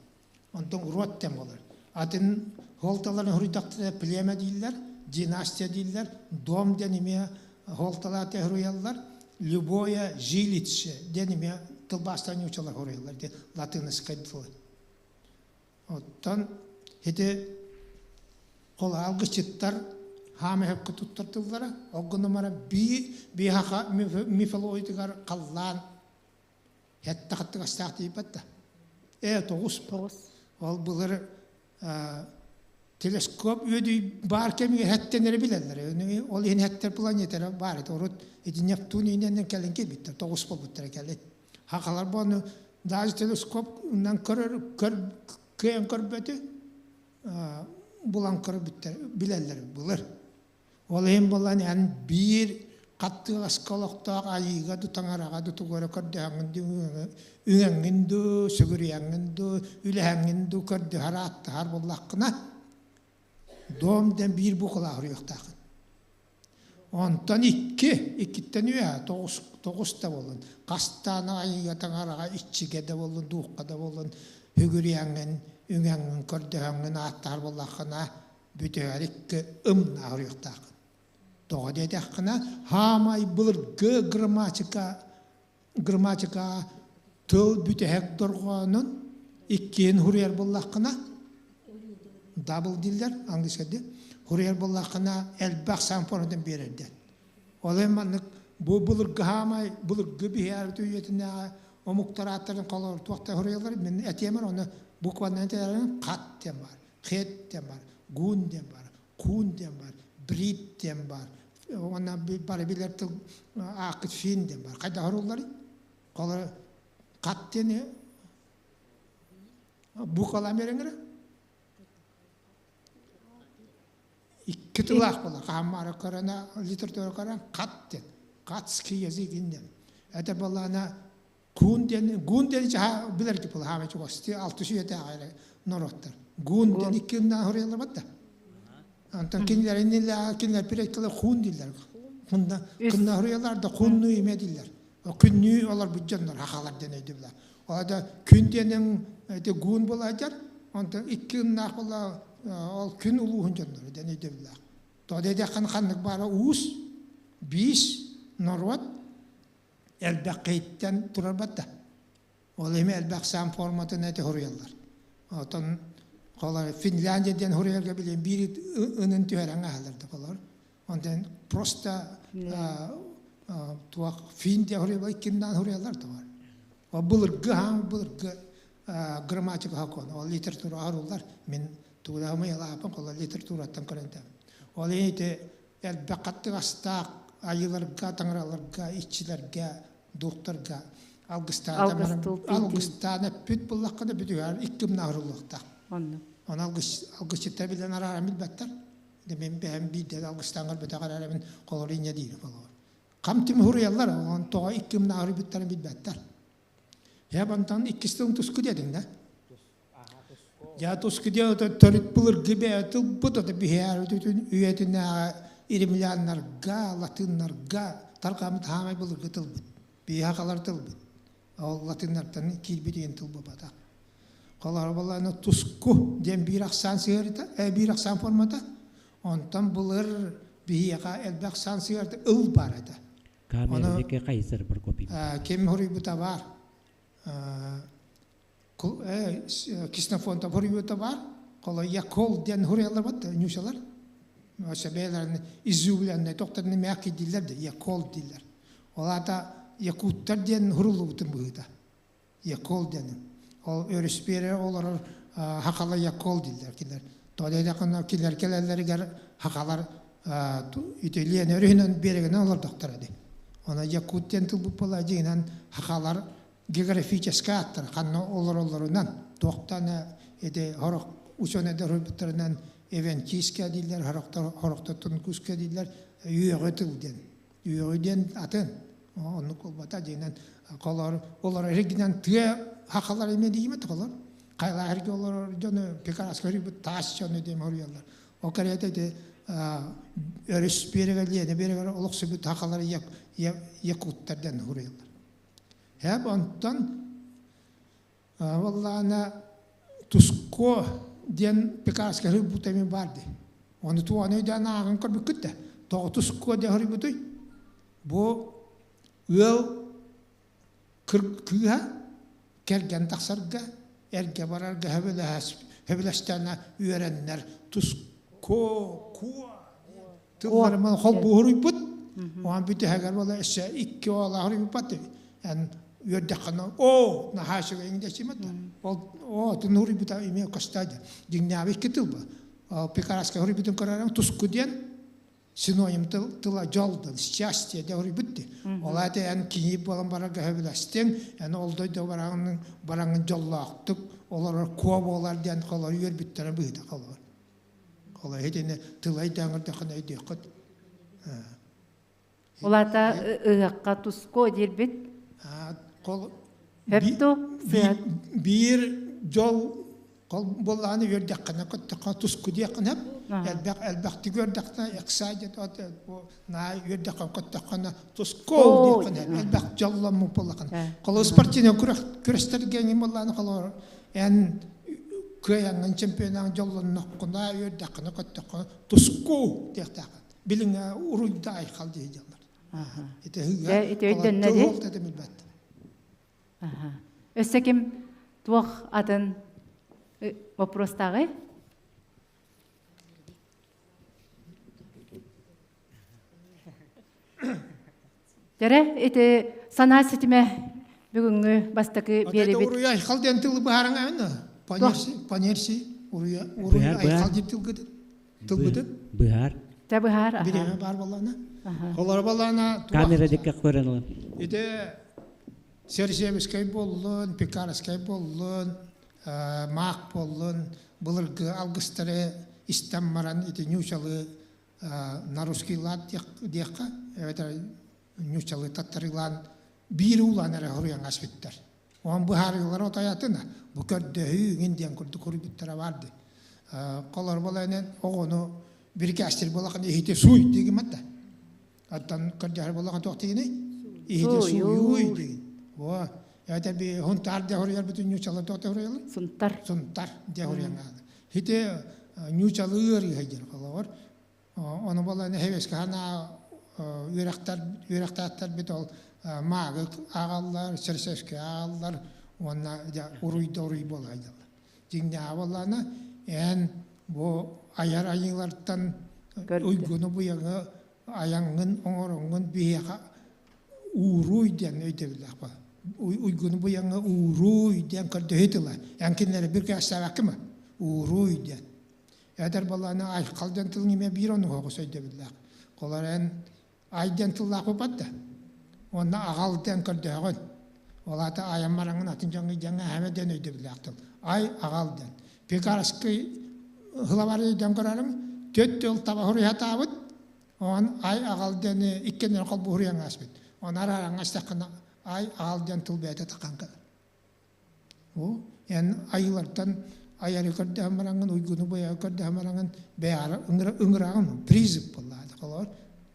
Онтон род диэн буолар. Атын хуолталарын суруйдахтара племя дииллэр, династия дииллэр, дом диэн эмиэ хуолталааты суруйаллар, любое жилище диэн эмиэ тылбаастаан ньуучалар суруйаллар диэн латыыныскай тылы. Оттон ити холаалгычыттар хаамыһыкка туттар тыллара, ол гынан баран биһаха мифологиятыгар халлаан хэттэ-хаттыгастаах тиийбэт да. Ээ, тоҕус. Тоҕус. Ол былыр телескоп үөдүй баар кэмигэр хэттэн эрэ билэллэр. Ол иһин хэттэр планетара баар этэ. Урут ити Нептун иинэнэн кэлин кэлбиттэр, тоҕус буолбуттара кэлин. Хахалар буону даже телескопунан көрөр көр кыайан көрбөтү булан көрбүттэр билэллэр былыр. Ол иһин булан эн биир хаттыгаска олохтоох айыыга ду таҥараҕа ду тугу эрэ көрдөһөҥҥүн ду үҥэҥҥин ду сүгүрүйэҥҥин ду үлэһэҥҥин ду көрдөһөр ааттаһар буоллаххына дом диэн биир букалаах уруйуохтааххын. Онтон икки, иккиттэн үөһэ тоҕус, тоҕус да буоллун, хастаан айыыга таҥараҕа иччигэ да буоллун, дуухха да буоллун, үгүрүйэҥҥин, үҥэҥҥин, көрдөһөҥҥүн ааттаһар буоллаххына, бүтүөр икки ымнаах уруйуохтааххын. Тоҕо диэтэххинэ, хаамай былыргы грамматика, грамматика тыл бүтэһик дорҕоонун иккиэн суруйар буоллаххына, дабл дииллэр английскайдыы суруйар буоллаххына элбэх сампонатын биэрэр диэн. Ол иһин маннык бу былыргы хаамай былыргы биһиэрбит үйэтинээҕи омуктар ааттарын холобур туохта суруйаллар мин этиэмэр оны букванан этэрин хат диэн баар, хет диэн баар, гун диэн баар, кун диэн баар, брит диэн баар. Уонна бары билэр тыл ааккыт фин диэн баар. Хайдах сурулларый? Холобур хат диэни Буквалаан биэрэҥ эрэ. Икки тылаах буолар. Хааммаара көрөнө, литература көрөн хат диэн. Хатский язык диэн. Это была гун диэн, гун диэн чаха билэрги була хаама чугасти алты сүйэтээҕи эрэ норуоттар. Гун диэн икки ыннаа хоруйаллар да. Онтон кинилэр иннилээ кинилэр пиреккалар хун дииллэр. Хунна кынна хоруйаллар да хунну име дииллэр. Күннүү олорбут дьоннор хахалар диэн өйдөбүлэ. Ол да күн диэниҥ ити гуун буолаадьар, онтон икки ыннаах буола ол күн улууһун дьонноро диэн өйдөбүллээх. Тоҕо диэтэххинэ ханнык баара уус, биис, норуот элбэх киһиттэн турарбат да. Ол эми элбэх саам форматын эти хоруйаллар. Отон холор Финляндия диэн хоруйарга билин биир ынын түһэрэн аһалар да холор. Онтон просто туох фин диэн хоруйаллар иккиннээн хоруйаллар да бар. Ол былыргы хаам былыргы грамматика хакон ол литература аруллар мин тугулаамай алаапын холор литератураттан көрөн Ол ити элбэх хаттыгастаах айыыларга, таҥараларга, иччилэргэ духтарга алгыстаан эппит буллаххына бүтүгээр икки ымнаах Онно. Оны алгысчыттар билэн арааран билбэттэр. Мен бэйэм биирдэ алгыстаан көрбөтөх эрээри холор инньэ диир болор. Хам тим хуруйаллар, он тоҕо икки ымнаах уруйбуттарын билбэттэр. Я бантан иккис тылын туску диэтиҥ да? Я туску диэн төрүт былыргы бэйэ тылбыт ото биһиэр үйэтинээҕи иримляннарга, латыннарга тарҕаммыт хаамай былыргы тылбыт. Биһиэхэ халар тылбыт. Ол латыннартан киирбит диэн тыл буолбатах. Холоро буоллаҕына туску диэн биир ахсаан сыһыарыта, биир ахсаан формата. Онтон былыр биһиэхэ элбэх ахсаан сыһыарыта ыл баар этэ. Камера хайысыр Прокопий. Ким хоруйбута баар. Ксенофонтов хоруйбута баар. Холо Якол диэн хоруйалар бат, ньуусалар. Өссө бэйэлэрин изюбленный тохторны мягкий дииллэр да, Якол дииллэр. Ол аата якуттар диэн хуруллубутун быһыыта. Якол диэн. Ол өрүспүөрэ олорор хахала якол дииллэр кинилэр. Тоҕо кинилэр кэлэллэригэр хахалар итилиэн өрүһүнэн биэрэгинэн олордохторо дии. Она якут диэн тылбыт буолла дьиҥинэн хахалар географическай ааттар ханна олороллорунан туохтан ити хорох учуонайдар суруйбуттарынан эвенкийская дииллэр хорохтор хорохтортон куска дииллэр үөҕү тыл диэн үөҕү диэн атын оннук буолбата дьиҥинэн холор олор эргинэн тыа хахалар эмиэ диимэт холор хайлаах эргэ олорор дьону пекарска хоруйбут таас дьону диэн хоруйаллар ол кэриэтэ ити өрүс биэрэгэр Лиэнэ биэрэгэр олохсуйбут хахалар якуттар диэн хоруйаллар Һэп онтон буоллаҕына Туско диэн Пекарскай суруйбута эмиэ баар дии. Ону туоҕун өйдөөн ааҕан көрбүккүт да тоҕо Туско диэн суруйбутуй? Бу ыал кыыһа кэргэн тахсарга, эргэ барарга сөбүлэстэҕинэ үөрэннэр Туско куо Тылларыман холбууһуруйбут. Оон бүтэһигэр буола өссө икки оолааһуруйбуппат эн үөрдэххинэ оо наһаа үчүгэйиҥ дэсимэт ол оо тунуруйбута эмиэ көстөө дьиҥнээҕи икки тыл бу Пекарскай хоруйбутун көрөрөҥ туску диэн синоним тыл тыла дьол диэн счастье диэн хоруйбут дии ол аата эн киһи буолан барарга сөбүлэстиҥ эн ол дойду бараҥын бараҥын дьоллоохтук олорор куо буолар диэн холор үөрбүттэрэ быһыыта холор Ол иһитини тылай даҥырдахына өйдүөххүт. Улата ыһыахха туско диирбит. Хөпту биир дьол буоллаҕына үөрдэххинэ көттөххө туску диэххин сөп. Элбэх элбэхтик үөрдэххинэ excited наа үөрдэххэ көттөххүнэ туску диэххин сөп. Элбэх дьолломмут буоллаххына. Холобур спортивный күрэстэргэ эҥин буоллаҕына холобур эн кыайаҥҥын чемпионаҥ дьоллонноххуна, үөрдэххинэ, көттөххүнэ туску диэхтээххин. Билиҥҥэ уруйда айхал дии дьаллар. Ити Дьэ, ити өйдөннө дии. билбэт. Өссө ким туох атын вопростааҕый? Дьэрэ, ити санаа ситимэ бүгүҥҥү бастакы биэрибит. Уруй айхал диэн тылы быһаарыҥ эбин Понерси, понерси, уруй уруй айхал диэн тылгытын тылбытын. Быһаар. Тэ быһаар. Бириэмэ баар буоллаҕына. Холоро буоллаҕына. Камера дикке көрөн ылан. Ити Сергеевскай буоллун, Пекарскай буоллун, Маах буоллун, былыргы алгыстары истэн баран ити ньуучалы на русский лад диэххэ эбэтэр ньуучалыы таттарыылаан биир уулаан эрэ хоруйан аспыттар. Оон быһаарыылара отойатына бу көрдөһүү иҥин диэн курдук хоруйбуттара баар дии. Холор буолан оҕону бирикээстир буолахан иһити сууй диигимэт да. Оттон көрдөһөр буолахан туох дигиний? Иһити сууйууй дигин. О, это би хунтар де хоруйар бүтүн ньуучалар туох де хоруйалар? Сунтар. Сунтар де хоруйан Хити ньуучалыы ыарыыһа диэн холобур. Ону буолан эһэбэскэ ханаа үөрэхтэр үөрэхтээхтэрбит ол маагы ааҕаллар, сэрсэскэ ааҕаллар уонна уруй да уруй буола сылдьаллар. Дьиҥнээҕэ буоллаҕына, эн бу айар айыылартан уйгуну буйаҥы айаҥҥын оҥороҥҥун биһиэхэ ууруй диэн өйдөбүллээх буолар. Уйгуну буйаҥҥа ууруй диэн көрдөһүү тыла. Эн кинилэри бір кээстээбэккин Ууруй диэн. Эдэр балаана айхал диэн тылын эмиэ биир онуһуоҕус өйдөбүллээх. Холор эн ай диэн тыллаах буолбат да. Уонна аҕал диэн көрдөһөҕүн. Ол аата айан бараҥын атын дьоҥҥо дьаҥҥа эһэмэ диэн өйдөбүллээх тыл. Ай аҕал диэн. Пекарский хылабары өйдөөн көрөрүм төт тыл таба хуруйатаабыт Оон ай аҕал диэни иккиэннэрин холбууһуруйан ааспыт. Оны араараҥҥа истэххинэ ай аҕал диэн тыл бэйэтэ таххан кэлэр. О, эн айыылартан айары көрдөһөн бараҥҥын, уйгуну быйаҕы көрдөһөн бараҥҥын бэйэҕэр ыҥыраҕын, призыв буоллаҕа холоор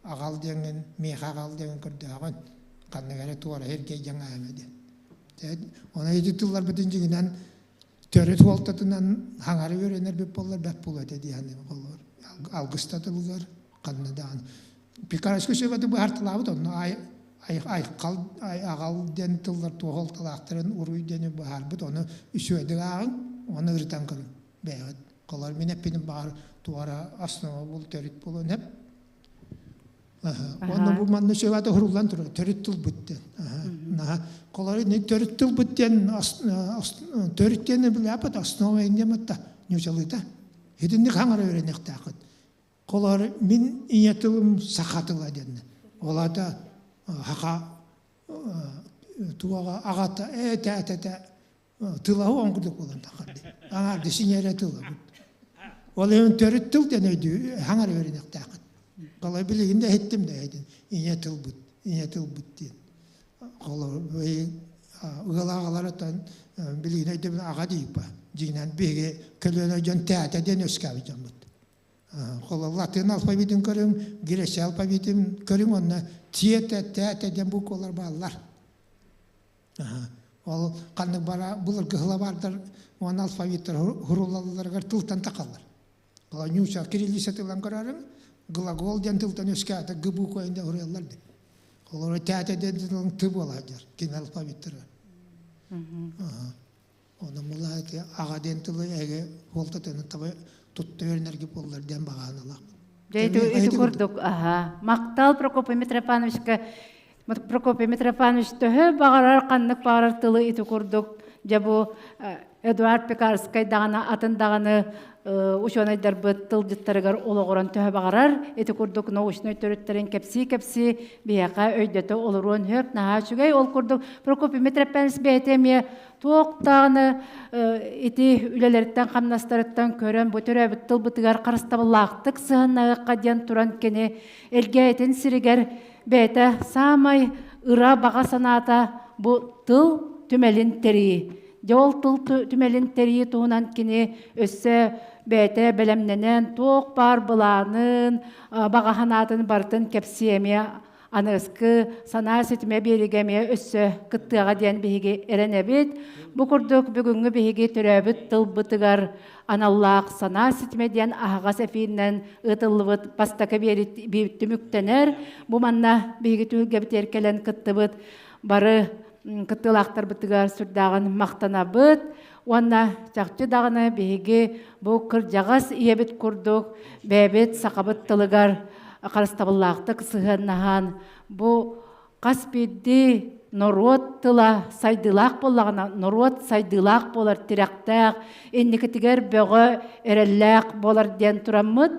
аҕал диэҥҥин, миэхэ аҕал диэҥҥин көрдөһөҕүн, ханнык эрэ туора сиргэ дьаҥ аама диэн. Оны ити тылларбытын дьиҥинэн төрүт суолтатынан хаҥары үөрэнэрбит буоллар бэрт буолуо этэ дии саныыбын холобур алгыста тылыгар ханна даҕаны Пекарскай сөбөтү быһарталаабыт онно ай айхал аҕал диэн тыллар туоһулталаахтарын уруй диэни быһаарбыт ону үсүөдүк ааҕыҥ ону ырытан көрүҥ бэйэҕит холор мин эппитим баҕар туора основа бул төрүт буолуон сөп уонна бу манна сөбөтө уһуруллан турар төрүт тылбыт диэн. Колори не төрүт тылбыт диэн төрүт диэн билээппит основа иннематта ньучалыта. Итинник хаҥара үөрэниэхтээххит. Колор мин ийэ тылым саха тыла диэн. Ол аата хаха туоҕа аҕата этэ этэ тылаһы он курдук буолан таххарды. Аҥарды синьэрэ тыла бут. Ол иһин төрүт тыл диэн өйдүү хаҥара үөрэниэхтээххит. Колой билигин да иһиттим да иһитин ийэ тылбыт, ийэ тылбыт диэн. Холор ыал аҕаларыттан билигин өйдөбүл аҕа дииппа. Дьиҥинэн биһиги көлүөнэ дьон тээтэ диэн үөскээбит дьоммут. Холор латын алфавитын көрүҥ, греча алфавитын көрүҥ уонна тиэтэ, тээтэ диэн буквалар бааллар. Ол ханнык бара былыргы сылабаардар уонна алфавиттар хурулалларыгар тылтан тахаллар. Ньууча кириллица тылан көрөрүҥ, глагол диэн тылтан үөскээтэ г буква инде уруйаллар дии. Олору тээтэ диэн тылын т буола сылдьар кини алфавиттара. Онон мула ити аҕа диэн тылы эгэ суолтатын таба тутта үөрэнэргэ буоллар диэн баҕаналаах. Дьэ ити курдук аха. Махтал Прокопий Митрофановичка Прокопий Митрофанович төһө баҕарар ханнык баҕарар тылы ити курдук дьэ бу Эдуард Пекарскай даҕаны атын даҕаны учуонайдарбыт тылдьыттарыгар олоҕуран төһө баҕарар ити курдук научнай төрүттэрин кэпсии-кэпсии биһиэхэ өйдөтө олоруон сөп наһаа үчүгэй ол курдук Прокопий Митрофанович бэйэтэ эмиэ туох даҕаны ити үлэлэриттэн хамнастарыттан көрөн бу төрөөбүт тылбытыгар харыстабыллаахтык сыһаннаһыахха диэн туран кини Элгээтин сиригэр бэйэтэ саамай ыра баҕа санаата бу тыл түмэлин тэрийии. Дьэ ол тыл түмэлин тэрийии туһунан кини өссө бэйэтэ бэлэмнэнэн туох баар былаанын, баҕа санаатын барытын кэпсиэ эмиэ аныгыскы санаа ситимэ биэригэ эмиэ өссө кыттыаҕа диэн биһиги эрэнэбит. Бу курдук бүгүҥҥү биһиги төрөөбүт тылбытыгар аналлаах санаа ситимэ диэн аһаҕас эфиринэн ыытыллыбыт бастакы биэри түмүктэнэр. Бу манна биһиги түһүлгэбитигэр кэлэн кыттыбыт бары кыттыылаахтарбытыгар сүрдээҕин махтанабыт. Уонна чахчы даҕаны биһиги бу кырдьаҕас ийэбит курдук бэйэбит сахабыт тылыгар харыстабыллаахтык сыһыаннаһан бу Хас биирдии норуот тыла сайдыылаах буоллаҕына, норуот сайдыылаах буолар тирэхтээх, инникитигэр бөҕө, эрэллээх буолар диэн тураммыт,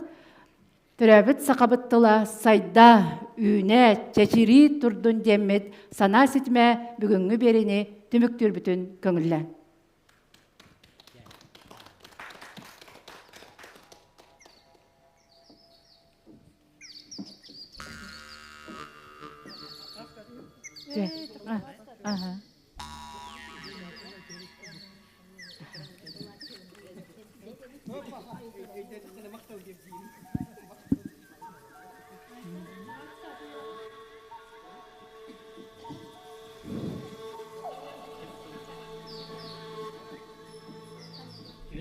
төрөөбүт сахабыт тыла сайда, үүнэ, чэчирии турдун диэммит санаа ситимэ бүгүҥҥү биэриини түмүктүүрбүтүн көҥүллээн. Ага.